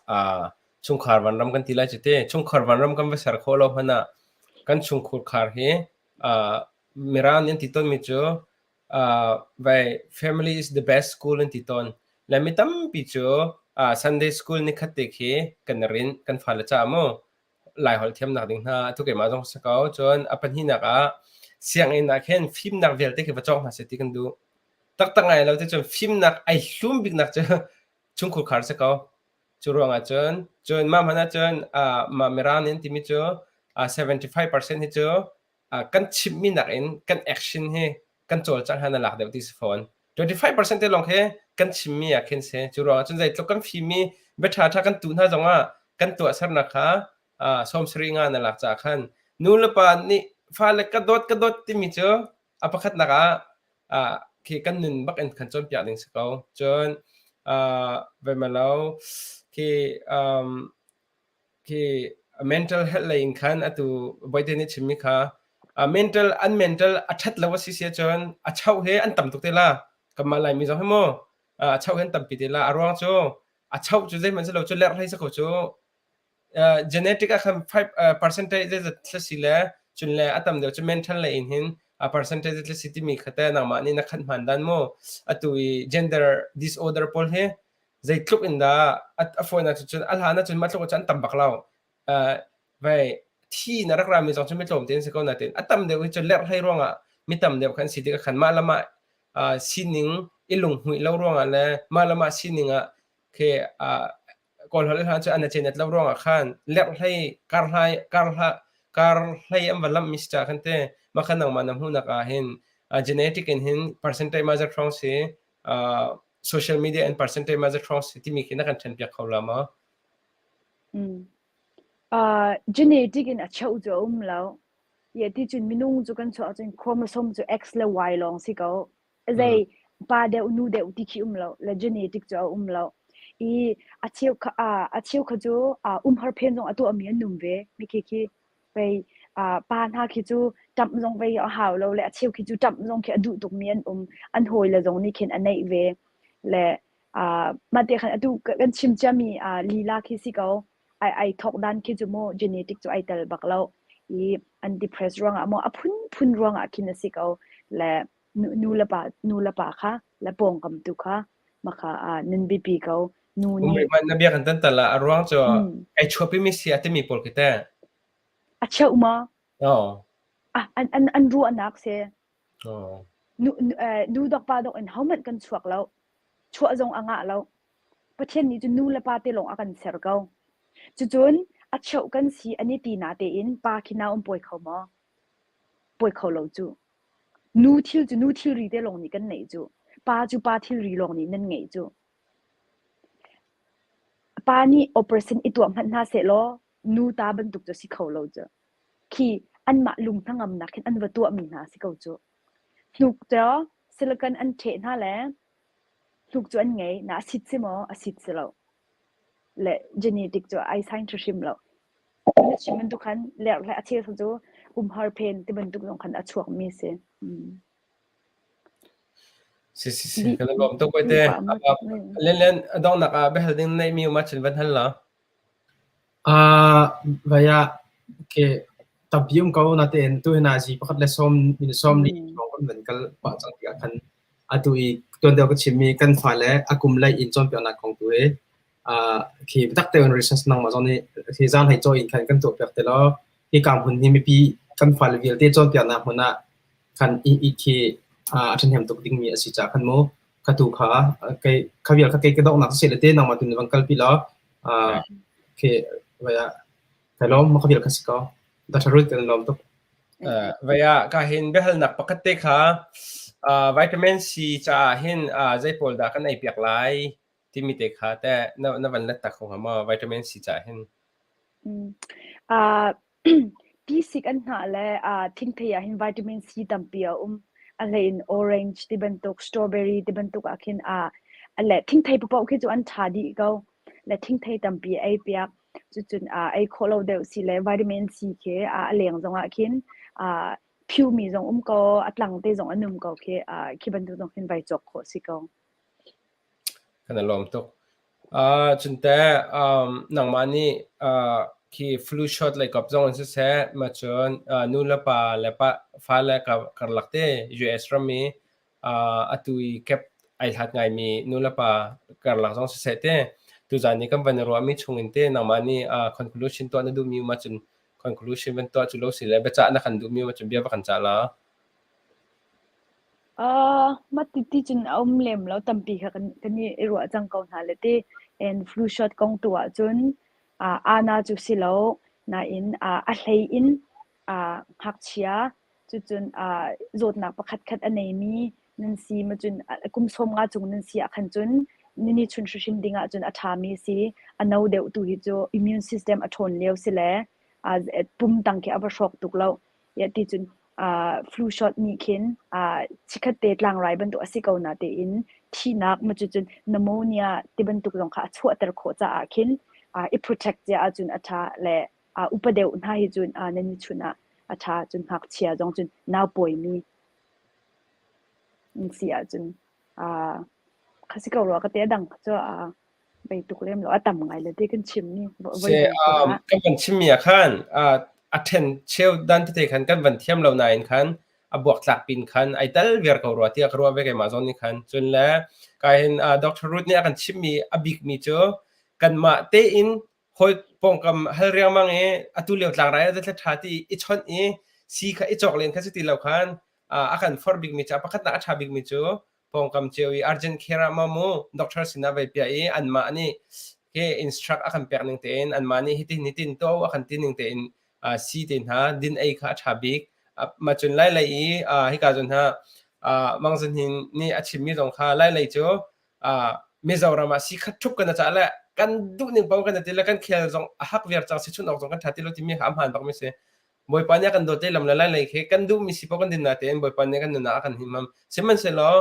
chungkhar vanram kan ti lai cu te. Chungkhar vanram kan va ser khawh lo hmanh ah kan chungkhar hi Mirang nih an ti tawnmi cu vai family is the best school an ti tawn. Le mi tampi cu Sunday school nikhat te khi kan i rinh kan fale caah mu. Laiholh thiamnak ding hna atu keimah zong si ko. Cun a pahnihnak ah sianginn ah khin fimnak vialte khi va cawng hna seh ti kan duh. Taktak ngai lo ti cun fimnak ai hlum biknak cu chungkhur khar si ko. Cu ruangah cun cun mah hmanh ah cun uh, mah Mirang nih an timi cu uh, 75% hi cu uh, kan chimmi nakin kan action hi kan cawlcangh han a lak deuh ti si fawn. 25% te lawng khi kan chimmi ah khin si. Cu ruangah cun zeitluk kan fimi bia ṭha kan tuh hna zongah kan tuahsernak kha uh, sawmsarih nga na lak caah khan nu le pa nih fale ka dawt ka dawt timi cu a pakhatnak ah uh, khi kan nun bak in kan cawnpiak ding si ko. Cun uh, veimalo khi um, Khi mental health lei in khan atu Bawite nih chimmi kha mental an mental a ṭhat lo a si si ahcun a choh he an tam tuk te la. Kanmah Laimi zong hi mu a choh he an tampi te la. A ruang cu a choh cu zeihmanh si lo cu lerh hlei si ko cu. Genetic ah khan 5 percentage zeizat thla si le cun le a tam deuh cu mental lei in hin a percentage thla si timi kha te nangmah nih na khat hman dan mu. Atu i gender disorder pawl hi zeitluk in dah a fawinak cu cun a hlan ahcun mah tluk cun an tam bak lo. Uh, vei thi na rak rami zong cu mi tlawm te an si ko natin a tam deuh hi cu lerhhlei ruangah mi tam deuh khan si tikah khan mah le mah uh, sining i lunghmuih lo ruangah le mah le mah sining ah khi uh, kawl holh hlan cu an a cenat lo ruangah khan lerhhlei karhlai karhla karhlei an va lamh mi si ca khan te mah khan nangmah na hmuhnak ah hin uh, genetic in hin percentage ma zat hrawng si uh, social media and percentage ma zat hrawng si timi khi na kan ṭhen piak kho la maw? Mm. Uh, genetic in a cheu cu a um lo. Ye ti cun minung cu kan chuah cun chromosome cu X le Y lawng si ko. Zei mm. pa deuh nu deuh ti khi um lo. Le genetic cu a um lo. I a cheu kha a cheu kha cu umhar phen zong a tuah mi an um ve. Mi khi khi pei Pa hna khi cu ṭamh zong vei a hau lo le a cheu khi cu ṭamh zong khi a duh tukmi an um. An hawile zong nih khin a neih ve. Le mah te khan atu kan chim ciami lila khi si ko. Ai ai thawk dan khi cu mu genetic cu ai tel bak lo. I an depress ruangah maw a phunphun ruangah khin a si ko. Le nu le pa nu le pa kha le pawngkam tu kha maka nan biapi ko. Nu nih Na bia kan tan tal ah a ruang cu ai chuahpimi si a timi pawl khi teh. A cheuh maw? Oh. Ah, an an an ruahnak si. Oh. Nu nu dok pa dok in hohmanh kan chuak lo. Chuah zong a ngah lo. Pathian nih cun nu le pa te lawng a kan ser ko. Cucun a cheuh kan si an i ti na tein pa khi nau an pawi kho maw? Pawi kho lo cu. Nu thil cu nu thilri te lawng nih kan neih cu. Pa cu pa thilri lawng nih nan ngeih cu. Pa nih operation i tuah hmanh hna sehlaw nu ta bantuk cu si kho lo cu. Khi anmah lung hnangamnak khin an va tuahmi hna si ko cu. Hnuk cu silicon an ṭheh hna le hnuk cu an ngei. Na a sit si maw? A sit si lo. Le genetic cu ai sign hrimhrim lo. Na chim bantuk khan lerh le a cheu cu umhar phen ti bantuk zong khan a chuakmi si. Si si si kan i lawm tuk te. Len len a donghnak ah biahal ding neihmi um ahcun van hal la. Vai ah okay tampi um ko natein tuhi nazi pakhat le sawm in sawm li hrawng kan van kal pah cang tikah khan atu i tuan deuh ka chimmi kan fale a kum lei in cawnpiaknak kong tu hi khi biatak tein research nangmah zong nih khi zaanghlei caw in khan kan tuahpiak te law hika hmun hi mipi kan fale vialte cawnpiaknak hmun ah khan i i khi a ṭhahnem tuk dingmi a si caah khan mu kha tu kha kei kha vial kha kei ka donghnak si le te nangmah tu nih van kalpi law khi vai ah kai lawm ma kha vial kha si ko Dr. Ruth kan lawm tuk. Vai ah ka hin biahalnak pakhat te kha vitamin C caah hin zei pawl dah kan ei piak lai timi te kha teh na na van let tak kho hnga maw vitamin C caah hin? Tisik an hnah le thingthei ah hin vitamin C tampi a um. A hlei in orange ti bantuk, strawberry ti bantuk ah khin le thingthei paohpaoh khi cu an ṭha dih ko. Le thingthei tampi ei piak. Cucun ei khawh lo deuh si le vitamin C khi a leng zong ah khin phiumi zong um ko, a tlang te zong an um ko khi, khi bantuk zong khin vai cawk khawh si ko. Kan i lawm tuk. Cun teh nangmah nih khi flu shot lei kap zong in siseh, ma cun nu le pa le pa fale karlak te US ram i atu i kep ai hlat ngaimi nu le pa karlak zong siseh te tuzan i kan van i ruahmi chung in te nangmah nih conclusion tuah na duhmi um ahcun conclusion van tuah cu lo si le biacah na kan duhmi um ahcun bia va kan cah la. Mah ti cun a um lem lo. Tampi kha kan i ruah cang ko hna le ti. And flu shot kong tu ahcun ana cu si lo. Nain a hlei in ngakchia cucun zawtnak pakhatkhat a neimi nan si macun kum 15 cung nan si ahkhan cun nini chun hrimhrim ding ahcun a ṭhami si. A no deuh tu hi cu immune system a ṭhawn lio si le pum tang khi a va hrawk tuk lo. Tiah ti cun flu shot nih khin chikkhat te tlangrai bantuk a si ko na tein thihnak ma cucun pneumonia ti bantuk zong kha a chuahter khawh caah khin i protect cia ahcun a ṭha le upa deuh hna hi cun nan i chunh ah a ṭha cun ngakchia zong cun naupawimi an si ahcun kha si ko rua ka ti a dang kha cu bei tuk lem lo a tam ngai le ti kan chim mi Se kan van chim mi ah khan a then cheu dan tete khan kan van thiam lo nain khan a buak tlak pin khan ai tal viar ko rua tiah ka ruah ve keimah zawn nih khan cun le kai hin Dr. Ruth nih a kan chim mi a bik mi cu kanmah tein hawi pawngkam hal riangmang i atu lio tlangrai ah zeithla ṭha ti i chawnh i si kha i cawk len kha si ti lo khan a kan forh bikmi cu a pakhatnak a ṭha bikmi cu pawngkam cio i urgent care ah maw mu doctor sinah vai piah i anmah nih ke instruct a kan pek ning tein anmah nih hitin hitin to a kan ti ning tein si te hna din ei kha a ṭha bik ma cun lai lei i hika zon ha Mang Zan Hin nih a chimmi zong kha lai lei cu Mizoram ah si khat ṭhup kan cah le kan duh ning paoh kan ti le kan khel zong a hak viar cang si chun awk zong kan ṭha ti lo timi kha a hmaan bak mi si. Bawipa nih a kan dawt lam le lai lei khi kan duhmi si paoh kan din natein Bawipa nih kan nunnak a kan him ham. Sihmanhsehlaw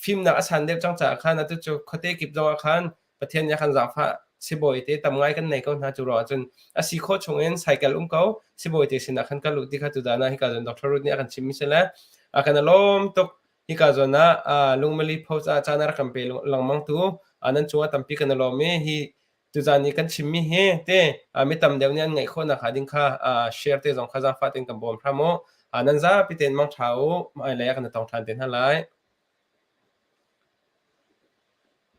fimnak a san deuh cang caah khan atu cu khuate kip zong ah khan Pathian nih a kan zaangfah. Sibawi te tam ngai kan nei ko hna. Cu ruangah cun a si khawh chung in cycle um ko sibawi te sinah khan kal u ti kha tuzan ah hika zawn Dr. Ruth nih a kan chimmi si le a kan lawm tuk. Hika zawn ah lungmali post ah caan a rak kan pe lengmang tu nan cungah tampi kan i lawm i hi tuzan i kan chimmi hi te mi tam deuh nih an ngaih khawh nakhnga ding kha share te zong kha zaangfah tein kan bawm hram u. Nan zapi tein mangṭha u. Hmailei ah kan i tong ṭhan te hna lai.